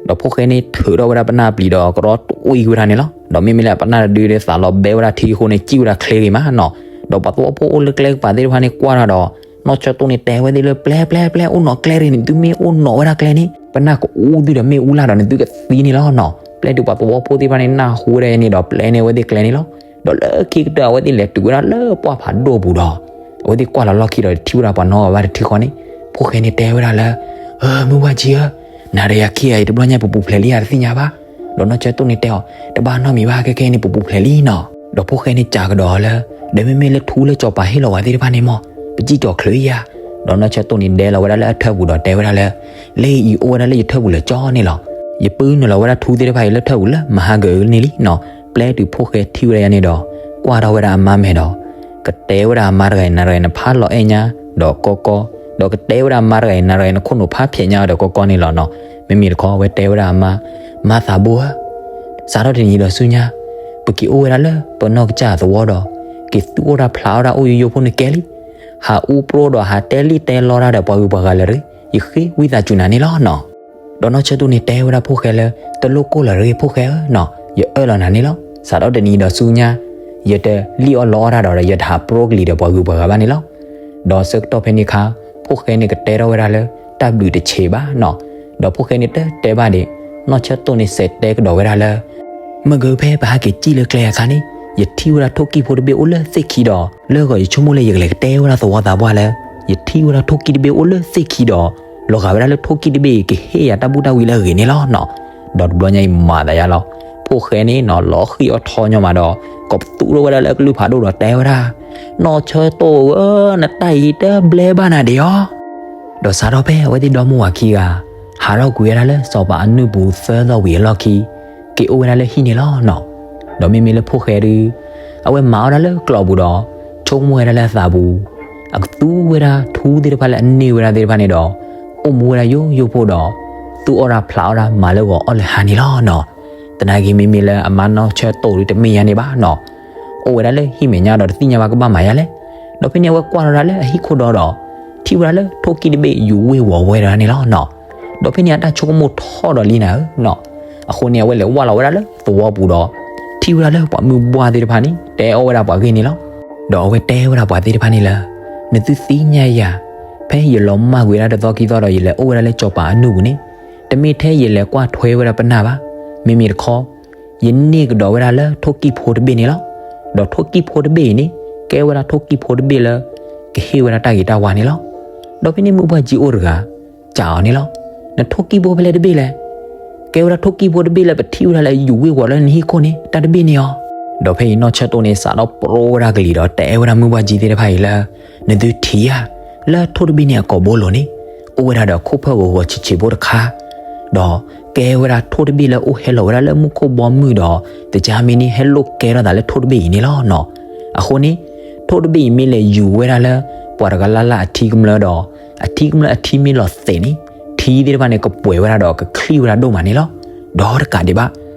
ဒီးဖိၣ်ဃဲန့ၣ်ထုးထီၣ်ဝဲဒၣ်ပနၢ်ပျံၤဒီးကရီတဝံၣ်ဝဲဒၣ်န့ၣ်လီၤ. ဒီးမ့မ့ၢ်လၢအပနၢ်တဒုဒီးသးလီၤဘဲဝဲဒၣ်ထံအဃိန့ၣ် စံၣ်ဝဲဒၣ်ချ့ဂ့ၤမးနီၤ. ဒီးပှၤသဝီဖိအိၣ်လၢကျဲကပၤသ့ၣ်တဖၣ်န့ၣ်ကွၢ်တၢ်ဒီး နီၢ်ဆၢတိၣ်န့ၣ်တဲဝဲသ့ၣ်လၢပျဲပျဲပျဲအိၣ်နီၣ်ကျဲရ့ၣ်န့ၣ် သုမ့ၢ်အိၣ်နီၣ်ဝဲဒၣ်ကျဲန့ၣ် ပနၢ်ကအူသုဒီးမ့ၣ်အူလၢ်ဒီးန့ၣ် သုကသံန့ၣ်လီၤနီၤ. ပျဲတုၤပှၤသဝီဖိသ့ၣ်တဖၣ်န့ၣ်နၢ်ဟူဝဲဒၣ်န့ၣ်ဒီးပျဲန့ၢ်အဝဲသ့ၣ်ကျဲန့ၣ်လီၤ. ဒီးလၢခံကတၢၢ်အဝဲသ့ၣ်လဲၤတုၤဝဲဒၣ်လၢပှၢ်ဖးဒိၣ်ပူၤဒီး အဝဲသ့ၣ်ကွၢ်လီၤလီၢ်ခံဒီးထံၣ်ဝဲဒၣ်ပှၤနီၣ်ဂံၢ်ဘါတထံဃီန့ၣ်, ဖိၣ်ဃဲန့ၣ်တဲဝဲဒၣ်လၢ, မုၢ်ဝၢ်ကံဧၢ, နၤဒီးယၤခံဂၤအံၤတဘျီညါပပူၤဖျဲးလံဧါတသ့ၣ်ညါဘၣ်. ဒီးနီၢ်ဆၢတိၣ်န့ၣ်တဲအီၤ, တဘၣ်နီတမံၤဘၣ် ခဲခဲအံၤန့ၣ်ပပူၤဖျဲးလံနီၤ. ဒီးဖိၣ်ဃဲန့ၣ်စံးကဒီးအီၤလၢ, ဒီးမ့မ့ၢ်လၢထူလၢစီၤပၤဟ့ၣ်လီၤဝဲသ့ၣ်တဖၣ်န့ၣ်မး, ပစံၣ်ကီၤချုးယၤ. ဒီးနီၢ်ဆၢတိၣ်န့ၣ်ဒဲလီၤဝဲဒၣ်လၢအထၢၣ်ပူၤဒီးတဲဝဲဒၣ်လၢ, လၢအံၤအိၣ်ဝဲဒၣ်လၢယထၢၣ်ပူၤလၢာ်ကၠီန့ၣ်လီၤ. ယပုၢ်နုာ်လီၤဝဲဒၣ်ထူသ့ၣ်တဖၣ်အံၤလၢထၢၣ်ပူၤလၢမဟါကၢၤန့ၣ်လံနီၤ. ပျဲတုၤဖိၣ်ဃဲထံၣ်ဝဲဒၣ်ယၤန့ၣ်ဒီး ကွၢ်ထီၣ်ဝဲဒၣ်အမါမဲာ်ဒီး ကတဲဝဲဒၣ်အမါတဂၤအံၤ နၤတဂၤအံၤနဖးလီၤအဲၣ်ညါဒီးကီကီ, ဒီးကတဲဝဲဒၣ်အမါတဂၤအံၤ နၤတဂၤအံၤနခိၣ်နူာ်ဖးဖျဲးညါဒီးကီကီန့ၣ်လီၤနီၤ. မ့မ့ၢ်တခီအဝဲတဲဝဲဒၣ်အမါ, မါသးဘိဧၢ, စးထီၣ်တနံၤဒီးဆူညါ, ပက့ၤအိၣ်ဝဲဒၣ်လၢပနီၢ်ကစၢ်သဝီဒီး က့ၤသူၣ်အီၣ်တၢ်ဖျးအီၣ်တၢ်အိၣ်ယိယိဖိန့ၣ်ကဲလံ. ဟးအူပြိဒီးဟးတဲလံၣ်တဲလီတၢ်ဒီးပှၤဂုၤပှၤဂၤလၢၤတဂ့ၤ, ယဃ့ဝံသးစူၤနၤန့ၣ်လီၤနီၤ. ဒီးနီၢ်ဆၢတိၣ်န့ၣ်တဲဝဲဒၣ်ဖိၣ်ဃဲလၢ, တလိၣ်ကိၢ်လီၤတဂ့ၤဖိၣ်ဃဲဧၢနီၤ, ယအၢၣ်လီၤနၤန့ၣ်လီၤ. စးထီၣ်တနံၤဒီးဆူညါ, ယတလံၣ်အီၣ်လီအီၣ်တၢ်ဒီး ယတဟးပြိကလံၤဒီးပှၤဂုၤပှၤဂၤဘၣ်န့ၣ်လီၤ. ဒီးဆၢကတီၢ်ဖဲန့ၣ်အခါ, ဖိၣ်ဃဲန့ၣ်ကတဲထီၣ်ဝဲဒၣ်လၢ တၢ်ဘျုးတဆံးဘၣ်နီၤ. ဒီးဖိၣ်ဃဲန့ၣ်တတဲဘၣ်ဒံး, နီၢ်ဆၢတိၣ်န့ၣ်စံးတဲကဒီးဝဲဒၣ်လၢ မ့ၢ်ဂ့ၤဖဲပဟဲက့ၤစံၣ်လၢကျဲအခါန့ၣ်, ယထံၣ်ဝဲဒၣ်ထိၣ်ကံၢ်ဖိတဘ့ၣ်အိၣ်လၢသ့ၣ်ခံဒီး လၢဂီၤယဆိကမိၣ်လၢယကလဲၤကတဲဝဲဒၣ်သဝီသးပှၢ်လၢ ယထံၣ်ဝဲဒၣ်ထိၣ်ကံၢ်တဘ့ၣ်အိၣ်လၢသ့ၣ်ခံဒီး လီၤဂာ်ဝဲဒၣ်လၢထိၣ်ကံၢ်တဘ့ၣ်အံၤ ကဟ့ၣ်ယၤတၢ်ဘူၣ်တၢ်ဝံလၢအဂ့ၤန့ၣ်လီၤနီၤ. ဒီးတဘျီညါအံၤမၤသးယါလီၤ. ဖိၣ်ဃဲန့ၣ်နီၤ လီၤဃံၣ်အီၣ်ထီညီမးဒီး ကသူၣ်ထီၣ်ဝဲဒၣ်လၢအကလုၢ်ဖးဒိၣ်ဒီးတဲဝဲဒၣ်, နီၢ်ဆၢတိၣ်ဧၢ, နတၢ်အံၤတဘျဲဘၣ်နၤဒံးဧါ. ဒီးစးထီၣ်ဖဲအဝဲသ့ၣ်ဒီမါဝၤခံဂၤ ဟးထီၣ်ကွံာ်ဝဲဒၣ်လၢစီၤပၤအနုၢ်ပူၤသၢသီဝံၤအလီၢ်ခံ က့ၤအိၣ်ဝဲဒၣ်လၢဟံၣ်န့ၣ်လီၤနီၤ. ဒီးမ့မ့ၢ်လၢဖိၣ်ဃဲဒုး အဝဲမၤအီၣ်ဒၣ်လၢကျိးပူၤဒီး ဆိကမိၣ်ဝဲဒၣ်လၢအသးပူၤ အကသူဝဲဒၣ်ထူသ့ၣ်တဖၣ်လၢအန့ၢ်ဝဲဒၣ်သ့ၣ်တဖၣ်န့ၣ်ဒီး အိၣ်မူဝဲဒၣ်ယိယိဖိဒီး သူၣ်အီၣ်တၢ်ဖျးအီၣ်တၢ်မၤလၢဂီၤအီၣ်လၢဟါန့ၣ်လီၤနီၤ. သနာ်က့မ့မ့ၢ်လၢအမါနီၢ်ဆၢတိၣ်ဒုးတမ့ၢ်ယါန့ၣ်ဘၣ်နီၤ. အိၣ်ဝဲဒၣ်လၢဟံၣ်မဲာ်ညါဒီးတသ့ၣ်ညါဘၣ်ကဘၣ်မၤယါလဲၣ်. ဒီးဖဲန့ၣ်အဝဲကွၢ်ထီၣ်ဒၣ်လၢအဟံၣ်ခိၣ်ဒီဒီး ထံၣ်ဝဲဒၣ်လၢထိၣ်ကံၢ်တဘ့ၣ်ယူၤဝ့ၢ်ဝီၤဝဲဒၣ်န့ၣ်လီၤနီၤ. ဒီးဖဲန့ၣ်အတၢ်ဆိကမိၣ်ထီၣ်ဒီးလံနၤဧၢနီၤ. အဃိန့ၣ် အဝဲလဲၤဝၢ်လီၤဝဲဒၣ်လၢသဝီပူၤဒီး ထံၣ်ဝဲဒၣ်လၢပှၤမုၢ်ဘှၢ်သ့ၣ်တဖၣ်န့ၣ် တဲအီၣ်ဝဲဒၣ်ပှၤဂ့ၢ်န့ၣ်လီၤ. ဒီးအဝဲတဲဝဲဒၣ်ပှၤသ့ၣ်တဖၣ်န့ၣ်လၢ နသုသ့ၣ်ညါယၤ, ဖဲယလီၤမၢ်ကွံာ်ဝဲဒၣ်တသီခံသီဒီး ယလဲၤအိၣ်ဝဲဒၣ်လၢစီၤပၤအနုၢ်ပူၤန့ၣ် တမ့ၢ်ထဲယလဲၤကွၢ်ထွဲဝဲဒၣ်ပနၢ်ဘၣ်. မ့မ့ၢ်တခီ ယန့ၢ်ကဒီးဝဲဒၣ်လၢထိၣ်ကံၢ်ဖိတဘ့ၣ်န့ၣ်လီၤ. ဒီးထိၣ်ကံၢ်ဖိတဘ့ၣ်အံၤန့ၣ် ကဲဝဲဒၣ်ထိၣ်ကံၢ်ဖိတဘ့ၣ်လၢ ကဟ့ၣ်ဝဲဒၣ်တၢ်ဂ့ၤတၢ်ဝါန့ၣ်လီၤ. ဒီးဖဲန့ၣ်မုၢ်ဘှၢ်ကၠံအိၣ်တဂၤ စံးအီၤန့ၣ်လီၤ. နထိၣ်ကံၢ်ဖိဖဲလဲၣ်တဘ့ၣ်လဲၣ်. ကဲဝဲဒၣ်ထိၣ်ကံၢ်ဖိတဘ့ၣ်လၢပထံၣ်ဝဲဒၣ်လၢယူၤဝ့ၢ်ဝီၤလၢနဟံၣ်ခိၣ်န့ၣ် တၢ်တဘ့ၣ်န့ၣ်အီၤ. ဒီးဖဲအံၤနီၢ်ဆၢတိၣ်န့ၣ် စးထီၣ်ပြိဝဲဒၣ်ကလံၤဒီး တဲဝဲဒၣ်မုၢ်ဘှၢ်ကၠံသ့ၣ်တဖၣ်အံၤလၢ နသုထံၣ်ဧါ, လၢထိၣ်တဘ့ၣ်န့ၣ်အကိာ်ဘိလိၤန့ၣ် အိၣ်ဝဲဒၣ်ဒီးခိၣ်ဖၢၣ်ဂီၤဂီၤဆံးဆံးဖိတခါ ဒီးကဲဝဲဒၣ်ထိၣ်တဘ့ၣ်လၢအိၣ်ဟဲလီၤဝဲဒၣ်လၢမူခိၣ်ဘီမုၢ်ဒီး တကါမ့ၢ်န့ၣ်ဟဲလိာ်ကဲထီၣ်သးလၢထိၣ်တဘ့ၣ်အံၤန့ၣ်လီၤနီၤ. အဃိန့ၣ် ထိၣ်တဘ့ၣ်အံၤမ့ၢ်လဲၤယူၤဝဲဒၣ်လၢ ပှၤတဂၤလၢ်လၢ်အထံကမျၢၢ်ဒီး အထံကမျၢၢ်အထံမ့ၢ်လီၤသဲးန့ၣ် ထံသ့ၣ်တဖၣ်န့ၣ် ကပှဲၤဝဲဒၣ်ဒီးကချံၣ်ဝဲဒၣ်ဒိၣ်မးန့ၣ်လီၤ. ဒီးတကးဒံးဘၣ်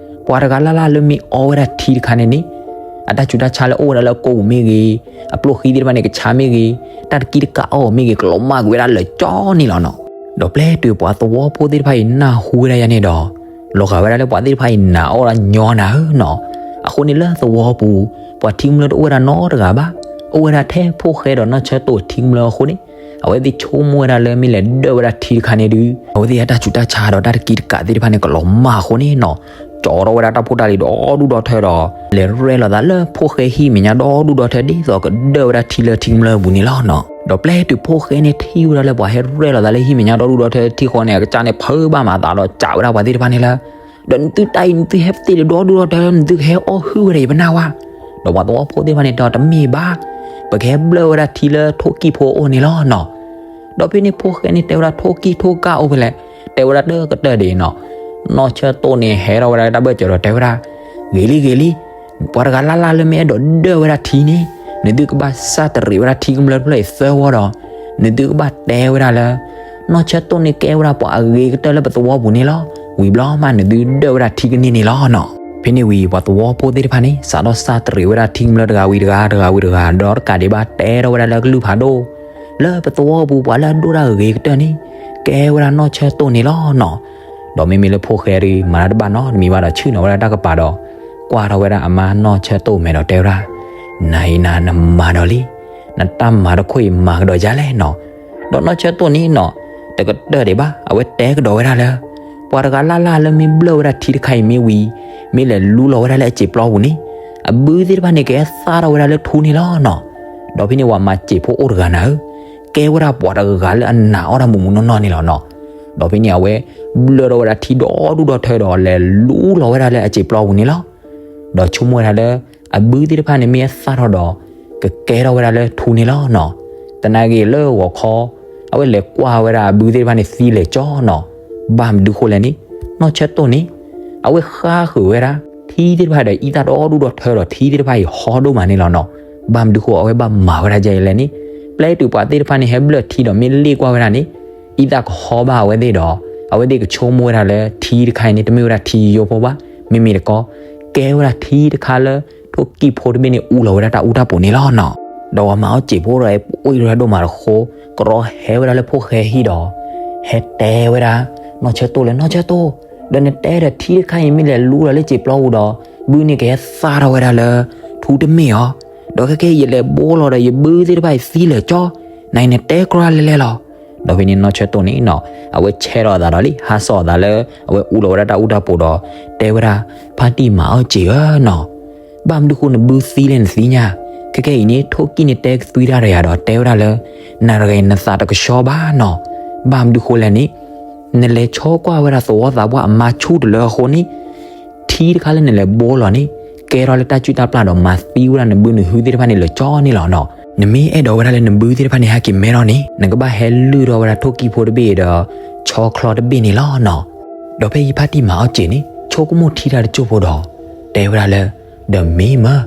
ပှၤတဂၤလၢ်လၢ်လၢမ့ၢ်အီဝဲဒၣ်ထံတခါန့ၣ်န့ၣ် အတၢ်ဆူးတၢ်ဆါလၢအိၣ်ဝဲဒၣ်လၢအကိာ်ပူၤမ့ၢ်ဂ့ၤ, အပျိၢ်ဃံသ့ၣ်တဖၣ်န့ၣ် ကဆါမ့ၢ်ဂ့ၤ, တၢ်တကံတကးအီၣ်မ့ၢ်ဂ့ၤ ကလီၤမၢ်ကွံာ်ဝဲဒၣ်လၢာ်ကၠီန့ၣ်လီၤနီၤ. ဒီးပျဲတုၤပှၤသဝီဖိသ့ၣ်တဖၣ်အံၤ နၢ်ဟူဝဲဒၣ်ယၤန့ၣ်ဒီး လီၤဂာ်ဝဲဒၣ်လၢပှၤသ့ၣ်တဖၣ်အံၤ နာ်အီၣ်ဒၣ်ညီနၤဧၢနီၤ. အဃိန့ၣ်လၢသဝီပူၤ ပှၤထံကမျၢၢ်တအိၣ်ဝဲဒၣ်နီတဂၤဘၣ်, အိၣ်ဝဲဒၣ်ထဲဖိၣ်ဃဲဒီးနီၢ်ဆၢတိၢ်ထံကမျၢၢ်အဃိန့ၣ် အဝဲသ့ၣ်ဆိကမိၣ်ဝဲဒၣ်လၢမ့ၢ်လဲၤဒၢၣ်ဝဲဒၣ်ထံတခါန့ၣ်ဒုး အဝဲသ့ၣ်အတၢ်ဆူးတၢ်ဆါဒီးတၢ်တကံတကးသ့ၣ်တဖၣ်န့ၣ် ကလီၤမၢ်အဃိန့ၣ်နီၤ, ကၠီထီၣ်ဝဲဒၣ်တၢ်ဖိတၢ်လံၤဒီဒူၣ်ဒီထၢဒီး လဲၤရဲၣ်လီၤသးလၢဖိၣ်ဃဲဟံၣ်မဲာ်ညါဒီဒူၣ်ဒီထၢ ဒ်သိးကဒၢၣ်ဝဲဒၣ်ထံလၢထံကမျၢၢ်အပူၤန့ၣ်လီၤနီၤ. ဒီးပျဲတုၤဖိၣ်ဃဲန့ၣ်ထံၣ်ဝဲဒၣ်လၢပှၤဟဲရဲၣ်လီၤသးလၢဟံၣ်မဲာ်ညါဒီဒူၣ်ဒီထၢထံဃီန့ၣ် အကစၢ်န့ၣ်ဖုးဘၣ်မၤသးဒီး စံးဝဲဒၣ်ပှၤသ့ၣ်တဖၣ်န့ၣ်လၢ ဒီးနသုတၢ်အံၤ နသုဟဲပသ့ၣ်လၢဒီဒူၣ်ဒီထၢ နသုကဟဲအီၣ်ဟုၣ်ဝဲဒၣ်ယပနၢ်ဝါ. ဒီးပှၤသဝီဖိသ့ၣ်တဖၣ်န့ၣ်ဒီး တမ့ၢ်ဘၣ်, ပကဟဲဘျၢၣ်ဝဲဒၣ်ထံလၢထိၣ်ကံၢ်ဖိအအိၣ်န့ၣ်လီၤနီၤ. ဒီးဖဲန့ၣ်ဖိၣ်ဃဲန့ၣ်တဲဝဲဒၣ်ထိၣ်ကံၢ်ထိၣ်ကၢ်အိၣ်ဖဲလဲၣ်, တဲဝဲဒၣ်တကတၢၢ်ဒ်အံၤနီၤ. နီၢ်ဆၢတိၢ်န့ၣ်ဟဲထီၣ်ဝဲဒၣ်လၢတၢ်ဘၢၣ်စၢၤဒီးတဲဝဲဒၣ်, ဂ့ၤလံဂ့ၤလံ, ပှၤတဂၤလၢ်လၢ်လၢမ့ၢ်အဲၣ်ဒိးဒၢၣ်ဝဲဒၣ်ထံန့ၣ် နသုကဘၣ်စၢ်တရံးဝဲဒၣ်ထံကမျၢၢ်တဖျၢၣ်အံၤသၢဝီဒီး နသုကဘၣ်တဲဝဲဒၣ်လၢ နီၢ်ဆၢတိၢ်န့ၣ်ကဲဝဲဒၣ်ပှၤအဂ့ၤကတၢၢ်လၢပသဝီပူၤန့ၣ်လီၤ. ဝံၤဘျီမးနသုဒၢၣ်ဝဲဒၣ်ထံကန့ၢ်န့ၣ်လီၤနီၤ. ဖဲန့ၣ်ဝံၤ ပှၤသဝီဖိသ့ၣ်တဖၣ်န့ၣ် စးထီၣ်စၢ်တရံးဝဲဒၣ်ထံကမျၢၢ်တဂၤဝံၤတဂၤ တဂၤဝံၤတဂၤ ဒီးတကးဒံးဘၣ်တဲထီၣ်ဝဲဒၣ်လၢကလုၢ်ဖးဒိၣ် လၢပသဝီပူၤပှၤလၢအဒိၣ်တၢ်ဂ့ၤကတၢၢ်န့ၣ် ကဲဝဲဒၣ်နီၢ်ဆၢတိၢ်န့ၣ်လီၤနီၤ. ဒီးမ့မ့ၢ်လၢဖိၣ်ဃဲဒုး မၤတၢ်တဘၣ်နီတမံၤဘၣ်ဒီး ဆ့ၣ်နီၤဝဲဒၣ်တၢ်ကပၤဒီး ကွၢ်ထီၣ်ဝဲဒၣ်အမါနီၢ်ဆၢတိၢ်မဲာ်ဒီးတဲဝဲဒၣ်, နၤအံၤနၤနမၤဒီးလံ, နတၢ်မၤတခိၣ်အံၤမၤကဒီးယါလဲၣ်နီၤ. ဒီးနီၢ်ဆၢတိၢ်န့ၣ်နီၤ တကတၢၢ်ဒံးဘၣ် အဝဲတဲကဒီးဝဲဒၣ်လၢ ပှၤတဂၤလၢ်လၢ်လၢမ့ၢ်ဘျၢၣ်ဝဲဒၣ်ထံတခါအံၤမ့ၢ်ဝံၤ မ့ၢ်လဲၤလူလီၤဝဲဒၣ်လၢအစံာ်ပျီပူၤန့ၣ် အဘုသ့ၣ်တဖၣ်န့ၣ် ကဟဲသၣ်ထီၣ်ဝဲဒၣ်လၢထူန့ၣ်လီၤနီၤ. ဒီးဖဲန့ၣ်ပှၤမၤစံာ်ဖိအိၣ်တဂၤနၤဧၢ, ကဲဝဲဒၣ်ပှၤတဂၤလၢအနာ်အီၣ်တၢ်မုာ်မုာ်နီၢ်နီၢ်န့ၣ်လီၤနီၤ. ဒီးဖဲန့ၣ်အဝဲ ဘျၢၣ်ထီၣ်ဝဲဒၣ်ထံဒီဒူၣ်ဒီထၢဒီး လဲၤလူလီၤဝဲဒၣ်လၢအစံာ်ပျီပူၤန့ၣ်လီၤ. ဒီးဆိကမိၣ်ဝဲဒၣ်လၢ အဘုသ့ၣ်တဖၣ်န့ၣ်မ့ၢ်အသၣ်ထီၣ်ဒီး ကကဲထီၣ်ဝဲဒၣ်လၢထူန့ၣ်လီၤနီၤ. သနာ်က့လၢဂီၤခီ အဝဲလဲၤကွၢ်ဝဲဒၣ်အဘုသ့ၣ်တဖၣ်န့ၣ်သံလၢာ်ကၠီနီၤ. ဘၣ်မနုၤဃိလဲၣ်န့ၣ် နီၢ်ဆၢတိၢ်န့ၣ် အဝဲဃါဃုာ်ဝဲဒၣ် ထံသ့ၣ်တဖၣ်ဒီးအံသၣ်ဒီဒူၣ်ဒီထၢဒီးထံသ့ၣ်တဖၣ်အံၤဟီဒိၣ်မးန့ၣ်လီၤနီၤ. ဘၣ်မနုၤဃိအဝဲဘၣ်မၤဝဲဒၣ်ဒ်အံၤလဲၣ်န့ၣ် ပျဲတုၤပှၤသ့ၣ်တဖၣ်န့ၣ်ဟဲဘျၢၣ်ထံဒီးမ့ၢ်လ့ၣ်ကွၢ်ဝဲဒၣ်န့ၣ် အံသၣ်ကဟီဘၣ်အဝဲသ့ၣ်ဒီး အဝဲသ့ၣ်ကဆိကမိၣ်ဝဲဒၣ်လၢထံတခါအံၤန့ၣ် တမ့ၢ်ဝဲဒၣ်ထံယိယိဖိဘၣ်, မ့မ့ၢ်တခီ ကဲဝဲဒၣ်ထံတခါလၢ ထိၣ်ကံၢ်ဖိတဘ့ၣ်န့ၣ်အူလီၤဝဲဒၣ်တၢ်အူတၢ်ပူၤန့ၣ်လီၤနီၤ. ဒီးပှၤမၤအီၣ်စံာ်ဖိဒီး ပှ့ၢ်ထီၣ်ဒိၣ်မးတဃိ ကရီဟဲဝဲဒၣ်လၢဖိၣ်ဃဲဟံၣ်ဒီး ဟဲတဲဝဲဒၣ် နီၢ်ဆၢတိၢ်လၢ နီၢ်ဆၢတိၢ်, ဒီးနတဲဒီးထံတခါအံၤမ့ၢ်လဲၤလူလီၤလၢစံာ်ပျီပူၤဒီး ဘုန့ၣ်ကဟဲသၣ်ထီၣ်ဝဲဒၣ်လၢ ထူတမ့ၢ်အီၤ, ဒီးခဲကဲအံၤယလဲၤဘိလီၤဒီးယဘုသ့ၣ်တဖၣ်အံၤသံလၢာ်ကၠီ, နအံၤနတဲကြီလဲၤလဲၤလီၤ. ဒီးဖဲန့ၣ်နီၢ်ဆၢတိၢ်န့ၣ်နီၤ အဝဲဆဲးထီၣ်အသးဒီးလံ ဟးစိာ်အသးလၢ အဝဲအူလီၤဝဲဒၣ်တၢ်အူတၢ်ပူၤဒီး တဲဝဲဒၣ် ဖါတံၢ်မၤအီၣ်စံာ်ဧၢနီၤ, ဘၣ်မနုၤဃိနဘုသံလဲၣ်နသ့ၣ်ညါ, ခဲကဲအံၤန့ၣ် ထိၣ်ကံၢ်န့ၣ်တဲကသွံတၢ်ဒီးယၤဒီးတဲဝဲဒၣ်လၢ နၤတဂၤအံၤနသးတကဆှီဘၣ်နီၤ, ဘၣ်မနုၤဃိလဲၣ်န့ၣ် နလဲၤဆီကွၢ်ဝဲဒၣ်သဝီသးပှၢ်အမါဆူၣ်တလၢအဃိန့ၣ် ထံတခါလၢနလဲၤဘိလီၤန့ၣ် ကဲထီၣ်လၢတၢ်စုၣ်တၢ်ပျၢ်ဒီးမၤသံဝဲဒၣ်နဘုနဟုသ့ၣ်တဖၣ်န့ၣ်လၢာ်ကၠီန့ၣ်လီၤနီၤ. နမ့ၢ်အဲၣ်ဒိးဝဲဒၣ်လၢနဘုသ့ၣ်တဖၣ်န့ၣ် ဟဲက့ၤမဲထီၣ်န့ၣ် နကဘၣ်ဟဲလုၢ်ထီၣ်ဝဲဒၣ်ထိၣ်ကံၢ်ဖိတဘ့ၣ်အံၤဒီး ဆီချီတဘ့ၣ်န့ၣ်လီၤနီၤ. ဒီးဖဲအံၤဖါတံၢ်မၤအီၣ်စံာ်န့ၣ် ဆိကမိၣ်ထံတၢ်တစိၢ်ဖိဒီး တဲဝဲဒၣ်လၢ ဒီးမ့ၢ်မၢ်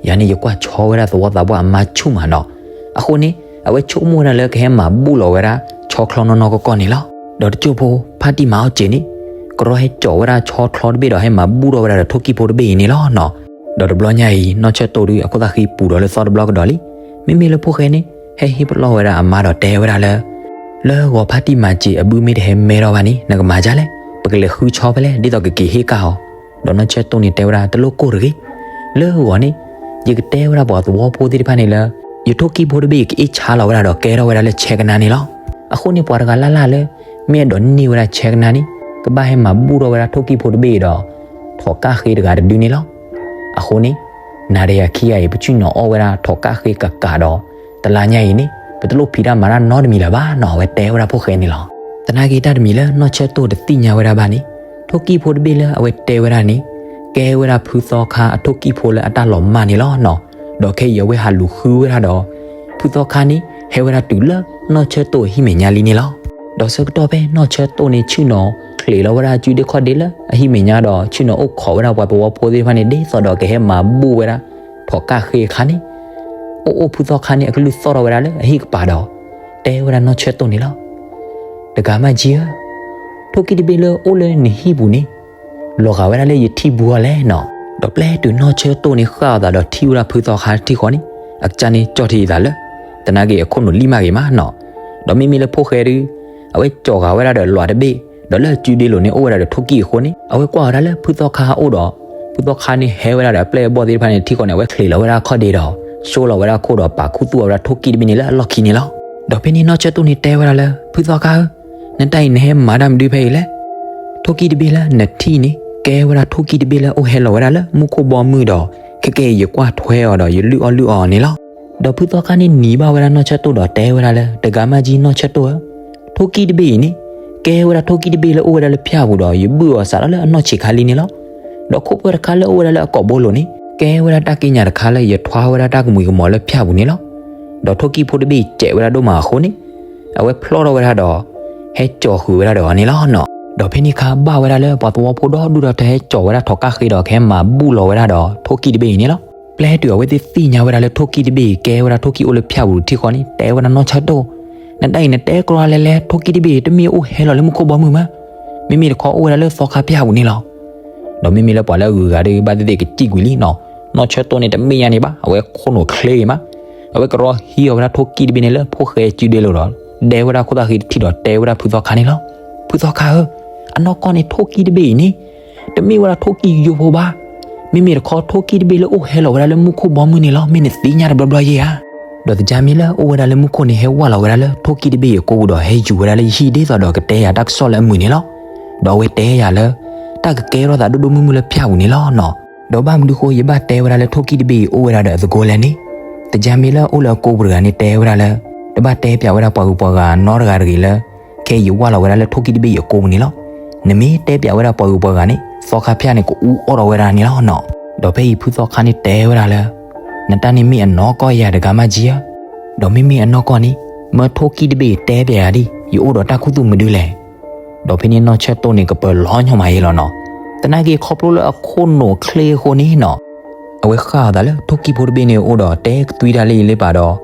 ယၤန့ၣ်ယကွၢ်ဆီဝဲဒၣ်သဝီသးပှၢ်အမါဆူၣ်မးနီၤ. အဃိန့ၣ် အဝဲဆိကမိၣ်ဝဲဒၣ်လၢကဟဲမၤဘူၣ်လီၤဝဲဒၣ် ဆီချီနီၢ်နီၢ်ကီၢ်ကီၢ်န့ၣ်လီၤ. ဒီးတစိၢ်ဖိ ဖါတံၢ်မၤအီၣ်စံာ်န့ၣ် ကရီဟဲစိာ်ဝဲဒၣ်ဆီချီတဘ့ၣ်ဒီးဟဲမၤဘူၣ်ထီၣ်ဝဲဒၣ်ဒီးထိၣ်ကံၢ်ဖိတဘ့ၣ်အံၤန့ၣ်လီၤနီၤ. ဒီးတဘျီညါအံၤ နီၢ်ဆၢတိၢ်ဒုးအခိၣ်သၣ်ဃံပူၤဒီးလၢသီတဘျီကဒီးလံ. မ့မ့ၢ်လၢဖိၣ်ဃဲန့ၣ် ဟဲဟ့ၣ်ပလီၢ်ဝဲဒၣ်အမါဒီးတဲဝဲဒၣ်လၢ လၢဂီၤဖါတံၢ်မၤစံာ်အဘုမ့ၢ်တဟဲမဲထီၣ်ဘၣ်န့ၣ် နကမၤဒ်လဲၣ်, ပကလဲၤဃုဆီဖဲလဲၣ် ဒ်သိးကက့ၤဟ့ၣ်ကၣ်အီၤ. ဒီးနီၢ်ဆၢတိၢ်န့ၣ်တဲဝဲဒၣ် တလိၣ်ကိၢ်တဂ့ၤ, လၢဂီၤန့ၣ် ယကတဲဝဲဒၣ်ပှၤသဝီဖိသ့ၣ်တဖၣ်န့ၣ်လၢ ယထိၣ်ကံၢ်ဖိတဘ့ၣ်အံၤ ကအ့ၣ်ဆါလီၤဝဲဒၣ်ဒီးကဲထီၣ်ဝဲဒၣ်လၢဆဲကနါန့ၣ်လီၤ. အဃိန့ၣ် ပှၤတဂၤလၢ်လၢ်လၢ မ့ၢ်အဲၣ်ဒိးန့ၢ်ဝဲဒၣ်ဆဲကနါန့ၣ် ကဘၣ်ဟဲမၤဘူၣ်ထီၣ်ဝဲဒၣ်ထိၣ်ကံၢ်ဖိတဘ့ၣ်အံၤဒီး ထိးကၣ်ဃ့တဂၤတဒုန့ၣ်လီၤ. အဃိန့ၣ် နၤဒီးယၤခံဂၤအံၤ ပဆ့ၣ်နီၤအီၣ်ဝဲဒၣ်ထိးကၣ်ဃ့ကကးဒီး တလါညါအံၤန့ၣ် ပတလိၣ်ဖံးတၢ်မၤတၢ်နီတမံၤလၢၤဘၣ်နီၤ, အဝဲတဲဝဲဒၣ်ဖိၣ်ဃဲန့ၣ်လီၤ. သနာ်က့တၢ်တမံၤလၢနီၢ်ဆၢတိၢ်တသ့ၣ်ညါဝဲဒၣ်ဘၣ်န့ၣ် ထိၣ်ကံၢ်ဖိတဘ့ၣ်လၢအဝဲတဲဝဲဒၣ်န့ၣ် ကဲဝဲဒၣ်ဖုသီခါအထိၣ်ကံၢ်ဖိလၢအတၢ်လီၤမၢ်န့ၣ်လီၤနီၤ. ဒီးခဲအံၤအဝဲဟးလူၤဃုဝဲဒၣ်ဒီး ဖုသီခါန့ၣ် ဟဲဝဲဒၣ်တုၤလၢနီၢ်ဆၢတိၢ်အဟံၣ်မဲာ်ညါလံန့ၣ်လီၤ. ဒီးဆၢကတီၢ်ဖဲနီၢ်ဆၢတိၢ်န့ၣ် ဆ့ၣ်နီၤချံးလီၤဝဲဒၣ်အစုဒ့ခီၣ်ဒ့လၢအဟံၣ်မဲာ်ညါဒီး ဆ့ၣ်နီၤအိၣ်ခိးဝဲဒၣ်ပှၤသဝီဖိသ့ၣ်တဖၣ်န့ၣ် ဒ်သိးဒီးကဟဲမၤဘူၣ်ဝဲဒၣ် ထိးကၣ်ဃ့အခါန့ၣ် အိၣ်အိၣ်ဖုသီခါန့ၣ် အကလုၢ်သီၣ်ထီၣ်ဝဲဒၣ်လၢအဟံၣ်ကပၤဒီး တဲဝဲဒၣ်နီၢ်ဆၢတိၢ်န့ၣ်လီၤ. တဂၤမးကၠံဧၢ, ထိၣ်ကံၢ်တဘ့ၣ်လၢအိၣ်လၢနဟံၣ်ပူၤန့ၣ် လီၤဂာ်ဝဲဒၣ်လၢယထံၣ်ဘုအီၤလဲၣ်နီၤ. ဒီးပျဲတုၤနီၢ်ဆၢတိၢ်န့ၣ်ဃၣ်အသးဒီးထံၣ်ဝဲဒၣ်ဖုသီခါတထံၣ်ဃီန့ၣ်, အကစၢ်န့ၣ်ကၠီၣ်ထံအသးလၢ သနာ်က့အခိၣ်နူာ်လံၣ်မးဂ့ၤမးနီၤ. ဒီးမ့မ့ၢ်လၢဖိၣ်ဃဲဒုး အဝဲကၠီၤဂာ်ဝဲဒၣ်ဒီးလွးတဘ့ၣ်, ဒီးလၢစုဒ့လိၤန့ၣ်အိၣ်ဝဲဒၣ်ဒီးထိၣ်ကံၣ်အဃိန့ၣ် အဝဲကွၢ်ဝဲဒၣ်လၢဖုသီခါအအိၣ်ဒီး ဖုသီခါန့ၣ်ဟဲဝဲဒၣ်ဒီးအပျဲၢ်အဘီၣ်သ့ၣ်တဖၣ်န့ၣ် ထံၣ်ဃီန့ၣ် အဝဲချံးလီၤဝဲဒၣ်ခီၣ်ဒ့ဒီး ဆိလီၤဝဲဒၣ်ခိၣ်ဒီးပာ်ခူသူၣ်အီၤဝဲဒၣ်ထိၣ်ကံၣ်တဘ့ၣ်န့ၣ်လၢအလီၢ်ခံန့ၣ်လီၤ. ဒီးဖဲန့ၣ်နီၢ်ဆၢတိၢ်န့ၣ်တဲဝဲဒၣ်လၢ ဖုသီခါဧၢ, နတၢ်အံၤနဟဲမၤတၢ်မနုၤဖဲအံၤလဲၣ်. ထိၣ်ကံၣ်တဘ့ၣ်လၢနထံၣ်န့ၣ် ကဲဝဲဒၣ်ထိၣ်ကံၣ်တဘ့ၣ်လၢအိၣ်ဟဲလီၤဝဲဒၣ်လၢမူခိၣ်ဘီမုၢ်ဒီး ခဲကနံၣ်အံၤယကွၢ်ထွဲအီၤဒီးယလုၢ်အီၣ်လုၢ်အီအီၤန့ၣ်လီၤ. ဒီးဖုသီခါန့ၣ်နံၤဘၣ်ဝဲဒၣ်နီၢ်ဆၢတိၢ်ဒီးတဲဝဲဒၣ်လၢ တဂၤမးကၠံနီၢ်ဆၢတိၢ်ဧၢ, ထိၣ်ကံၣ်တဘ့ၣ်အံၤန့ၣ် ကဲဝဲဒၣ်ထိၣ်ကံၣ်တဘ့ၣ်လၢအိၣ်ဝဲဒၣ်လၢဖၠၣ်ပူၤဒီး ယဘုၣ်အီၤစးထီၣ်လၢအနီၢ်ဆံးခါလံန့ၣ်လီၤ. ဒီးခိၣ်ပၢၢ်တခါလၢအိၣ်ဝဲဒၣ်လၢအကိာ်ဘိလိၤန့ၣ် ကဲဝဲဒၣ်တၢ်ကံးညာ်တခါလၢယထွါဝဲဒၣ်တၢ်ကမှံၤကမီၤလၢဖၠၣ်ပူၤန့ၣ်လီၤ. ဒီးထိၣ်ကံၣ်ဖိတဘ့ၣ်အံၤစဲးဝဲဒၣ်ဒိၣ်မးအဃိန့ၣ် အဝဲဖျီထီၣ်ဝဲဒၣ်ဒီး ဟဲကၠီၤဃုာ်ဝဲဒၣ်ဒီးအီၤန့ၣ်လီၤနီၤ. ဒီးဖဲန့ၣ်အခါဘၣ်ဝဲဒၣ်လၢပှၤသဝီဖိဒီဒူၣ်ဒီး တဟဲကၠီၤဝဲဒၣ်ထိၣ်ကံၣ်ဃ့ဒီးကဟဲမၤဘူၣ်လီၤဝဲဒၣ်ဒီးထိၣ်ကံၣ်တဘ့ၣ်အံၤန့ၣ်လီၤ. ပျဲတုၤအဝဲသ့ၣ်သ့ၣ်ညါဝဲဒၣ်လၢထိၣ်ကံၣ်တဘ့ၣ်အံၤ ကဲဝဲဒၣ်ထိၣ်ကံၣ်အိၣ်လၢဖၠၣ်ပူၤတထံၣ်ဃီန့ၣ် တဲဝဲဒၣ်နီၢ်ဆၢတိၢ်, နတၢ်အံၤနတဲကြီလဲလဲ ထိၣ်ကံၣ်တဘ့ၣ်အံၤတမ့ၢ်အိၣ်ဟဲလီၤလၢမူခိၣ်ဘီမုၢ်မး, မ့မ့ၢ်တခီအိၣ်ဝဲဒၣ်လၢသီခါဖၠၣ်ပူၤန့ၣ်လီၤ. ဒီးမ့မ့ၢ်လၢပှၤလၢအဂုၤအဂၤဒီး ဘၣ်သ့ၣ်သ့ၣ်ကစံၣ်ကွံာ်လံနီၤ. နီၢ်ဆၢတိၢ်န့ၣ်တမ့ၢ်ညါန့ၣ်ဘၣ်, အဝဲခိၣ်နူာ်ချ့ဂ့ၤမး, အဝဲကရီဟံးအီၤဝဲဒၣ်ထိၣ်ကံၣ်တဘ့ၣ်န့ၣ်လၢဖိၣ်ဃဲစုဒ့လိၤဒီး ဒဲဝဲဒၣ်ခိၣ်သၣ်ဃံတထံၣ်ဒီးတဲဝဲဒၣ်ဖုသီခါန့ၣ်လီၤ. ဖုသီခါဧၢ, အနီၢ်ကီၢ်န့ၣ်ထိၣ်ကံၣ်တဘ့ၣ်အံၤန့ၣ် တမ့ၢ်ဝဲဒၣ်ထိၣ်ကံၣ်ယိဖိဘၣ်, မ့မ့ၢ်တခီထိၣ်ကံၣ်တဘ့ၣ်လၢအိၣ်ဟဲလီၤဝဲဒၣ်လၢမူခိၣ်ဘီမုၢ်န့ၣ်လီၤ, မ့ၢ်နသ့ၣ်ညါတဘျီဘျီယဲဧါ. ဒီးသကြားမ့ၢ်လၢအိၣ်ဝဲဒၣ်လၢမူခိၣ်န့ၣ် ဟဲဝၢ်လီၤဝဲဒၣ်လၢထိၣ်ကံၣ်တဘ့ၣ်အံၤအကိပူၤဒီး ဟဲယူၤဝဲဒၣ်လၢယဟံၣ်ဒ်သိးဒီးကတဲယၤတၢ်ကစီၣ်လၢအမုာ်န့ၣ်လီၤ. ဒီးအဝဲတဲယၤလၢ တၢ်ကကဲထီၣ်သးဒိၣ်ဒိၣ်မုၢ်မုၢ်လၢဖၠၣ်ပူၤန့ၣ်လီၤနီၤ. ဒီးဘၣ်မနုၤဃိယဘၣ်တဲဝဲဒၣ်လၢထိၣ်ကံၣ်တဘ့ၣ်အံၤအိၣ်ဝဲဒၣ်ဒီးအသကိးလဲၣ်န့ၣ်, သကြားမ့ၢ်လၢအိၣ်လၢအကိပူၤတဂၤန့ၣ်တဲဝဲဒၣ်လၢ တဘၣ်တဲပၠးဝဲဒၣ်ပှၤဂုၤပှၤဂၤနီတဂၤတဂ့ၤလၢ ခဲအံၤယဝၢ်လီၤဝဲဒၣ်လၢထိၣ်ကံၣ်တဘ့ၣ်အံၤအကိပူၤန့ၣ်လီၤ. နမ့ၢ်တဲပၠးဝဲဒၣ်ပှၤဂုၤပှၤဂၤန့ၣ် သီခါဖၠၣ်န့ၣ် ကအူအီၣ်ထီၣ်ဝဲဒၣ်န့ၣ်လီၤနီၤ. ဒီးဖဲအံၤဖုသီခါန့ၣ်တဲဝဲဒၣ်လၢ နတၢ်န့ၣ်မ့ၢ်အနီၢ်ကီၢ်ယၤတဂၤမးကၠံဧၢ, ဒီးမ့မ့ၢ်အနီၢ်ကီၢ်န့ၣ် မၢထိၣ်ကံၣ်တဘ့ၣ်အံၤတဲပၠးယၤဒ် ယအိၣ်ဒီးတၢ်ခူသူၣ်မနုၤလဲၣ်. ဒီးဖဲန့ၣ်နီၢ်ဆၢတိၢ်န့ၣ်ကပၢၤလီၤညီမးယဲလီၤနီၤ. သနာ်က့ခီဖျိလၢအခိၣ်နူာ်ချ့အဃိန့ၣ်နီၤ အဝဲဃၣ်အသးလၢထိၣ်ကံၣ်ဖိတဘ့ၣ်န့ၣ်အအိၣ်ဒီးတဲကသွံတၢ်လၢအံၤလၢပာ်ဒီး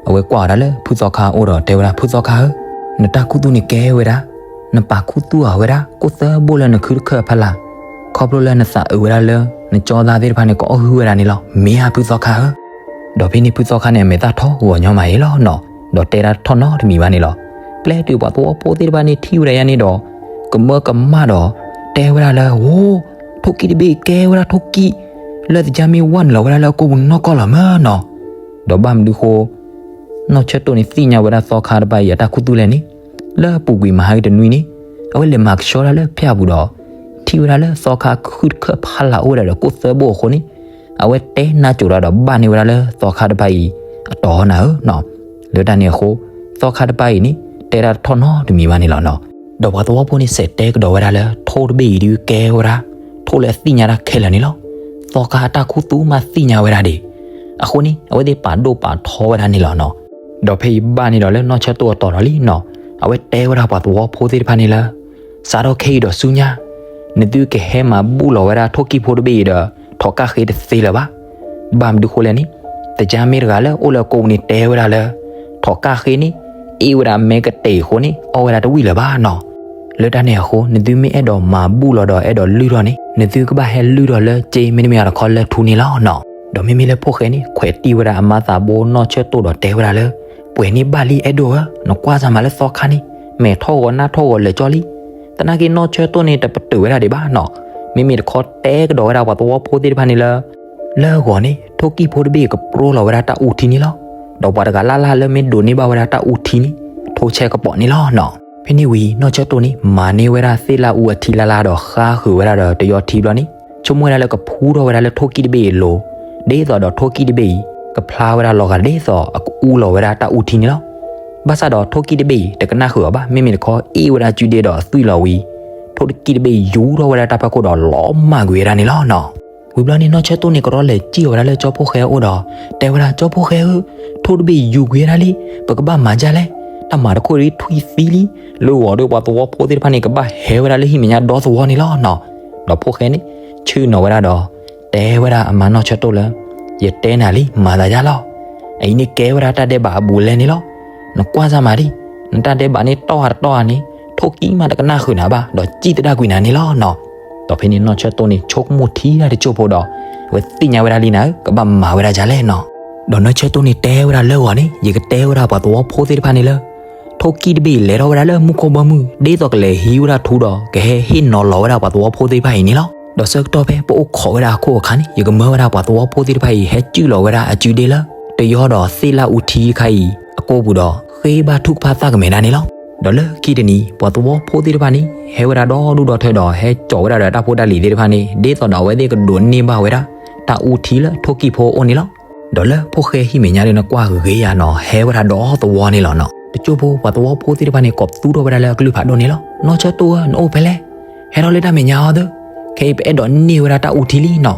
အဝဲကွၢ်အီၤဒၣ်လၢဖုသီခါအအိၣ်ဒီးတဲဝဲဒၣ် ဖုသီခါဧၢ, နတၢ်ခူသူၣ်န့ၣ်ကဲဝဲဒၣ် နပာ်ခူသူၣ်အီၤဝဲဒၣ် ကိၣ်သၢဘိၣ်လၢနခုတခၢၣ်အဖီလာ်, ခီဖျိလၢနသးအုးဝဲဒၣ်လၢ နကၠီသးသ့ၣ်တဖၣ်န့ၣ် ကအီၣ်ဟုၣ်ဝဲဒၣ်န့ၣ်လီၤ, မ့ၢ်ဧါဖုသီခါဧၢ. ဒီးဖဲန့ၣ်ဖုသီခါန့ၣ် အမဲာ်သၣ်ထီၣ်ဂီၤညီမးယဲလီၤနီၤ, ဒီးတဲဒၣ်ထီၣ်နီတမံၤဘၣ်န့ၣ်လီၤ. ပျဲတုၤပှၤသဝီဖိသ့ၣ်တဖၣ်န့ၣ်ထံၣ်ဝဲဒၣ်ယါန့ၣ်ဒီး ကမၢကမၣ်ဒီး တဲဝဲဒၣ်လၢ အိ ထိၣ်ကံၣ်တဘ့ၣ်ကဲဝဲဒၣ်ထိၣ်ကံၣ် လၢသကြားမ့ၢ်ဝၢ်နုာ်လီၤဝဲဒၣ်လၢအကိပူၤနီၢ်ကီၢ်လီၤမးနီၤ. ဒီးဘၣ်မနုၤဃိ နီၢ်ဆၢတိၢ်န့ၣ်သ့ၣ်ညါဝဲဒၣ်သီခါတဖၣ်အံၤအတၢ်ခူသူၣ်လဲၣ်န့ၣ်, လၢအပူၤကွံာ်မဟါကတနွံန့ၣ် အဝဲလဲၤမၤကဆှီဒၣ်လၢဖၠၣ်ပူၤဒီး ထံၣ်ဝဲဒၣ်လၢသီခါခုတခၢၣ်ဖီလာ်အိၣ်ဝဲဒၣ်ဒီးကိၣ်သၢဘိၣ်အဃိန့ၣ် အဝဲတဲနါစိၤဒၣ်ဒီးဘၣ်န့ၢ်ဝဲဒၣ်လၢသီခါတဖၣ်အံၤ အတီၢ်နၤဧၢနီၤ. လၢတၢ်န့ၣ်အဃိ သီခါတဖၣ်အံၤန့ၣ် တဲဒၣ်တထီၣ်နီတမံၤဘၣ်န့ၣ်လီၤနီၤ. ဒီးပှၤသဝီဖိန့ၣ်စးတဲကဒီးဝဲဒၣ်လၢ ထိၣ်တဘ့ၣ်အံၤဒုးကဲဝဲဒၣ် ထိၣ်လၢအသ့ၣ်ညါတၢ်ခဲလၢာ်န့ၣ်လီၤ. သီခါအတၢ်ခူသူၣ်မးသ့ၣ်ညါဝဲဒၣ်ဒံး, အဃိန့ၣ် အဝဲသ့ၣ်ပာ်ဒိၣ်ပာ်ထီဝဲဒၣ်န့ၣ်လီၤနီၤ. ဒီးဖဲအံၤဘၣ်န့ၣ်ဒီးလၢနီၢ်ဆၢတိၢ်အတီၢ်ဒီးလံနီၤ, အဝဲတဲဝဲဒၣ်ပှၤသဝီဖိသ့ၣ်တဖၣ်န့ၣ်လၢ စးထီၣ်ခဲအံၤဒီးဆူညါ နသုကဟဲမၤဘူၣ်လီၤဝဲဒၣ်ထိၣ်ကံၣ်ဖိတဘ့ၣ်အံၤဒီး ထိၣ်ကၣ်ဃ့တသ့လၢၤဘၣ်. ဘၣ်မနုၤဃိလဲၣ်န့ၣ် သကြားမ့ၢ်တဂၤလၢအိၣ်လၢအကိပူၤန့ၣ်တဲဝဲဒၣ်လၢ ထိၣ်ကၣ်ဃ့န့ၣ် အ့ၣ်ဝဲဒၣ်မဲကတဲာ်အဃိန့ၣ် အီၣ်ဝဲဒၣ်တဝံၣ်လၢၤဘၣ်နီၤ. လၢတၢ်န့ၣ်အဃိ နသုမ့ၢ်အဲၣ်ဒိးမၤဘူၣ်လီၤဒီးအဲၣ်ဒိးလုၢ်ထီၣ်န့ၣ် နသုကဘၣ်ဟဲလုၢ်ထီၣ်လၢစ့မ့တမ့ၢ်အတခီလၢထူန့ၣ်လီၤနီၤ. ဒီးမ့မ့ၢ်လၢဖိၣ်ဃဲန့ၣ် ခွဲးတံၢ်ဝဲဒၣ်အမါသးဘိနီၢ်ဆၢတိၢ်ဒီးတဲဝဲဒၣ်လၢ ပှဲၤန့ၢ်ဘၣ်လံအဲၣ်ဒိးဧၢ, နကွၢ်စၢ်မးလၢသီခါန့ၣ် မဲာ်ထီၣ်ဂီၤနါထီၣ်ဂီၤလၢာ်ကၠီလံ. သနာ်က့နီၢ်ဆၢတိၢ်န့ၣ်တပတုာ်ဝဲဒၣ်ဒံးဘၣ်နီၤ. မ့မ့ၢ်တခီတဲကဒီးဝဲဒၣ်ပှၤသဝီဖိသ့ၣ်တဖၣ်န့ၣ်လၢ လၢအဂီၢ်န့ၣ် ထိၣ်ကံၣ်ဖိတဘ့ၣ်ကပြီလီၤဝဲဒၣ်တၢ်အူထံန့ၣ်လီၤ. ဒီးပှၤတဂၤလၢ်လၢ်လၢမ့ၢ်ဒိးန့ၢ်ဘၣ်ဝဲဒၣ်တၢ်အူထံန့ၣ် ထိဆဲးကပီၤန့ၣ်လီၤနီၤ. ဖဲန့ၣ်ဝံၤ နီၢ်ဆၢတိၢ်န့ၣ် မၤန့ၢ်ဝဲဒၣ်သ့ၣ်လၣ်အူအထံလၢ်လၢ်ဒီးဃါဃုာ်ဝဲဒၣ်ဒီးတယီထံဘျီန့ၣ် ဆိကမိၣ်ဝဲဒၣ်လၢကဖူထီၣ်ဝဲဒၣ်လၢထိၣ်ကံၣ်တဘ့ၣ်အလိၤ ဒ်သိးဒီးထိၣ်ကံၣ်တဘ့ၣ်အံၤ ကဖျါဝဲဒၣ်လီၤဂာ်ဒ်သိးအကအူလီၤဝဲဒၣ်တၢ်အူထံန့ၣ်လီၤ. ဘၣ်ဆၣ်ဒီးထိၣ်ကံၣ်တဘ့ၣ်အံၤ တကနၣ်ဃုာ်အီၤဘၣ် မ့မ့ၢ်တခီအ့ၣ်ဝဲဒၣ်စုဒ့ဒီးအသွံၣ်လီၤဝံၤ ထိၣ်ကံၣ်တဘ့ၣ်အံၤယူထီၣ်ဝဲဒၣ်တၢ်ဖီခိၣ်ဒီးလီၤမၢ်ကွံာ်ဝဲဒၣ်န့ၣ်လီၤနီၤ. ဝံၤဘျီန့ၣ် နီၢ်ဆၢတိၢ်န့ၣ် ကရီလဲၤစံၣ်အီၤဝဲဒၣ်လၢကၠီဖိၣ်ဃဲအအိၣ်ဒီး တဲဝဲဒၣ် ကၠီဖိၣ်ဃဲဧၢ, ထိၣ်တဘ့ၣ်အံၤယူၤကွံာ်ဝဲဒၣ်လံ, ပကဘၣ်မၤဒ်လဲၣ်, တၢ်မၤတခိၣ်ဒ်ထွံၣ်သံလံ, လၢဂီၤဒီးပှၤသဝီဖိသ့ၣ်တဖၣ်န့ၣ် ကဘၣ်ဟဲဝဲဒၣ်လၢဟံၣ်မဲာ်ညါဒီသဝီန့ၣ်လီၤနီၤ. ဒီးဖိၣ်ဃဲန့ၣ် ဆ့ၣ်နီၤဝဲဒၣ်ဒီး တဲဝဲဒၣ်အမါနီၢ်ဆၢတိၢ်လၢ ယတဲနၤလံ မၤသးယါလီၤ. အအံၤန့ၣ်ကဲဝဲဒၣ်တၢ်ဒဲးဘးအဘူးအလဲန့ၣ်လီၤ. နကွၢ်စၢ်မးဒံး, နတၢ်ဒဲးဘးန့ၣ်တီၢ်ဧါတတီၢ်ဧါန့ၣ် ထိၣ်ကံၣ်မးတကနၣ်ဃုာ်နၤဘၣ် ဒီးစံၣ်သဒၣ်ကွံာ်နၤန့ၣ်လီၤနီၤ. ဒီးဖဲန့ၣ်နီၢ်ဆၢတိၢ်န့ၣ်ဆိကမိၣ်ထံတၢ်တစိၢ်ဖိဒီး အဝဲသ့ၣ်ညါဝဲဒၣ်လံနၤဧၢ ကဘၣ်မၤဝဲဒၣ်ဒ်လဲၣ်နီၤ. ဒီးနီၢ်ဆၢတိၢ်န့ၣ်တဲဝဲဒၣ်လၢဂီၤန့ၣ် ယကတဲဝဲဒၣ်ပှၤသဝီဖိသ့ၣ်တဖၣ်န့ၣ်လၢ ထိၣ်ကံၣ်တဘ့ၣ်အံၤလဲၤထီၣ်ဝဲဒၣ်လၢမူခိၣ်ဘီမုၢ် ဒ်သိးကလဲၤဟံးဝဲဒၣ်ထူဒီး ကဟဲဟ့ၣ်နီၤလီၤဝဲဒၣ်ပှၤသဝီဖိသ့ၣ်တဖၣ်အံၤန့ၣ်လီၤ. ဒီးဆၢကတီၢ်ဖဲပအိၣ်ခိးဝဲဒၣ်အခိၣ်အခါန့ၣ် ယကမၢဝဲဒၣ်ပှၤသဝီဖိသ့ၣ်တဖၣ်အံၤ ဟဲစုၣ်လီၤဝဲဒၣ်အစုဒ့လၢ တယီဒီးသ့ၣ်လၣ်အူထံတခါအံၤအကိာ်ပူၤဒီး ဃ့ဘါထုကဖၣ်သၣ်ကမဲာ်ဒၣ်န့ၣ်လီၤ. ဒီးလၢခံတနံၤ ပှၤသဝီဖိသ့ၣ်တဖၣ်န့ၣ် ဟဲဝဲဒၣ်ဒီဒူၣ်ဒီထၢဒီး ဟဲစိာ်ဝဲဒၣ်ဒီးတၢ်ဖိတၢ်လံၤသ့ၣ်တဖၣ်န့ၣ် ဒ်သိးဒီးအဝဲသ့ၣ်ကဒိးန့ၢ်ဘၣ်ဝဲဒၣ် တၢ်အူထံလၢထိၣ်ကံၣ်ဖိအအိၣ်န့ၣ်လီၤ. ဒီးလၢဖိၣ်ဃဲဟံၣ်မဲာ်ညါဒ်နကွၢ်ဂ့ၤယၤနီၤ ဟဲဝဲဒၣ်ဒီသဝီန့ၣ်လီၤနီၤ. တစိၢ်ဖိပှၤသဝီဖိသ့ၣ်တဖၣ်န့ၣ် ကိးပသူထီၣ်ဝဲဒၣ်လၢအကလုၢ်ဖးဒိၣ်န့ၣ်လီၤ. နီၢ်ဆၢတိၢ်ဧၢ နအိၣ်ဖဲလဲၣ်, ဟဲထီၣ်လၢတၢ်မဲာ်ညါအီၤသၢ, ခဲအံၤပအဲၣ်ဒိးန့ၢ်ဝဲဒၣ်တၢ်အူထံလံနီၤ.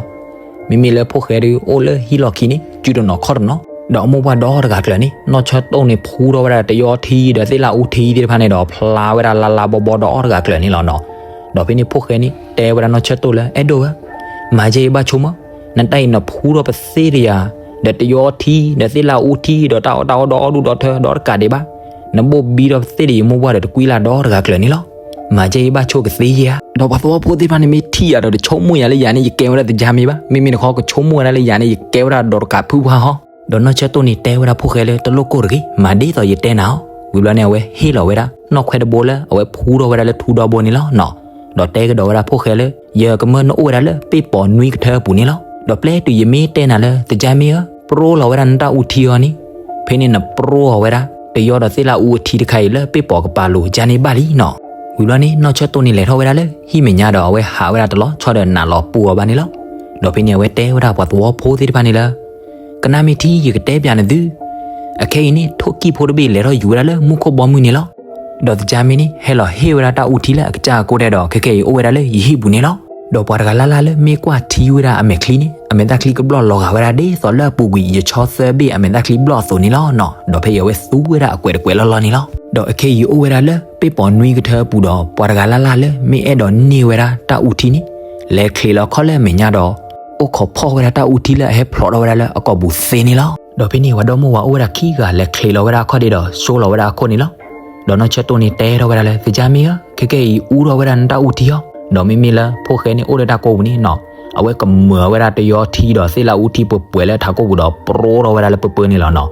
မ့မ့ၢ်လၢဖိၣ်ဃဲဒုးအိၣ်လၢဟံၣ်လီၢ်ခံန့ၣ် စုတနီၤခီၣ်တနီၤ, ဒီးအမိၢ်ပှၢ်ဒီတဂၤကျၢၤန့ၣ် နီၢ်ဆၢတိၢ်န့ၣ်ဖှူထီၣ်ဝဲဒၣ်တယီထံဒီးသ့ၣ်လၣ်အူထံသ့ၣ်တဖၣ်န့ၣ်ဒီး ဖျါဝဲဒၣ်လါလါဘီဘီဒီတဂၤကျၢၤန့ၣ်လီၤနီၤ. ဒီးဖဲန့ၣ်ဖိၣ်ဃဲန့ၣ် တဲဝဲဒၣ်နီၢ်ဆၢတိၢ်လၢ အဲၣ်ဒိၣ်ဧၢ, မၤယဲအံၤဘၣ်ဆိကမိၣ်, နတၢ်အံၤနဖှူထီၣ်ပသ့ၣ်တယၤ ဒီးတယီထံ ဒီးသ့ၣ်လၣ်အူထံ ဒီးတၢ်အီၣ်တၢ်အီဒီဒူၣ်ဒီထၢဒီတကးဒံးဘၣ်, နဘိၣ်ဘံထီၣ်ပသ့ၣ်ဒီးယမိၢ်ပှၢ်ဒီးတကွံလၢ်ဒီတဂၤကျၢၤန့ၣ်လီၤ. မၤယဲအံၤဘၣ်ဆိကသ့ဧါ. ဒီးပှၤသဝီဖိသ့ၣ်တဖၣ်န့ၣ်မ့ၢ်ထံၣ်ယၤဒီးတဆိကမိၣ်ယၤလၢယၤန့ၣ် ယကဲဝဲဒၣ်သကြားမင်းဘၣ်, မ့မ့ၢ်တခီကဆိကမိၣ်ဝဲဒၣ်လၢယၤန့ၣ် ယကဲဝဲဒၣ်ဒီးတကးဖုပှၢ်ဟီ. ဒီးနီၢ်ဆၢတိၢ်န့ၣ်တဲဝဲဒၣ်ဖိၣ်ဃဲလၢ တလိၣ်ကိၢ်တဂ့ၤ, မၤဒ်သိးယတဲနၤအီၤ. ဝံၤဘျီန့ၣ် အဝဲဟ့ၣ်လီၤဝဲဒၣ် နီၣ်ခွဲတဘိလၢအဝဲဖှူထီၣ်ဝဲဒၣ်လၢထူဒီဘိန့ၣ်လီၤနီၤ. ဒီးတဲကဒီးဝဲဒၣ်ဖိၣ်ဃဲလၢ ယကမၢနအိၣ်ဝဲဒၣ်လၢပ့ၣ်ပိာ်နွံကထၢအပူၤန့ၣ်လီၤ. ဒီးပျဲတုၤယမ့ၢ်တဲနၤလၢ သကြားမင်းဧၢ, ပရိလီၤဝဲဒၣ်နတၢ်အူထံအီၤန့ၣ်, ဖဲန့ၣ်နပရိအီၤဝဲဒၣ် တယီဒီးသ့ၣ်လၣ်အူအထံတခါအံၤလၢပ့ၣ်ပိာ်ကပၤလိၤ ယၤန့ၣ်ဘၣ်လံနီၤ. ဝံၤဘျီန့ၣ် နီၢ်ဆၢတိၢ်န့ၣ်လဲၤထီၣ်ဝဲဒၣ်လၢဟံၣ်မဲာ်ညါဒီး အဝဲဟးဝဲဒၣ်တလီၤဆီဒီးနးလီၤပူၤအီၤဘၣ်န့ၣ်လီၤ. ဒီးဖဲန့ၣ်အဝဲတဲဝဲဒၣ်ပှၤသဝီဖိသ့ၣ်တဖၣ်န့ၣ်လၢ ကနၣ်မ့ၢ်ထံ ယကတဲပျးနသု, အခဲအံၤန့ၣ် ထိၣ်ကံၣ်ဖိတဘ့ၣ်လဲၤထီၣ်ယူၤဝဲဒၣ်လၢမူခိၣ်ဘီမုၢ်န့ၣ်လီၤ. ဒီးသကြားမင်းန့ၣ် ဟဲလီၤဟ့ၣ်ဝဲဒၣ်တၢ်အူထံလၢအကစၢ်အကိးဒဲးဒီး ခဲခဲအံၤအိၣ်ဝဲဒၣ်လၢယဟံၣ်ပူၤန့ၣ်လီၤ. ဒီးပှၤတဂၤလၢ်လၢ်လၢမ့ၢ်ကွၢ်ထံဝဲဒၣ်အမဲာ်ချံန့ၣ် အမဲာ်သၣ်ချံကဘျီၣ်လီၤဂာ်ဝဲဒၣ်ဒ်သိးလၢအပူၤကွံာ်ယဆီသၢဘ့ၣ်အမဲာ်သၣ်ချံဘျီၣ်အသိးန့ၣ်လီၤနီၤ. ဒီးဖဲအံၤအဝဲသူဝဲဒၣ်အကွဲးတကွဲးလီၢ်လီၢ်န့ၣ်လီၤ. ဒီးအခဲအံၤအိၣ်ဝဲဒၣ်လၢပ့ၣ်ပိာ်နွံကထၢအပူၤဒီး ပှၤတဂၤလၢ်လၢ်လၢမ့ၢ်အဲၣ်ဒိးန့ၢ်ဝဲဒၣ်တၢ်အူထံန့ၣ် လဲၤချံးလီၤခီၣ်လၢအမဲာ်ညါဒီး အိၣ်ခိးဖီၣ်ဝဲဒၣ်တၢ်အူထံလၢအဟဲဖျိးထီၣ်ဝဲဒၣ်လၢအကိာ်ပူၤသ့န့ၣ်လီၤ. ဒီးဖဲန့ၣ်ပှၤဒီမိၢ်ဝၤအိၣ်ဝဲဒၣ်ခံဂၤလဲၤချံးလီၤဝဲဒၣ်အခီၣ်ဒ့ဒီး ဆိလီၤဝဲဒၣ်အခိၣ်န့ၣ်လီၤ. ဒီးနီၢ်ဆၢတိၢ်န့ၣ်တဲထီၣ်ဝဲဒၣ်လၢ သကြားမင်းဧၢ, ခဲခဲအံၤအူထီၣ်ဝဲဒၣ်နတၢ်အူထံအီၤ, ဒီးမ့မ့ၢ်လၢဖိၣ်ဃဲန့ၣ်အိၣ်လၢတၢ်ကိးပူၤန့ၣ်နီၤ, အဝဲကမၢဝဲဒၣ်တယီထံဒီးသ့ၣ်လၣ်အူထံပှဲၤပှဲၤလၢထးခိၣ်ပူၤဒီး ပရိထီၣ်ဝဲဒၣ်လၢပၢပၢန့ၣ်လီၤနီၤ.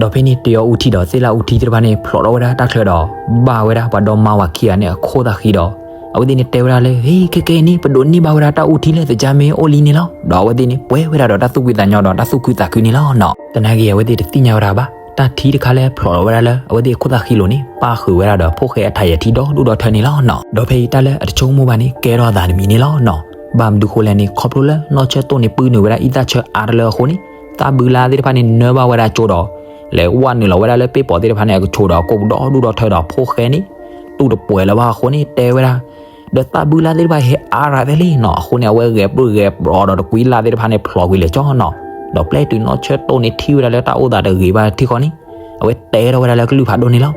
ဒီးဖဲန့ၣ်တယီအူထံဒီးသ့ၣ်လၣ်အူထံသ့ၣ်တဖၣ်န့ၣ် ဖျိးထီၣ်ဝဲဒၣ်တၢ်ချၢဒီး ဘၣ်ဝဲဒၣ်ပှၤဒီမါဝၤခံဂၤန့ၣ်အခိၣ်သၣ်ဃံဒီး အဝဲသ့ၣ်န့ၣ်တဲဝဲဒၣ်လၢ ဟ့ ခဲကဲအံၤန့ၣ် ပဒိးန့ၢ်ဘၣ်ဝဲဒၣ်တၢ်အူထံလၢသကြားမင်းအိၣ်လံန့ၣ်လီၤ. ဒီးအဝဲသ့ၣ်န့ၣ် ပှဲၤဝဲဒၣ်ဒီးတၢ်သူၣ်ဖှံသးညီဒီး တၢ်သူၣ်ခုသးခုန့ၣ်လီၤနီၤ. သနာ်က့ အဝဲသ့ၣ်တသ့ၣ်ညါဝဲဒၣ်ဘၣ် တၢ်ထံတခါလၢဖျိးထီၣ်ဝဲဒၣ်လၢအဝဲသ့ၣ်အခိၣ်သၣ်ဃံလိၤန့ၣ် ပၣ်ဃုာ်ဝဲဒၣ်ဒီးဖိၣ်ဃဲအထးယဲၤထံဒီဒူၣ်ဒီထၢန့ၣ်လီၤနီၤ. ဒီးဖဲအံၤတၢ်လၢအတဆိကမိၣ်ဘၣ်န့ၣ် ကဲထီၣ်အသးတမံၤန့ၣ်လီၤနီၤ. ဘၣ်မနုၤဃိလဲၣ်န့ၣ် ခီဖျိလၢနီၢ်ဆၢတိၢ်န့ၣ် ပုၢ်နုာ်ဝဲဒၣ်အံသၣ်ဆၢအါတလၢအဃိန့ၣ် သၣ်ဘုလါသ့ၣ်တဖၣ်န့ၣ် နၢဘၣ်ဝဲဒၣ်ကၠိဒီး လဲၤဝဲနုာ်လီၤဝဲဒၣ်လၢပ့ၣ်ပိာ်သ့ၣ်တဖၣ်န့ၣ် အကဆိးဒီးအကိာ်ပူၤဒီဒူၣ်ဒီထၢဒီးဖိၣ်ဃဲန့ၣ် တူၢ်တပှဲၤလၢၤဘၣ်အဃိန့ၣ် တဲဝဲဒၣ် ဒီးသၣ်ဘုလါသ့ၣ်တဖၣ်ဟဲအါရၤသ့လံနီၤ. အဃိန့ၣ် အဝဲဂဲၤပၢၢ်ဂဲၤပျီဒီးတကွံလၢ်သ့ၣ်တဖၣ်န့ၣ် ဖျိးကွံာ်လဲၤကၠီနီၤ. ဒီးပျဲတုၤနီၢ်ဆၢတိၢ်န့ၣ်ထံၣ်ဝဲဒၣ်လၢတၢ်အိၣ်သးတဂ့ၤဘၣ်ထံဃီန့ၣ် အဝဲတဲထီၣ်ဝဲဒၣ်လၢကလုၢ်ဖးဒိၣ်န့ၣ်လီၤ.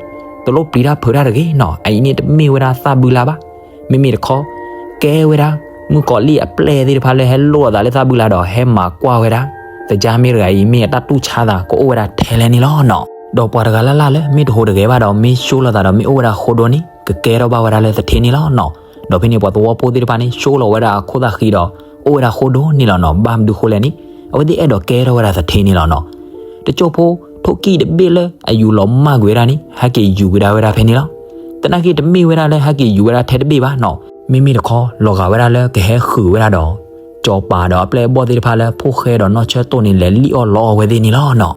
တလိၣ်ပျံၤတၢ်ဖုးတၢ်တဂ့ၤနီၤ. အအံၤန့ၣ်တမ့ၢ်ဝဲဒၣ်သၣ်ဘုလါဘၣ်. မ့မ့ၢ်တခီ ကဲဝဲဒၣ် မုၣ်ကီၤလံၢ်အပျဲၢ်သ့ၣ်တဖၣ်လၢဟဲလိၣ်အသးလၢသၣ်ဘုလါဒီး ဟဲမၤကွၢ်ဝဲဒၣ် သကြားမင်းတဂၤအံၤ မ့ၢ်အတၢ်တူၢ်ဆါသးကအိၣ်ဝဲဒၣ်ထဲလဲၣ်န့ၣ်လီၤနီၤ. ဒီးပှၤတဂၤလၢ်လၢ်လၢမ့ၢ်တဟူးတဂဲၤဘၣ်ဒီး မ့ၢ်ဆိလီၤသးဒီးမ့ၢ်အိၣ်ဝဲဒၣ်ဃိဒိၣ်န့ၣ် ကကဲထီၣ်ဘၣ်ဝဲဒၣ်လၢသထ့န့ၣ်လီၤနီၤ. ဒီးဖဲန့ၣ်ပှၤသဝီဖိသ့ၣ်တဖၣ်န့ၣ် ဆိလီၤဝဲဒၣ်အခိၣ်သၣ်ဃံဒီး အိၣ်ဝဲဒၣ်ဃိဒိၣ်န့ၣ်လီၤနီၤ. ဘၣ်မနုၤဃိလဲၣ်န့ၣ် အဝဲသ့ၣ်အဲၣ်ဒိးကဲထီၣ်ဝဲဒၣ်သထ့န့ၣ်လီၤနီၤ. တစိၢ်ဖိ ထိၣ်ကံၣ်တဘ့ၣ်လၢအယူၤလီၤမၢ်ကွံာ်ဝဲဒၣ်န့ၣ် ဟဲက့ၤယူၤကဒါဝဲဒၣ်ဖဲန့ၣ်လီၤ. သနာ်က့တမ့ၢ်ဝဲဒၣ်လၢဟဲက့ၤယူၤဝဲဒၣ်ထဲတဘ့ၣ်ဘၣ်နီၤ. မ့မ့ၢ်တခီ လီၤဂာ်ဝဲဒၣ်လၢကဟဲဃုာ်ဝဲဒၣ်ဒီး စီၤပၤဒီးအပျဲၢ်အဘီၣ်သ့ၣ်တဖၣ်လၢဖိၣ်ဃဲဒီးနီၢ်ဆၢတိၢ်န့ၣ် လဲၤလံၣ်အီၣ်လီအီၣ်ဝဲသ့ၣ်န့ၣ်လီၤနီၤ.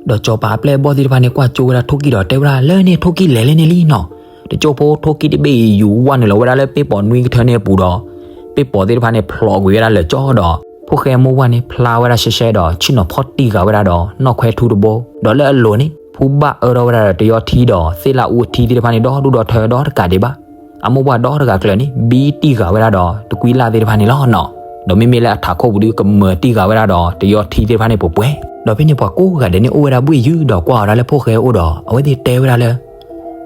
ဒီးစီၤပၤအပျဲၢ်အဘီၣ်သ့ၣ်တဖၣ်န့ၣ် ကွၢ်ကၠိဝဲဒၣ်ထိၣ်ကံၣ်ဒီးတဲဝဲဒၣ် လၢန့ၣ် ထိၣ်ကံၣ်လဲၤလဲၣ်န့ၣ်လံနီၤ. တစိၢ်ဖိထိၣ်ကံၣ်တဘ့ၣ်အံၤ ယူၤဝဲနုာ်လီၤဝဲဒၣ်လၢပ့ၣ်ပိာ်နွံကထၢန့ၣ်အပူၤဒီး ပ့ၣ်ပိာ်သ့ၣ်တဖၣ်န့ၣ် ဖျိးကွံာ်ဝဲဒၣ်လၢာ်ကၠီဒီး ဖိၣ်ဃဲမိၢ်ဝၤန့ၣ် ဖျါဝဲဒၣ်ရှဲရှဲဒီး ဆ့ၣ်နီၤဖီၣ်တံၢ်ဃာ်ဝဲဒၣ်ဒီး နီၣ်ခွဲထူတဘိ, ဒီးလၢအလိၤန့ၣ် ဖူဘၣ်အၢထီၣ်ဝဲဒၣ်ဒီးတယီထံဒီး သ့ၣ်လၣ်အူအထံသ့ၣ်တဖၣ်န့ၣ် ဒီဒူၣ်ဒီထၢဒီတကးဒံးဘၣ်. အမိၢ်ဝၤဒီတဂၤကျၢၤန့ၣ် ဘံတံၢ်ဃာ်ဝဲဒၣ်ဒီး တကွံလၢ်သ့ၣ်တဖၣ်န့ၣ်လီၤနီၤ. ဒီးမ့မ့ၢ်လၢအထးခိၣ်ပူၤဒုး ကမၢတံၢ်ဃာ်ဝဲဒၣ်ဒီး တယီထံသ့ၣ်တဖၣ်န့ၣ်ပှဲၤပှဲၤ. ဒီးဖဲန့ၣ်ပှၤကိးဂၤဒဲးန့ၣ် အိၣ်ဝဲဒၣ်ဘှ့ၣ်ယုၢ်ဒီးကွၢ်အီၤဒၣ်လၢဖိၣ်ဃဲအအိၣ်ဒီး အဝဲသ့ၣ်တဲဝဲဒၣ်လၢ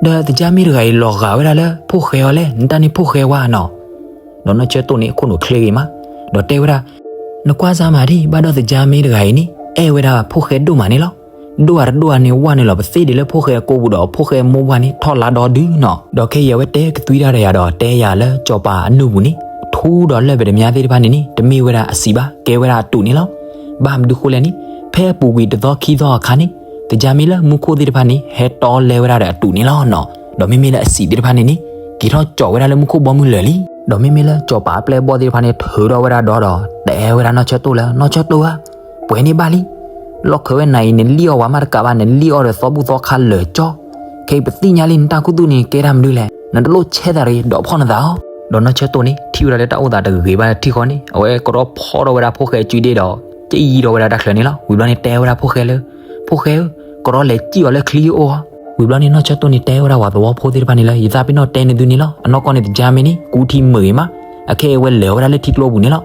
ဒီးသကြားမ့ၢ်တဂၤအံၤ လီၤဂာ်ဝဲဒၣ်လၢဖိၣ်ဃဲအီၤလဲၣ်, နတၢ်န့ၣ်ဖိၣ်ဃဲဝါနီၤ. ဒီးနီၢ်ဆၢတိၢ်န့ၣ် အခိၣ်နူာ်ချ့ဂ့ၤမး, ဒီးတဲဝဲဒၣ်, နကွၢ်စၢ်မၤဒံး ဘၣ်ဒီးသကြားမ့ၢ်တဂၤအံၤန့ၣ် အဲၣ်ဝဲဒၣ်ဖိၣ်ဃဲဒိၣ်မးန့ၣ်လီၤ. ဒိၣ်ဧါတဒိၣ်ဧါန့ၣ် ဝဲနုာ်လီၤပသ့ၣ်ဒံးလၢဖိၣ်ဃဲအကိာ်ပူၤဒီး ဖိၣ်ဃဲမိၢ်ဝၤန့ၣ် ထီၣ်လါဒီဒုနီၤ. ဒီးခဲအံၤအဝဲတဲကသွံတၢ်ဒီးယၤဒီး တဲယၤလၢစီၤပၤအနုၢ်ပူၤန့ၣ် ထိ အူဒီးလၢၢ်ပတ္တမြားသ့ၣ်တဖၣ်န့ၣ်န့ၣ် တမ့ၢ်ဝဲဒၣ်အစံးဘၣ်, ကဲဝဲဒၣ်အတူးန့ၣ်လီၤ. ဘၣ်မနုၤဃိလဲၣ်န့ၣ်, ဖဲအပူၤကွံာ်တသီခံသီအခါန့ၣ်, သကြားမင်းလၢမူခိၣ်သ့ၣ်တဖၣ်န့ၣ် ဟဲတီလဲဝဲဒၣ်ဒီးအတူးန့ၣ်လီၤနီၤ. ဒီးမ့မ့ၢ်လၢအစံးသ့ၣ်တဖၣ်န့ၣ်န့ၣ် က့ၤထီၣ်ကၠီာ်ဝဲဒၣ်လၢမူခိၣ်ဘီမုၢ်လၢာ်လံ. ဒီးမ့မ့ၢ်လၢစီၤပၤအပျဲၢ်အဘီၣ်သ့ၣ်တဖၣ်န့ၣ် ထုးထီၣ်ဝဲဒၣ်ဒီဒီး တဲဝဲဒၣ်နီၢ်ဆၢတိၢ်လၢ နီၢ်ဆၢတိၢ်ဧၢ, ပှဲၤန့ၢ်ဘၣ်လံ. လီၢ်ခၢဝဲနၤအံၤ နလံၣ်အီၣ်ဝဲမးတကးဘၣ်, နလံၣ်အီၣ်ဒီးသီဘူၣ်သီခါလၢာ်ကၠီ. ခဲအံၤပသ့ၣ်ညါလံ နတၢ်ခူသူၣ်န့ၣ်ကဲတၢ်မနုၤလဲၣ်, နတလိၣ်ဆဲးသးတဂ့ၤ, ဒီးဖီၣ်နသးအီၤ. ဒီးနီၢ်ဆၢတိၢ်န့ၣ် ထံၣ်ဝဲဒၣ်လၢတၢ်အိၣ်သးတဂ့ၤဘၣ်ထံၣ်ဃီန့ၣ်, အဝဲကရီဖီၣ်ထီၣ်ဝဲဒၣ်ဖိၣ်ဃဲအစုဒ့ဒီး ကယံာ်ထီၣ်ဝဲဒၣ်တၢ်ချၢန့ၣ်လီၤ. ဝံၤဘျီန့ၣ်တဲဝဲဒၣ်ဖိၣ်ဃဲလၢ ဖိၣ်ဃဲဧၢ, ကရီလဲၤစံၣ်အီၤလၢချံအအိၣ်ဧါ. ဝံၤဘျီန့ၣ် နီၢ်ဆၢတိၢ်န့ၣ်တဲဝဲဒၣ်ပှၤသဝီဖိသ့ၣ်တဖၣ်န့ၣ်လၢ ယသးပ့ၤနီၣ်တဲနသုန့ၣ်လီၤ. အနီၢ်ကီၢ်န့ၣ် သကြားမင်းန့ၣ် ကူထံမုာ်ဂ့ၤမး, အခဲအံၤဝဲလဲၤဝဲဒၣ်လၢထံကျိပူၤန့ၣ်လီၤ.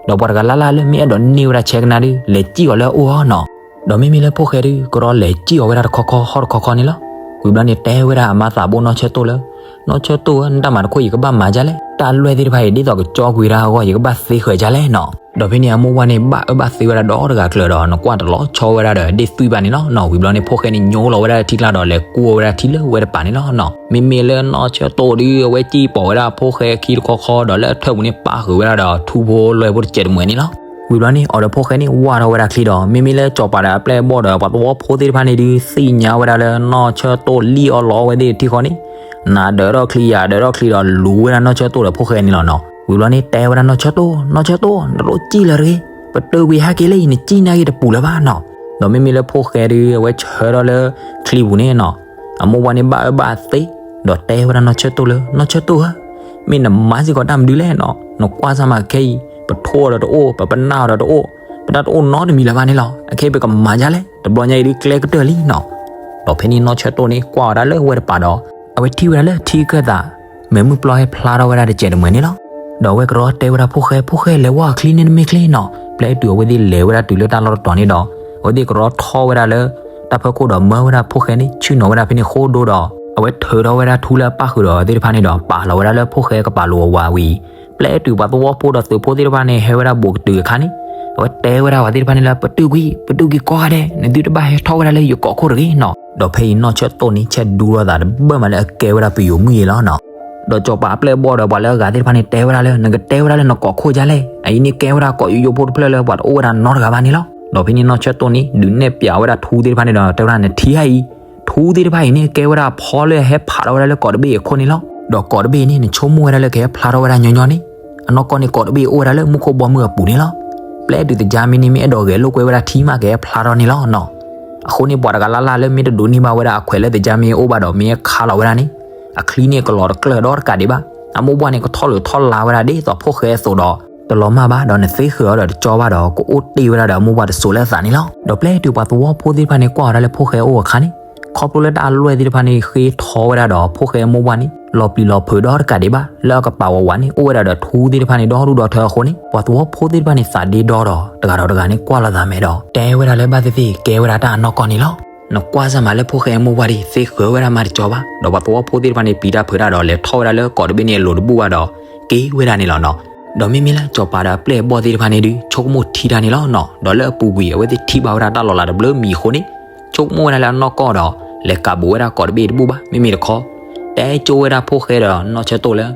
ဒီးပှၤတဂၤလၢ်လၢ်လၢမ့ၢ်အဲၣ်ဒိးန့ၢ်ဝဲဒၣ်ဆဲးကနါဒီး လဲၤစံၣ်အီၤလၢအအိၣ်ဧါနီၤ. ဒီးမ့မ့ၢ်လၢဖိၣ်ဃဲဒီး ကရီလဲၤစံၣ်အီၤဝဲဒၣ်တခီခီဟီၣ်တခီခီန့ၣ်လီၤ. ဝံၤဘျီန့ၣ်တဲဝဲဒၣ်အမါသးဘိနီၢ်ဆၢတိၢ်လၢ နီၢ်ဆၢတိၢ်ဧၢ, နတၢ်မၤတခိၣ်ယကဘၣ်မၤဒ်လဲၣ်, တၢ်လွဲၢ်သ့ၣ်တဖၣ်အံၤ ဒ်သိးကကၠီကွံာ်တၢ်အဂီၢ် ယကဘၣ်သ့ဃၢၤဒ်လဲၣ်နီၤ. ဒီးဖဲန့ၣ်အမိၢ်ဝၢ်န့ၣ် ဘၣ်အၢဘၣ်သီဝဲဒၣ်ဒီတဂၤကျၢၤဒီး နကွၢ်တလီၤဆီဝဲဒၣ်ဒီးဒ့ၣ်သွံၣ်ဘၣ်န့ၣ်လီၤနီၤ. ဝံၤဘျီန့ၣ် ဖိၣ်ဃဲန့ၣ်ညိလီၤဝဲဒၣ်ထံကျါဒီး လဲၤကူအီၤဝဲဒၣ်ထံလၢဝဲတပၤန့ၣ်လီၤနီၤ. မ့မ့ၢ်လၢနီၢ်ဆၢတိၢ်ဒီး အဝဲစံၣ်ပိာ်ဝဲဒၣ်ဖိၣ်ဃဲအခံတခီခီဒီး လၢအထၢၣ်ပူၤန့ၣ် ပာ်ဃုာ်ဝဲဒၣ်ဒီးထူဖိလွဲဖိတစဲးတမှဲၤန့ၣ်လီၤ. ဝံၤဘျီန့ၣ် အီၤဒီးဖိၣ်ဃဲန့ၣ် ဝၢ်ထီၣ်ဝဲဒၣ်ချံဒီး မ့မ့ၢ်လၢစီၤပၤဒီးအပျဲၢ်အဘီၣ်ဒီး ပှၤသဝီဖိသ့ၣ်တဖၣ်န့ၣ်ဒီး သ့ၣ်ညါဝဲဒၣ်လၢနီၢ်ဆၢတိၢ်လံၣ်အီၣ်လီအီၣ်ဝဲသ့ၣ်ထံဃီန့ၣ်, နဒၢးထီၣ်ချံယၤဒၢးထီၣ်ချံဒီး လူၤဝဲဒၣ်နီၢ်ဆၢတိၢ်ဒီးဖိၣ်ဃဲန့ၣ်လီၤနီၤ. ဝံၤဘျီန့ၣ် တဲဝဲဒၣ်နီၢ်ဆၢတိၢ်, နီၢ်ဆၢတိၢ်, နတလိၣ်စံၣ်လၢၤတဂ့ၤ, ပတုာ်ကွံာ်ဟဲက့ၤလၢအံၤ နစံၣ်န့ၢ်ဂ့ၤတပူၤလၢၤဘၣ်နီၤ. ဒီးမ့မ့ၢ်လၢဖိၣ်ဃဲဒီး အဝဲဆၢထီၣ်လၢချံပူၤန့ၣ်နီၤ, အမိၢ်ဝၢ်န့ၣ်ဘၣ်အၢဘၣ်သီ ဒီးတဲဝဲဒၣ်နီၢ်ဆၢတိၢ်လၢ နီၢ်ဆၢတိၢ်ဧၢ, မ့ၢ်နမၤစ့ၢ်ကီးတၢ်မနုၤလဲၣ်နီၤ, နကွၢ်စၢ်မးခဲအံၤ ပထိၣ်အီၤဒီးတအိၣ်, ပပနၢ်အီၤဒီးတအိၣ်, ပတၢ်တအိၣ်နီတမံၤလၢၤဘၣ်န့ၣ်လီၤ. အခဲအံၤပကမၤဒ်လဲၣ်, တဘျီညါအံၤဒုးကျဲကတၢၢ်လံနီၤ. ဒီးဖဲန့ၣ်နီၢ်ဆၢတိၢ်န့ၣ် ကွၢ်ဝဲဒၣ်လၢဝဲတပၤဒီး အဝဲထံၣ်ဝဲဒၣ်လၢထံခၢၣ်သး မဲာ်မုၢ်ပျီဟဲဖျါထီၣ်ဝဲဒၣ်တစဲးတမှဲၤန့ၣ်လီၤ. ဒီးအဝဲကရီတဲဝဲဒၣ်ဖိၣ်ဃဲ, ဖိၣ်ဃဲလဲၤဝဲအချံန့ၣ်တမ့ၢ်ချ့နီၤ. ပျဲတုၤအဝဲသ့ၣ်လဲၤဝဲဒၣ်တုၤလၢတၢ်လီၢ်တတီၤန့ၣ်ဒီး အဝဲသ့ၣ်ကရီထီၣ်ဝဲဒၣ်လၢတၢ်ဖီခိၣ်ဒီးမၢဝဲဒၣ်ဖိၣ်ဃဲန့ၣ် ဆ့ၣ်နီၤဝဲဒၣ်ဖဲန့ၣ်ဃိဒိဒီး အဝဲထုးထီၣ်ဝဲဒၣ်ထူလၢအပၣ်ဃုာ်ဒီးသ့ၣ်တဖၣ်န့ၣ်ဒီး ပာ်လီၤဝဲဒၣ်လၢဖိၣ်ဃဲကပာ်လိၤအဝၤဝံၤ ပျဲတုၤပှၤသဝီဖိဒီးသုးဖိသ့ၣ်တဖၣ်န့ၣ် ဟဲဝဲဒၣ်ဘူးကတုၤအခါန့ၣ် အဝဲတဲဝဲဒၣ်ပှၤသ့ၣ်တဖၣ်န့ၣ်လၢ ပတုာ်ကွံာ်, ပတုာ်ကွံာ်ကိးဂၤဒဲး, နသုတဘၣ်ဟဲထီၣ်ဝဲဒၣ်လၢယကိးခိၣ်တဂ့ၤနီၤ. ဒီးဖဲအံၤနီၢ်ဆၢတိၢ်န့ၣ် ဆဲးဒူထီၣ်သးတဘၢၣ်မးလၢအကဲဝဲဒၣ်ပယိၤမုၣ်အံၤလီၤနီၤ. ဒီးစီၤပၤအပျဲၢ်အဘီၣ်ဒီးပှၤလၢအဂၤသ့ၣ်တဖၣ်န့ၣ် တဲဝဲဒၣ်လၢ နကတဲဝဲဒၣ်လၢနကိးခိၣ်ဒ်လဲၣ်, အအံၤန့ၣ်ကဲဝဲဒၣ်ကိးယိယိဖိတဖျၢၣ်လၢပှၤတအိၣ်ဝဲဒၣ်နီတဂၤဘၣ်န့ၣ်လီၤ. ဒီးဖဲန့ၣ်နီၢ်ဆၢတိၢ်န့ၣ် ဒုးနဲၣ်ပၠးဝဲဒၣ်ထူသ့ၣ်တဖၣ်န့ၣ်ဒီး တဲဝဲဒၣ် နထံၣ်ဧါအံၤ, ထူသ့ၣ်တဖၣ်အံၤန့ၣ် ကဲဝဲဒၣ်ဖီလၢဟဲဖးထီၣ်ဝဲဒၣ်လၢကိးတဘ့ၣ်အခိၣ်န့ၣ်လီၤ. ဒီးကိးတဘ့ၣ်န့ၣ် နဆိကမိၣ်ဝဲဒၣ်လၢကဟဲဖျါထီၣ်ဝဲဒၣ်ညီညီန့ၣ်, အနီၢ်ကီၢ်န့ၣ်ကိးတဘ့ၣ်အိၣ်ဝဲဒၣ်လၢမူခိၣ်ဘီမုၢ်အပူၤန့ၣ်လီၤ. ပျဲတုၤသကြားမင်းန့ၣ် မ့ၢ်အဲၣ်ဒိးဂဲၤလိာ်ကွဲဝဲဒၣ်ထံမး ကဟဲဖျါထီၣ်န့ၣ်လီၤနီၤ. အဃိန့ၣ် ပှၤတဂၤလၢ်လၢ်လၢမ့ၢ်တဒိးန့ၢ်ဘၣ်ဝဲဒၣ်အခွဲးလၢသကြားမင်းအိၣ်ဘၣ်ဒီး မ့ၢ်ဟဲခးလီၤဝဲဒၣ်န့ၣ် အချံန့ၣ်ကလီၤတကျၢၢ်ဒီတကးဒံးဘၣ်. အမိၢ်ပှၢ်န့ၣ် ကထီၣ်လိာ်ထီၣ်လၤဝဲဒၣ်ဒ်သိးဖိၣ်ဃဲအသိးဒီး တလီၤမၢ်ဘၣ်ဒီး နသ့ဃုာ်အီၤဒီးတကၠီဘၣ်ဒီး ကအိၣ်တ့ၢ်ဝဲဒၣ်ဒီးအမိၢ်ပှၢ်တစိၤလၢအသးန့ၣ်လီၤ. ဒီးပျဲတုၤပှၤသဝီဖိသ့ၣ်တဖၣ်န့ၣ် ကွၢ်ဝဲဒၣ်လၢဖိၣ်ဃဲအိၣ်အခါန့ၣ်, ခီဖျိလၢတၢ်အလွဲၢ်သ့ၣ်တဖၣ်န့ၣ် ဃ့ထီဝဲဒၣ်ဒီး ဖိၣ်ဃဲအမိၢ်ပှၢ်န့ၣ် လီၤပျံၤလီၤဖုးဒီတကးဒံးဘၣ် လၢအကပာ်ဝးဝးန့ၣ် အိၣ်ဝဲဒၣ်ဒီးထူသ့ၣ်တဖၣ်န့ၣ် ဒီဒူၣ်ဒီထၢအဃိန့ၣ် ပှၤသဝီဖိသ့ၣ်တဖၣ်န့ၣ် သးဒ့ဒီဒီး တဂၤဒီးတဂၤန့ၣ် ကွၢ်လိာ်သးမဲာ်ဒီး တဲဝဲဒၣ်လၢ ဘၣ်သ့ၣ်သ့ၣ်ကဲဝဲဒၣ်တၢ်အနီၢ်ကီၢ်န့ၣ်လီၤ. နကွၢ်စၢ်မးလၢဖိၣ်ဃဲအမိၢ်ပှၢ်ဒီး သ့ဃုာ်ဝဲဒၣ်မးတကၠီဘၣ်. ဒီးပှၤသဝီဖိသ့ၣ်တဖၣ်န့ၣ် ပျံၤတၢ်ဖုးတၢ်ဒီး လဲၤထီၣ်ဝဲဒၣ်လၢကိးတဘ့ၣ်န့ၣ်အလိၤတဘူၣ်ဘၣ်ဒီး က့ၤဝဲဒၣ်န့ၣ်လီၤနီၤ. ဒီးမ့မ့ၢ်လၢစီၤပၤဒီးအပျဲၢ်အဘီၣ်သ့ၣ်တဖၣ်န့ၣ်ဒီး ဆိကမိၣ်ထံတၢ်န့ၣ်လီၤနီၤ. ဒီးလၢအပူၤကွံာ် အဝဲသ့ၣ်ထံၣ်ဘၣ်ဝဲဒၣ်တၢ်လီၤလးတဘျုးမံၤအဃိန့ၣ် ဆိကမိၣ်ဝဲဒၣ်လၢအနီၢ်ကီၢ်ဒီး လဲၤကးဘူးဝဲဒၣ်ကိးတဘ့ၣ်တဘူၣ်ဘၣ်. မ့မ့ၢ်တခီ တဲကၠိဝဲဒၣ်ဖိၣ်ဃဲဒီးနီၢ်ဆၢတိၢ်လၢ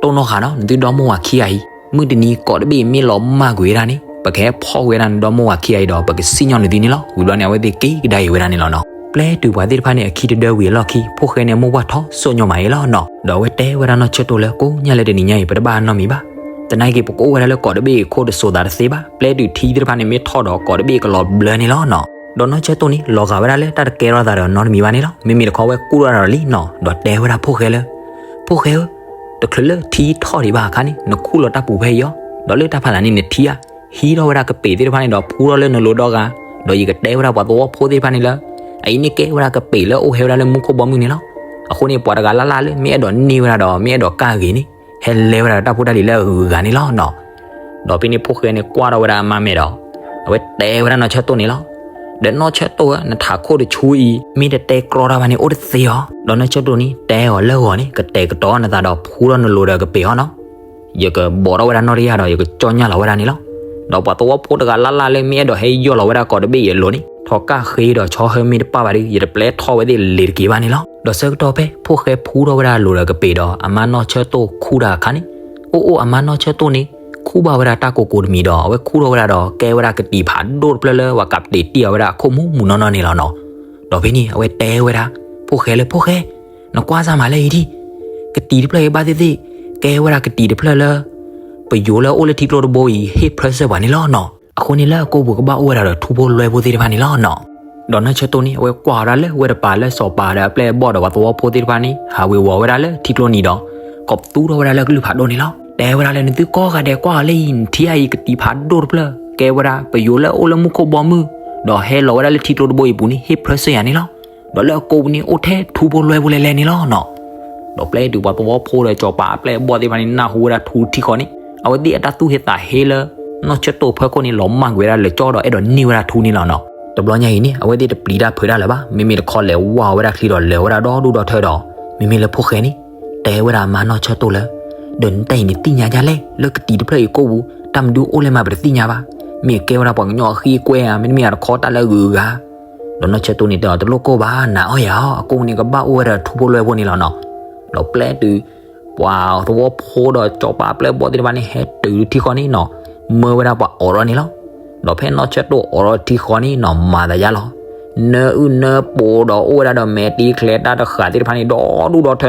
တိၢ်နီၣ်ဃာ်နီၤ နသုဒီမိၢ်ဝၤခံဂၤအံၤ, မုၢ်တနံၤကိးတဘ့ၣ်မ့ၢ်လီၤမၢ်ကွံာ်ဝဲဒၣ်န့ၣ် ပကဟဲဖီၣ်ကွံာ်ဝဲဒၣ်နဒီမိၢ်ဝၤခံဂၤအံၤဒီး ပကစံၣ်ညီၣ်နသုန့ၣ်လီၤ. ဝံၤဘျီန့ၣ် အဝဲသ့ၣ်က့ၤကဒါအံၤဝဲဒၣ်န့ၣ်လီၤနီၤ. ပျဲတုၤပှၤသ့ၣ်တဖၣ်န့ၣ် အခံတဒၢဝံၤအလီၢ်ခံ ဖိၣ်ဃဲန့ၣ် အမိၢ်ပှၢ်ထီၣ်စိၣ်ညီမးအံၤလီၤနီၤ. ဒီးအဝဲတဲဝဲဒၣ်နီၢ်ဆၢတိၢ်လၢ ကိးညါလၢတနံၤညါအံၤ ပတဘၣ်နီတမံၤဘၣ်. သနာ်က့ ပကအိၣ်ဝဲဒၣ်လၢကိးတဘ့ၣ်အခိၣ်တစိၤသးတသ့ဘၣ်. ပျဲတုၤထံသ့ၣ်တဖၣ်န့ၣ် မ့ၢ်ထီၣ်ဒီးကိးတဘ့ၣ်ကလီၤဘျၢန့ၣ်လီၤနီၤ. ဒီးနီၢ်ဆၢတိၢ်န့ၣ် လီၤဂာ်ဝဲဒၣ်လၢတၢ်တကဲထီၣ်သးဒီးနီတမံၤဘၣ်န့ၣ်လီၤ. မ့မ့ၢ်တခီဝဲကူၣ်ထီၣ်တၢ်ဒီးလံနီၤ. ဒီးတဲဝဲဒၣ်ဖိၣ်ဃဲလၢ ဖိၣ်ဃဲဧၢ, တချုးလၢထံထီၣ်ဒံးဘၣ်အခါန့ၣ် နခူၣ်လီၤတၢ်ပူၤဖဲအံၤအီၤ, ဒီးလၢတၢ်ဖးသးန့ၣ်နထံၣ်ဧါ, ဟံးထီၣ်ဝဲဒၣ်ကပ့ၤသ့ၣ်တဖၣ်န့ၣ်ဒီး ဖှူထီၣ်လၢနလိၤဒီဂၤ, ဒီးယကတဲဝဲဒၣ်ပှၤသဝီဖိသ့ၣ်တဖၣ်န့ၣ်လၢ အအံၤန့ၣ်ကဲဝဲဒၣ်ကပ့ၤလၢအအိၣ်ဟဲဝဲဒၣ်လၢမူခိၣ်ဘီမုၢ်န့ၣ်လီၤ. အဃိန့ၣ် ပှၤတဂၤလၢ်လၢ်လၢမ့ၢ်အဲၣ်ဒိးန့ၢ်ဝဲဒၣ်ဒီး မ့ၢ်အဲၣ်ဒိးကၢ်ဂ့ၤန့ၣ် ဟဲလဲဝဲဒၣ်တၢ်ဖိတၢ်လံၤလၢအဂုၤအဂၤန့ၣ်လီၤနီၤ. ဒီးဖဲန့ၣ်ဖိၣ်ဃဲန့ၣ်ကွၢ်ထီၣ်ဝဲဒၣ်အမါမဲာ်ဒီး အဝဲတဲဝဲဒၣ်နီၢ်ဆၢတိၢ်န့ၣ်လီၤ. ဒီးနီၢ်ဆၢတိၢ်ဧၢ, နထးခိၣ်တဆူအံၤ မ့ၢ်တတဲကြီတၢ်ဘၣ်န့ၣ် အိၣ်တသ့အီၤ. ဒီးနီၢ်ဆၢတိၢ်န့ၣ် တဲအီၤလၢဂီၤန့ၣ် ကတဲာ်ကတီၤနသးဒီးဖှူထီၣ်နလိၤဒီးကပ့ၤအီၤနီၤ. ယကဘိးထီၣ်ဝဲဒၣ်နီၣ်တယၢ်ဒီး ယကကၠီၣ်ညၣ်လီၤဝဲဒၣ်န့ၣ်လီၤ. ဒီးပှၤသဝီဖိတဂၤလၢ်လၢ်လၢမ့ၢ်အဲၣ်ဒိးဟဲယီၢ်လီၤဝဲဒၣ်ကိးတဘ့ၣ်အံၤအလိၤန့ၣ် ထီၣ်ကၢ်ဃ့ဒီးဆီဟၢမ့ၢ်တပၣ်ဘၣ်ဒီး ယတပျဲထီၣ်ဝဲသ့ၣ်လ့ၤတက့ၤဘၣ်န့ၣ်လီၤ. ဒီးဆၢကတီၢ်ဖဲဖိၣ်ဃဲဖှူထီၣ်ဝဲဒၣ်လိၤဒီးကပ့ၤဒီး အမါနီၢ်ဆၢတိၢ်ခူၣ်တၢ်အခါန့ၣ် အိၣ်အိၣ်အမါနီၢ်ဆၢၣ်တိၢ်န့ၣ် ခူၣ်ဘၣ်ဝဲဒၣ်တၢ်ကိၤကိၤတမံၤဒီး အဝဲခူၣ်ထီၣ်ဝဲဒၣ်ဒီး ကဲဝဲဒၣ်ကတံၤဖးဒိၣ်တဖျၢၣ်လၢပှၤကးပတံးတံၢ်အီၤဝဲဒၣ်အခိၣ်မူးမူးနီၢ်နီၢ်န့ၣ်လီၤနီၤ. ဒီးဖဲန့ၣ် အဝဲတဲဝဲဒၣ် ဖိၣ်ဃဲလၢ ဖိၣ်ဃဲ, နကွၢ်စၢ်မးလၢအံၤဒံး, ကတံၤတဖျၢၣ်အံၤဘၣ်သ့ၣ်သ့ၣ် ကဲဝဲဒၣ်ကတံၤတဖျၢၣ်လၢ ပယိၤလၢအအိၣ်လၢထံကျိတဘိအံၤ ဟ့ၣ်ဖြၢစၢၢ်ပှၤန့ၣ်လီၤနီၤ. အဃိန့ၣ်လၢအကိာ်ပူၤကဘၣ်အိၣ်ဝဲဒၣ်ဒီးထူဖိလွဲဖိသ့ၣ်တဖၣ်န့ၣ်လီၤနီၤ. ဒီးနီၢ်ဆၢၣ်တိၢ်န့ၣ် အဝဲကွၢ်ဝဲဒၣ်လၢဝဲတပၤလၢစီၤပၤဒီးအပျဲၢ်အဘီၣ်ဒီးပှၤသဝီဖိသ့ၣ်တဖၣ်န့ၣ် ဟးဝ့ၤဝီၤဝဲဒၣ်လၢထံကျိနံၤဒီး ကိးပသူထီၣ်ဝဲဒၣ်လၢကလုၢ်ဖးဒိၣ်န့ၣ်လီၤ. တဲဝဲဒၣ်လၢ နသုကိးဂၤဒဲးကွၢ်အီၤလၢအံၤ နထံၣ်အံၤကတံၤဖးဒိၣ်တဖျၢၣ် ကဲဝဲဒၣ်ပယိၤလၢအအိၣ်လၢမူခိၣ်ဘီမုၢ် ဒီးဟဲလီၤဝဲဒၣ်လၢထံကျိတဘိအံၤအပူၤန့ၣ် ဟ့ၣ်ဖြၢစၢၢ်ယၤန့ၣ်လီၤ. ဒီးလၢအကိာ်ပူၤန့ၣ်အိၣ်ထဲထူဖိလွဲဖိလဲၣ်လဲၣ်န့ၣ်လီၤနီၤ. ဒီးပျဲတုၤပှၤသဝီဖိဒီးစီၤပၤအပျဲၢ်အဘီၣ်သ့ၣ်တဖၣ်န့ၣ် နၢ်ဟူဝဲဒၣ်ထူထံဃီန့ၣ် အဝဲသ့ၣ်အတၢ်သူၣ်ဟ့သးဟ့လၢ နီၢ်ဆၢၣ်တိၢ်အဖီခိၣ်န့ၣ် လီၤမၢ်ကွံာ်ဝဲဒၣ်လၢကၠီဒီးအဲၣ်ဒိးန့ၢ်ဝဲဒၣ်ထူန့ၣ်လီၤနီၤ. တဘျီညါအံၤန့ၣ် အဝဲသ့ၣ်တပျံၤတၢ်ဖုးတၢ်လၢၤဘၣ်. မ့မ့ၢ်တခီလဲၤဝၢ်ဝဲဒၣ်ချံဒီးလဲၤဝဲဒၣ်ဒီဒူၣ်ဒီထၢဒီး မ့မ့ၢ်လၢဖိၣ်ဃဲန့ၣ် တဲဝဲဒၣ်အမါနီၢ်ဆၢၣ်တိၢ်လၢ ဒီးနတၢ်အံၤနသ့ၣ်ညါဒ်လဲၣ် လၢကတံၤတဖျၢၣ်အံၤကိာ်ပူၤ တၢ်မနုၤအိၣ်လဲၣ်မးပတသ့ၣ်ညါဘၣ်. မ့ၢ်ကဲဝဲဒၣ်ပှၤကညီအဃံအကွဲဧါ မ့တမ့ၢ်တခီတၢ်လၢအဂုၤအဂၤ ဒီးနီၢ်ဆၢၣ်တိၢ်န့ၣ်တဲအီၤ တလိၣ်ကိၢ်ဘၣ် နၤအီၣ်ယၤအီၤ အကိာ်ပူၤန့ၣ်ကဘၣ်အိၣ်ဝဲဒၣ်ထူဖိလွဲဖိန့ၣ်လီၤနီၤ. ဒီးပျဲတုၤ ပှၤသဝီဖိဒီးစီၤပၤအပျဲၢ်အဘီၣ်သ့ၣ်တဖၣ်န့ၣ် ဟဲတုၤထံဃီန့ၣ်နီၤ မၢဝဲဒၣ်ပှၤအိးထီၣ်န့ၣ်လီၤ. ဒီးဖဲနီၢ်ဆၢၣ်တိၢ်အိးထီၣ်ထံဃီန့ၣ်နီၤ မၤသးယါလီၤ. နၢအုၣ်နၢပိာ်ဒီးအိၣ်ဝဲ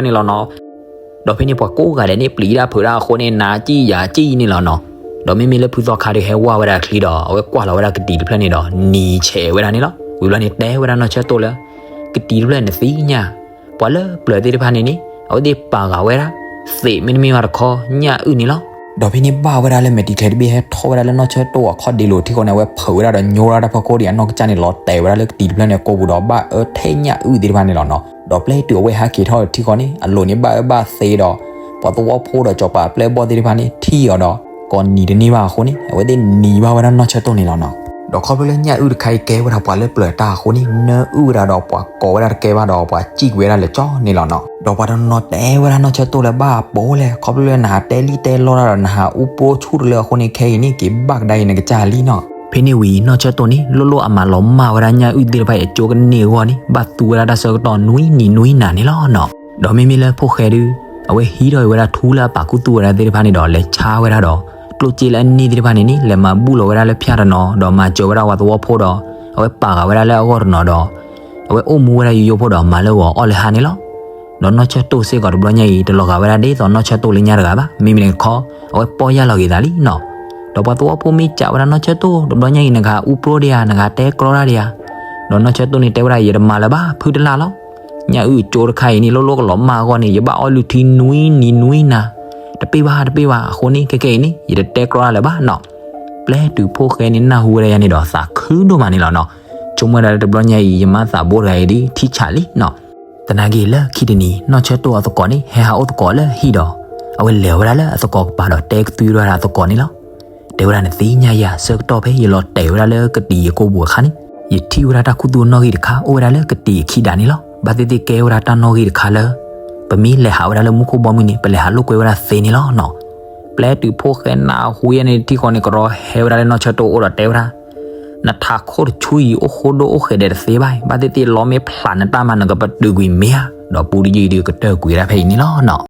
ဒၣ်ဒီးမဲာ်တံၤချဲတၢ်တဃာ်သ့ၣ်တဖၣ်န့ၣ် ဒီဒူၣ်ဒီထၢန့ၣ်လီၤနီၤ. ဒီးဖဲန့ၣ်ပှၤကိးဂၤဒဲးန့ၣ် ပျံၤတၢ်ဖုးတၢ်အဃိန့ၣ် နၤကံၣ်ယၤကံၣ်န့ၣ်လီၤနီၤ. ဒီးမ့မ့ၢ်လၢဖုသီခါဒီးဟဲဝၢ်ဝဲဒၣ်ချံဒီး အဝဲကွၢ်လီၤဝဲဒၣ်ကတံၤတဖျၢၣ်န့ၣ်ဒီး နံၤဆဲးဝဲဒၣ်န့ၣ်လီၤ. ဝံၤဘျီန့ၣ်တဲဝဲဒၣ်နီၢ်ဆၢၣ်တိၢ်လၢ ကတံၤတဖျၢၣ်နသ့ၣ်ညါ ပှၤလၢပျၢၤသ့ၣ်တဖၣ်န့ၣ်န့ၣ် အဝဲသ့ၣ်ပာ်ဃာ်ဝဲဒၣ် သ့းမ့တမ့ၢ်ဘၣ်တခီ ညၣ်အုၣ်န့ၣ်လီၤ. ဒီးဖဲန့ၣ်ဘၣ်ဝဲဒၣ်လၢမဲာ်တံၤချဲတဘ့ၣ်ဟဲထီၣ်ဝဲဒၣ်လၢနီၢ်ဆၢၣ်တိၢ်အခီၣ်ဒ့လိၤထံဃီန့ၣ် အဝဲဖုးဝဲဒၣ်ဒီးညိဝဲဒၣ်တၢ်ဖီခိၣ်ဒံးအနီၢ်ကစၢ်န့ၣ် လီၤတဲာ်ဝဲဒၣ်လၢကတံၤတဖျၢၣ်န့ၣ်ကိာ်ပူၤဒီးဘၣ်အၢထဲညၣ်အုၣ်သ့ၣ်တဖၣ်န့ၣ်လီၤနီၤ. ဒီးပျဲတုၤအဝဲဟဲက့ၤထီၣ်ထံဃီန့ၣ် အလိၤန့ၣ်ဘၣ်အၢဘၣ်သီဒီး ပှၤသဝီဖိဒီးစီၤပၤအပျဲၢ်အဘီၣ်သ့ၣ်တဖၣ်န့ၣ် ထံၣ်အီၤဒီး ကိးနံၤတန့ၢ်ဘၣ်အဃိန့ၣ် အဝဲသ့ၣ်နံၤဘၣ်ဝဲဒၣ်နီၢ်ဆၢၣ်တိၢ်န့ၣ်လီၤနီၤ. ဒီးခီဖျိလၢညၣ်အုၣ်တခါအံၤကဲဝဲဒၣ်ပှၤလၢပျၢၤတၢ်အဃိန့ၣ် နၢအုၣ်ဝဲဒၣ်ဒီးပှၤကိးဝဲဒၣ်တကဲဘၣ်ဒီး ပှၤစံၣ်ကွံာ်ဝဲဒၣ်လၢကၠီန့ၣ်လီၤနီၤ. ဒီးပှၤတနီၤတဲဝဲဒၣ်နီၢ်ဆၢၣ်တိၢ်လၢ ဘၣ်ပိာ်လဲၣ် ခီဖျိလၢနဟးတဲလံၣ်တဲလီတၢ်ဒီး နဟးအူပြိဆူၣ်တလၢအဃိန့ၣ် ခဲအံၤန့ၣ် က့ၤဘၣ်ကဒါအံၤနကစၢ်လံနီၤ. ဖဲန့ၣ်ဝံၤနီၢ်ဆၢၣ်တိၢ်န့ၣ် လိၣ်လိၣ်အမၤလီၤမၢ်ဝဲဒၣ်ညၣ်အုၣ်သ့ၣ်တဖၣ်အံၤအကၠိကန့ၢ်အဂီၢ်န့ၣ် ဘၣ်သူဝဲဒၣ်တၢ်ဆၢကတီၢ်နွံနံၤနွံနၤန့ၣ်လီၤနီၤ. ဒီးမ့မ့ၢ်လၢဖိၣ်ဃဲဒု အဝဲဟံးထီၣ်ဝဲဒၣ်ထူလၢအပာ်ခူသူၣ်ဝဲဒၣ်သ့ၣ်တဖၣ်န့ၣ်ဒီး လဲၤဆါဝဲဒၣ်ဒီး ကျိၣ်စ့လၢအန့ၢ်သ့ၣ်တဖၣ်န့ၣ်န့ၣ် လဲၤမၤဘူၣ်လီၤဝဲဒၣ်လၢဖၠၣ်တနီၤ ဒီးမၤစၢၤဝဲဒၣ်ပှၤသဝီဖိဒီး အဝဲပာ်ဃာ်ဝဲဒၣ်လၢအဂီၢ်တနီၤဒီး အဝဲအိၣ်မူဝဲဒၣ်ယိယိဖိဒီးမၤလၢဂီၤအီၣ်လၢဟါန့ၣ်လီၤ. ဒီးနီၢ်ဆၢၣ်တိၢ်စ့ၢ်ကီးတဘျီညါအံၤ တလီၤဂာ်ဝဲဒၣ်ဒ်သိးနီၢ်ဆၢၣ်တိၢ်လၢညါတဂၤဘၣ်. မ့မ့ၢ်တခီ အဝဲပီၢ်ယၢ်လီၤက့ၤသးလံနီၤ. ဒီးပှၤသဝီဖိမ့ၢ်စံးဝဲဒၣ်နီၢ်ဆၢၣ်တိၢ် တဘျီညါအံၤ နကဟးအူပြိဒံးဧါ နကဟးတဲကြီတၢ်ဒံးဧါ. ဒီးနီၢ်ဆၢၣ်တိၢ်န့ၣ်တဲဝဲဒၣ် ယတမၤလၢၤဘၣ် ဖုတလၢ်လီၤ. ညၣ်အုၣ်ကၠိတခါအံၤန့ၣ် လိၣ်လိၣ်ကလီၤမၢ်အဂီၢ်န့ၣ် ယဘၣ်အီၣ်လုၢ်ထံနွံနံၤနွံနၤ တပ့ၢ်ဘၣ်တပ့ၢ်ဘၣ် အဃိန့ၣ် ခဲကဲအံၤန့ၣ် ယတတဲကြီတၢ်လၢၤဘၣ်နီၤ. ပျဲတုၤဖိၣ်ဃဲန့ၣ်နၢ်ဟူဝဲဒၣ်ယၤန့ၣ်ဒီး သးခုဒိၣ်မးန့ၣ်လီၤနီၤ. ဆိကမိၣ်ဝဲဒၣ်လၢတဘျီညါအံၤ ယမါသးဘိတဂၤအံၤဒ်ထံဆးလံနီၤ. သနာ်က့လၢခံတနံၤ နီၢ်ဆၢၣ်တိၢ်အသကိးန့ၣ် ဟဲဟးအိၣ်သကိးလၢဟံၣ်ဒီး အဝဲလဲၤဝဲဒၣ်လၢအသကိးကပၤဒီးတဲကသွံဝဲဒၣ်အသကိးန့ၣ်လီၤ. တဲဝဲဒၣ် နသ့ၣ်ညါယၤ ဆၢကတီၢ်ဖဲယလီၤတဲာ်ဝဲဒၣ်လၢကတံၤအကိာ်ပူၤအခါန့ၣ် ယထံၣ်ဝဲဒၣ်တၢ်ခူသူၣ်အနီၣ်ဂံၢ်တခါ အိၣ်ဝဲဒၣ်လၢကတံၤအခံဒၣ်န့ၣ်လီၤ. ဘၣ်သ့ၣ်သ့ၣ်ကဲဝဲဒၣ်တၢ်နီၣ်ဂံၢ်တခါလၢ ပမ့ၢ်လဲၤဟးဝဲဒၣ်လၢမူခိၣ်ဘီမုၢ်န့ၣ် ပလဲၤဟးလိာ်ကွဲဝဲဒၣ်သ့န့ၣ်လီၤနီၤ. ပျဲတုၤဖိၣ်ဃဲနၢ်ဟူယၤန့ၣ်ထံဃီန့ၣ် ကရီဟဲဝဲဒၣ်လၢနီၢ်ဆၢၣ်တိၢ်အအိၣ်ဒီးတဲဝဲဒၣ် နထးခိၣ်တဆူအံၤ အိၣ်ဃိဒိၣ်အိၣ်ဃဲးဒဲးတသ့ဘၣ်. ဘၣ်သ့ၣ်သ့ၣ်လီမ့ၢ်ဖျးနတၢ်မး နကပတုာ်ကွံာ်မ့ၢ်ဧါ. ဒီးပူတယုၢ်အံၤဒုးကတၢၢ်ကွံာ်ဝဲဒၣ်ဖဲအံၤန့ၣ်လီၤနီၤ.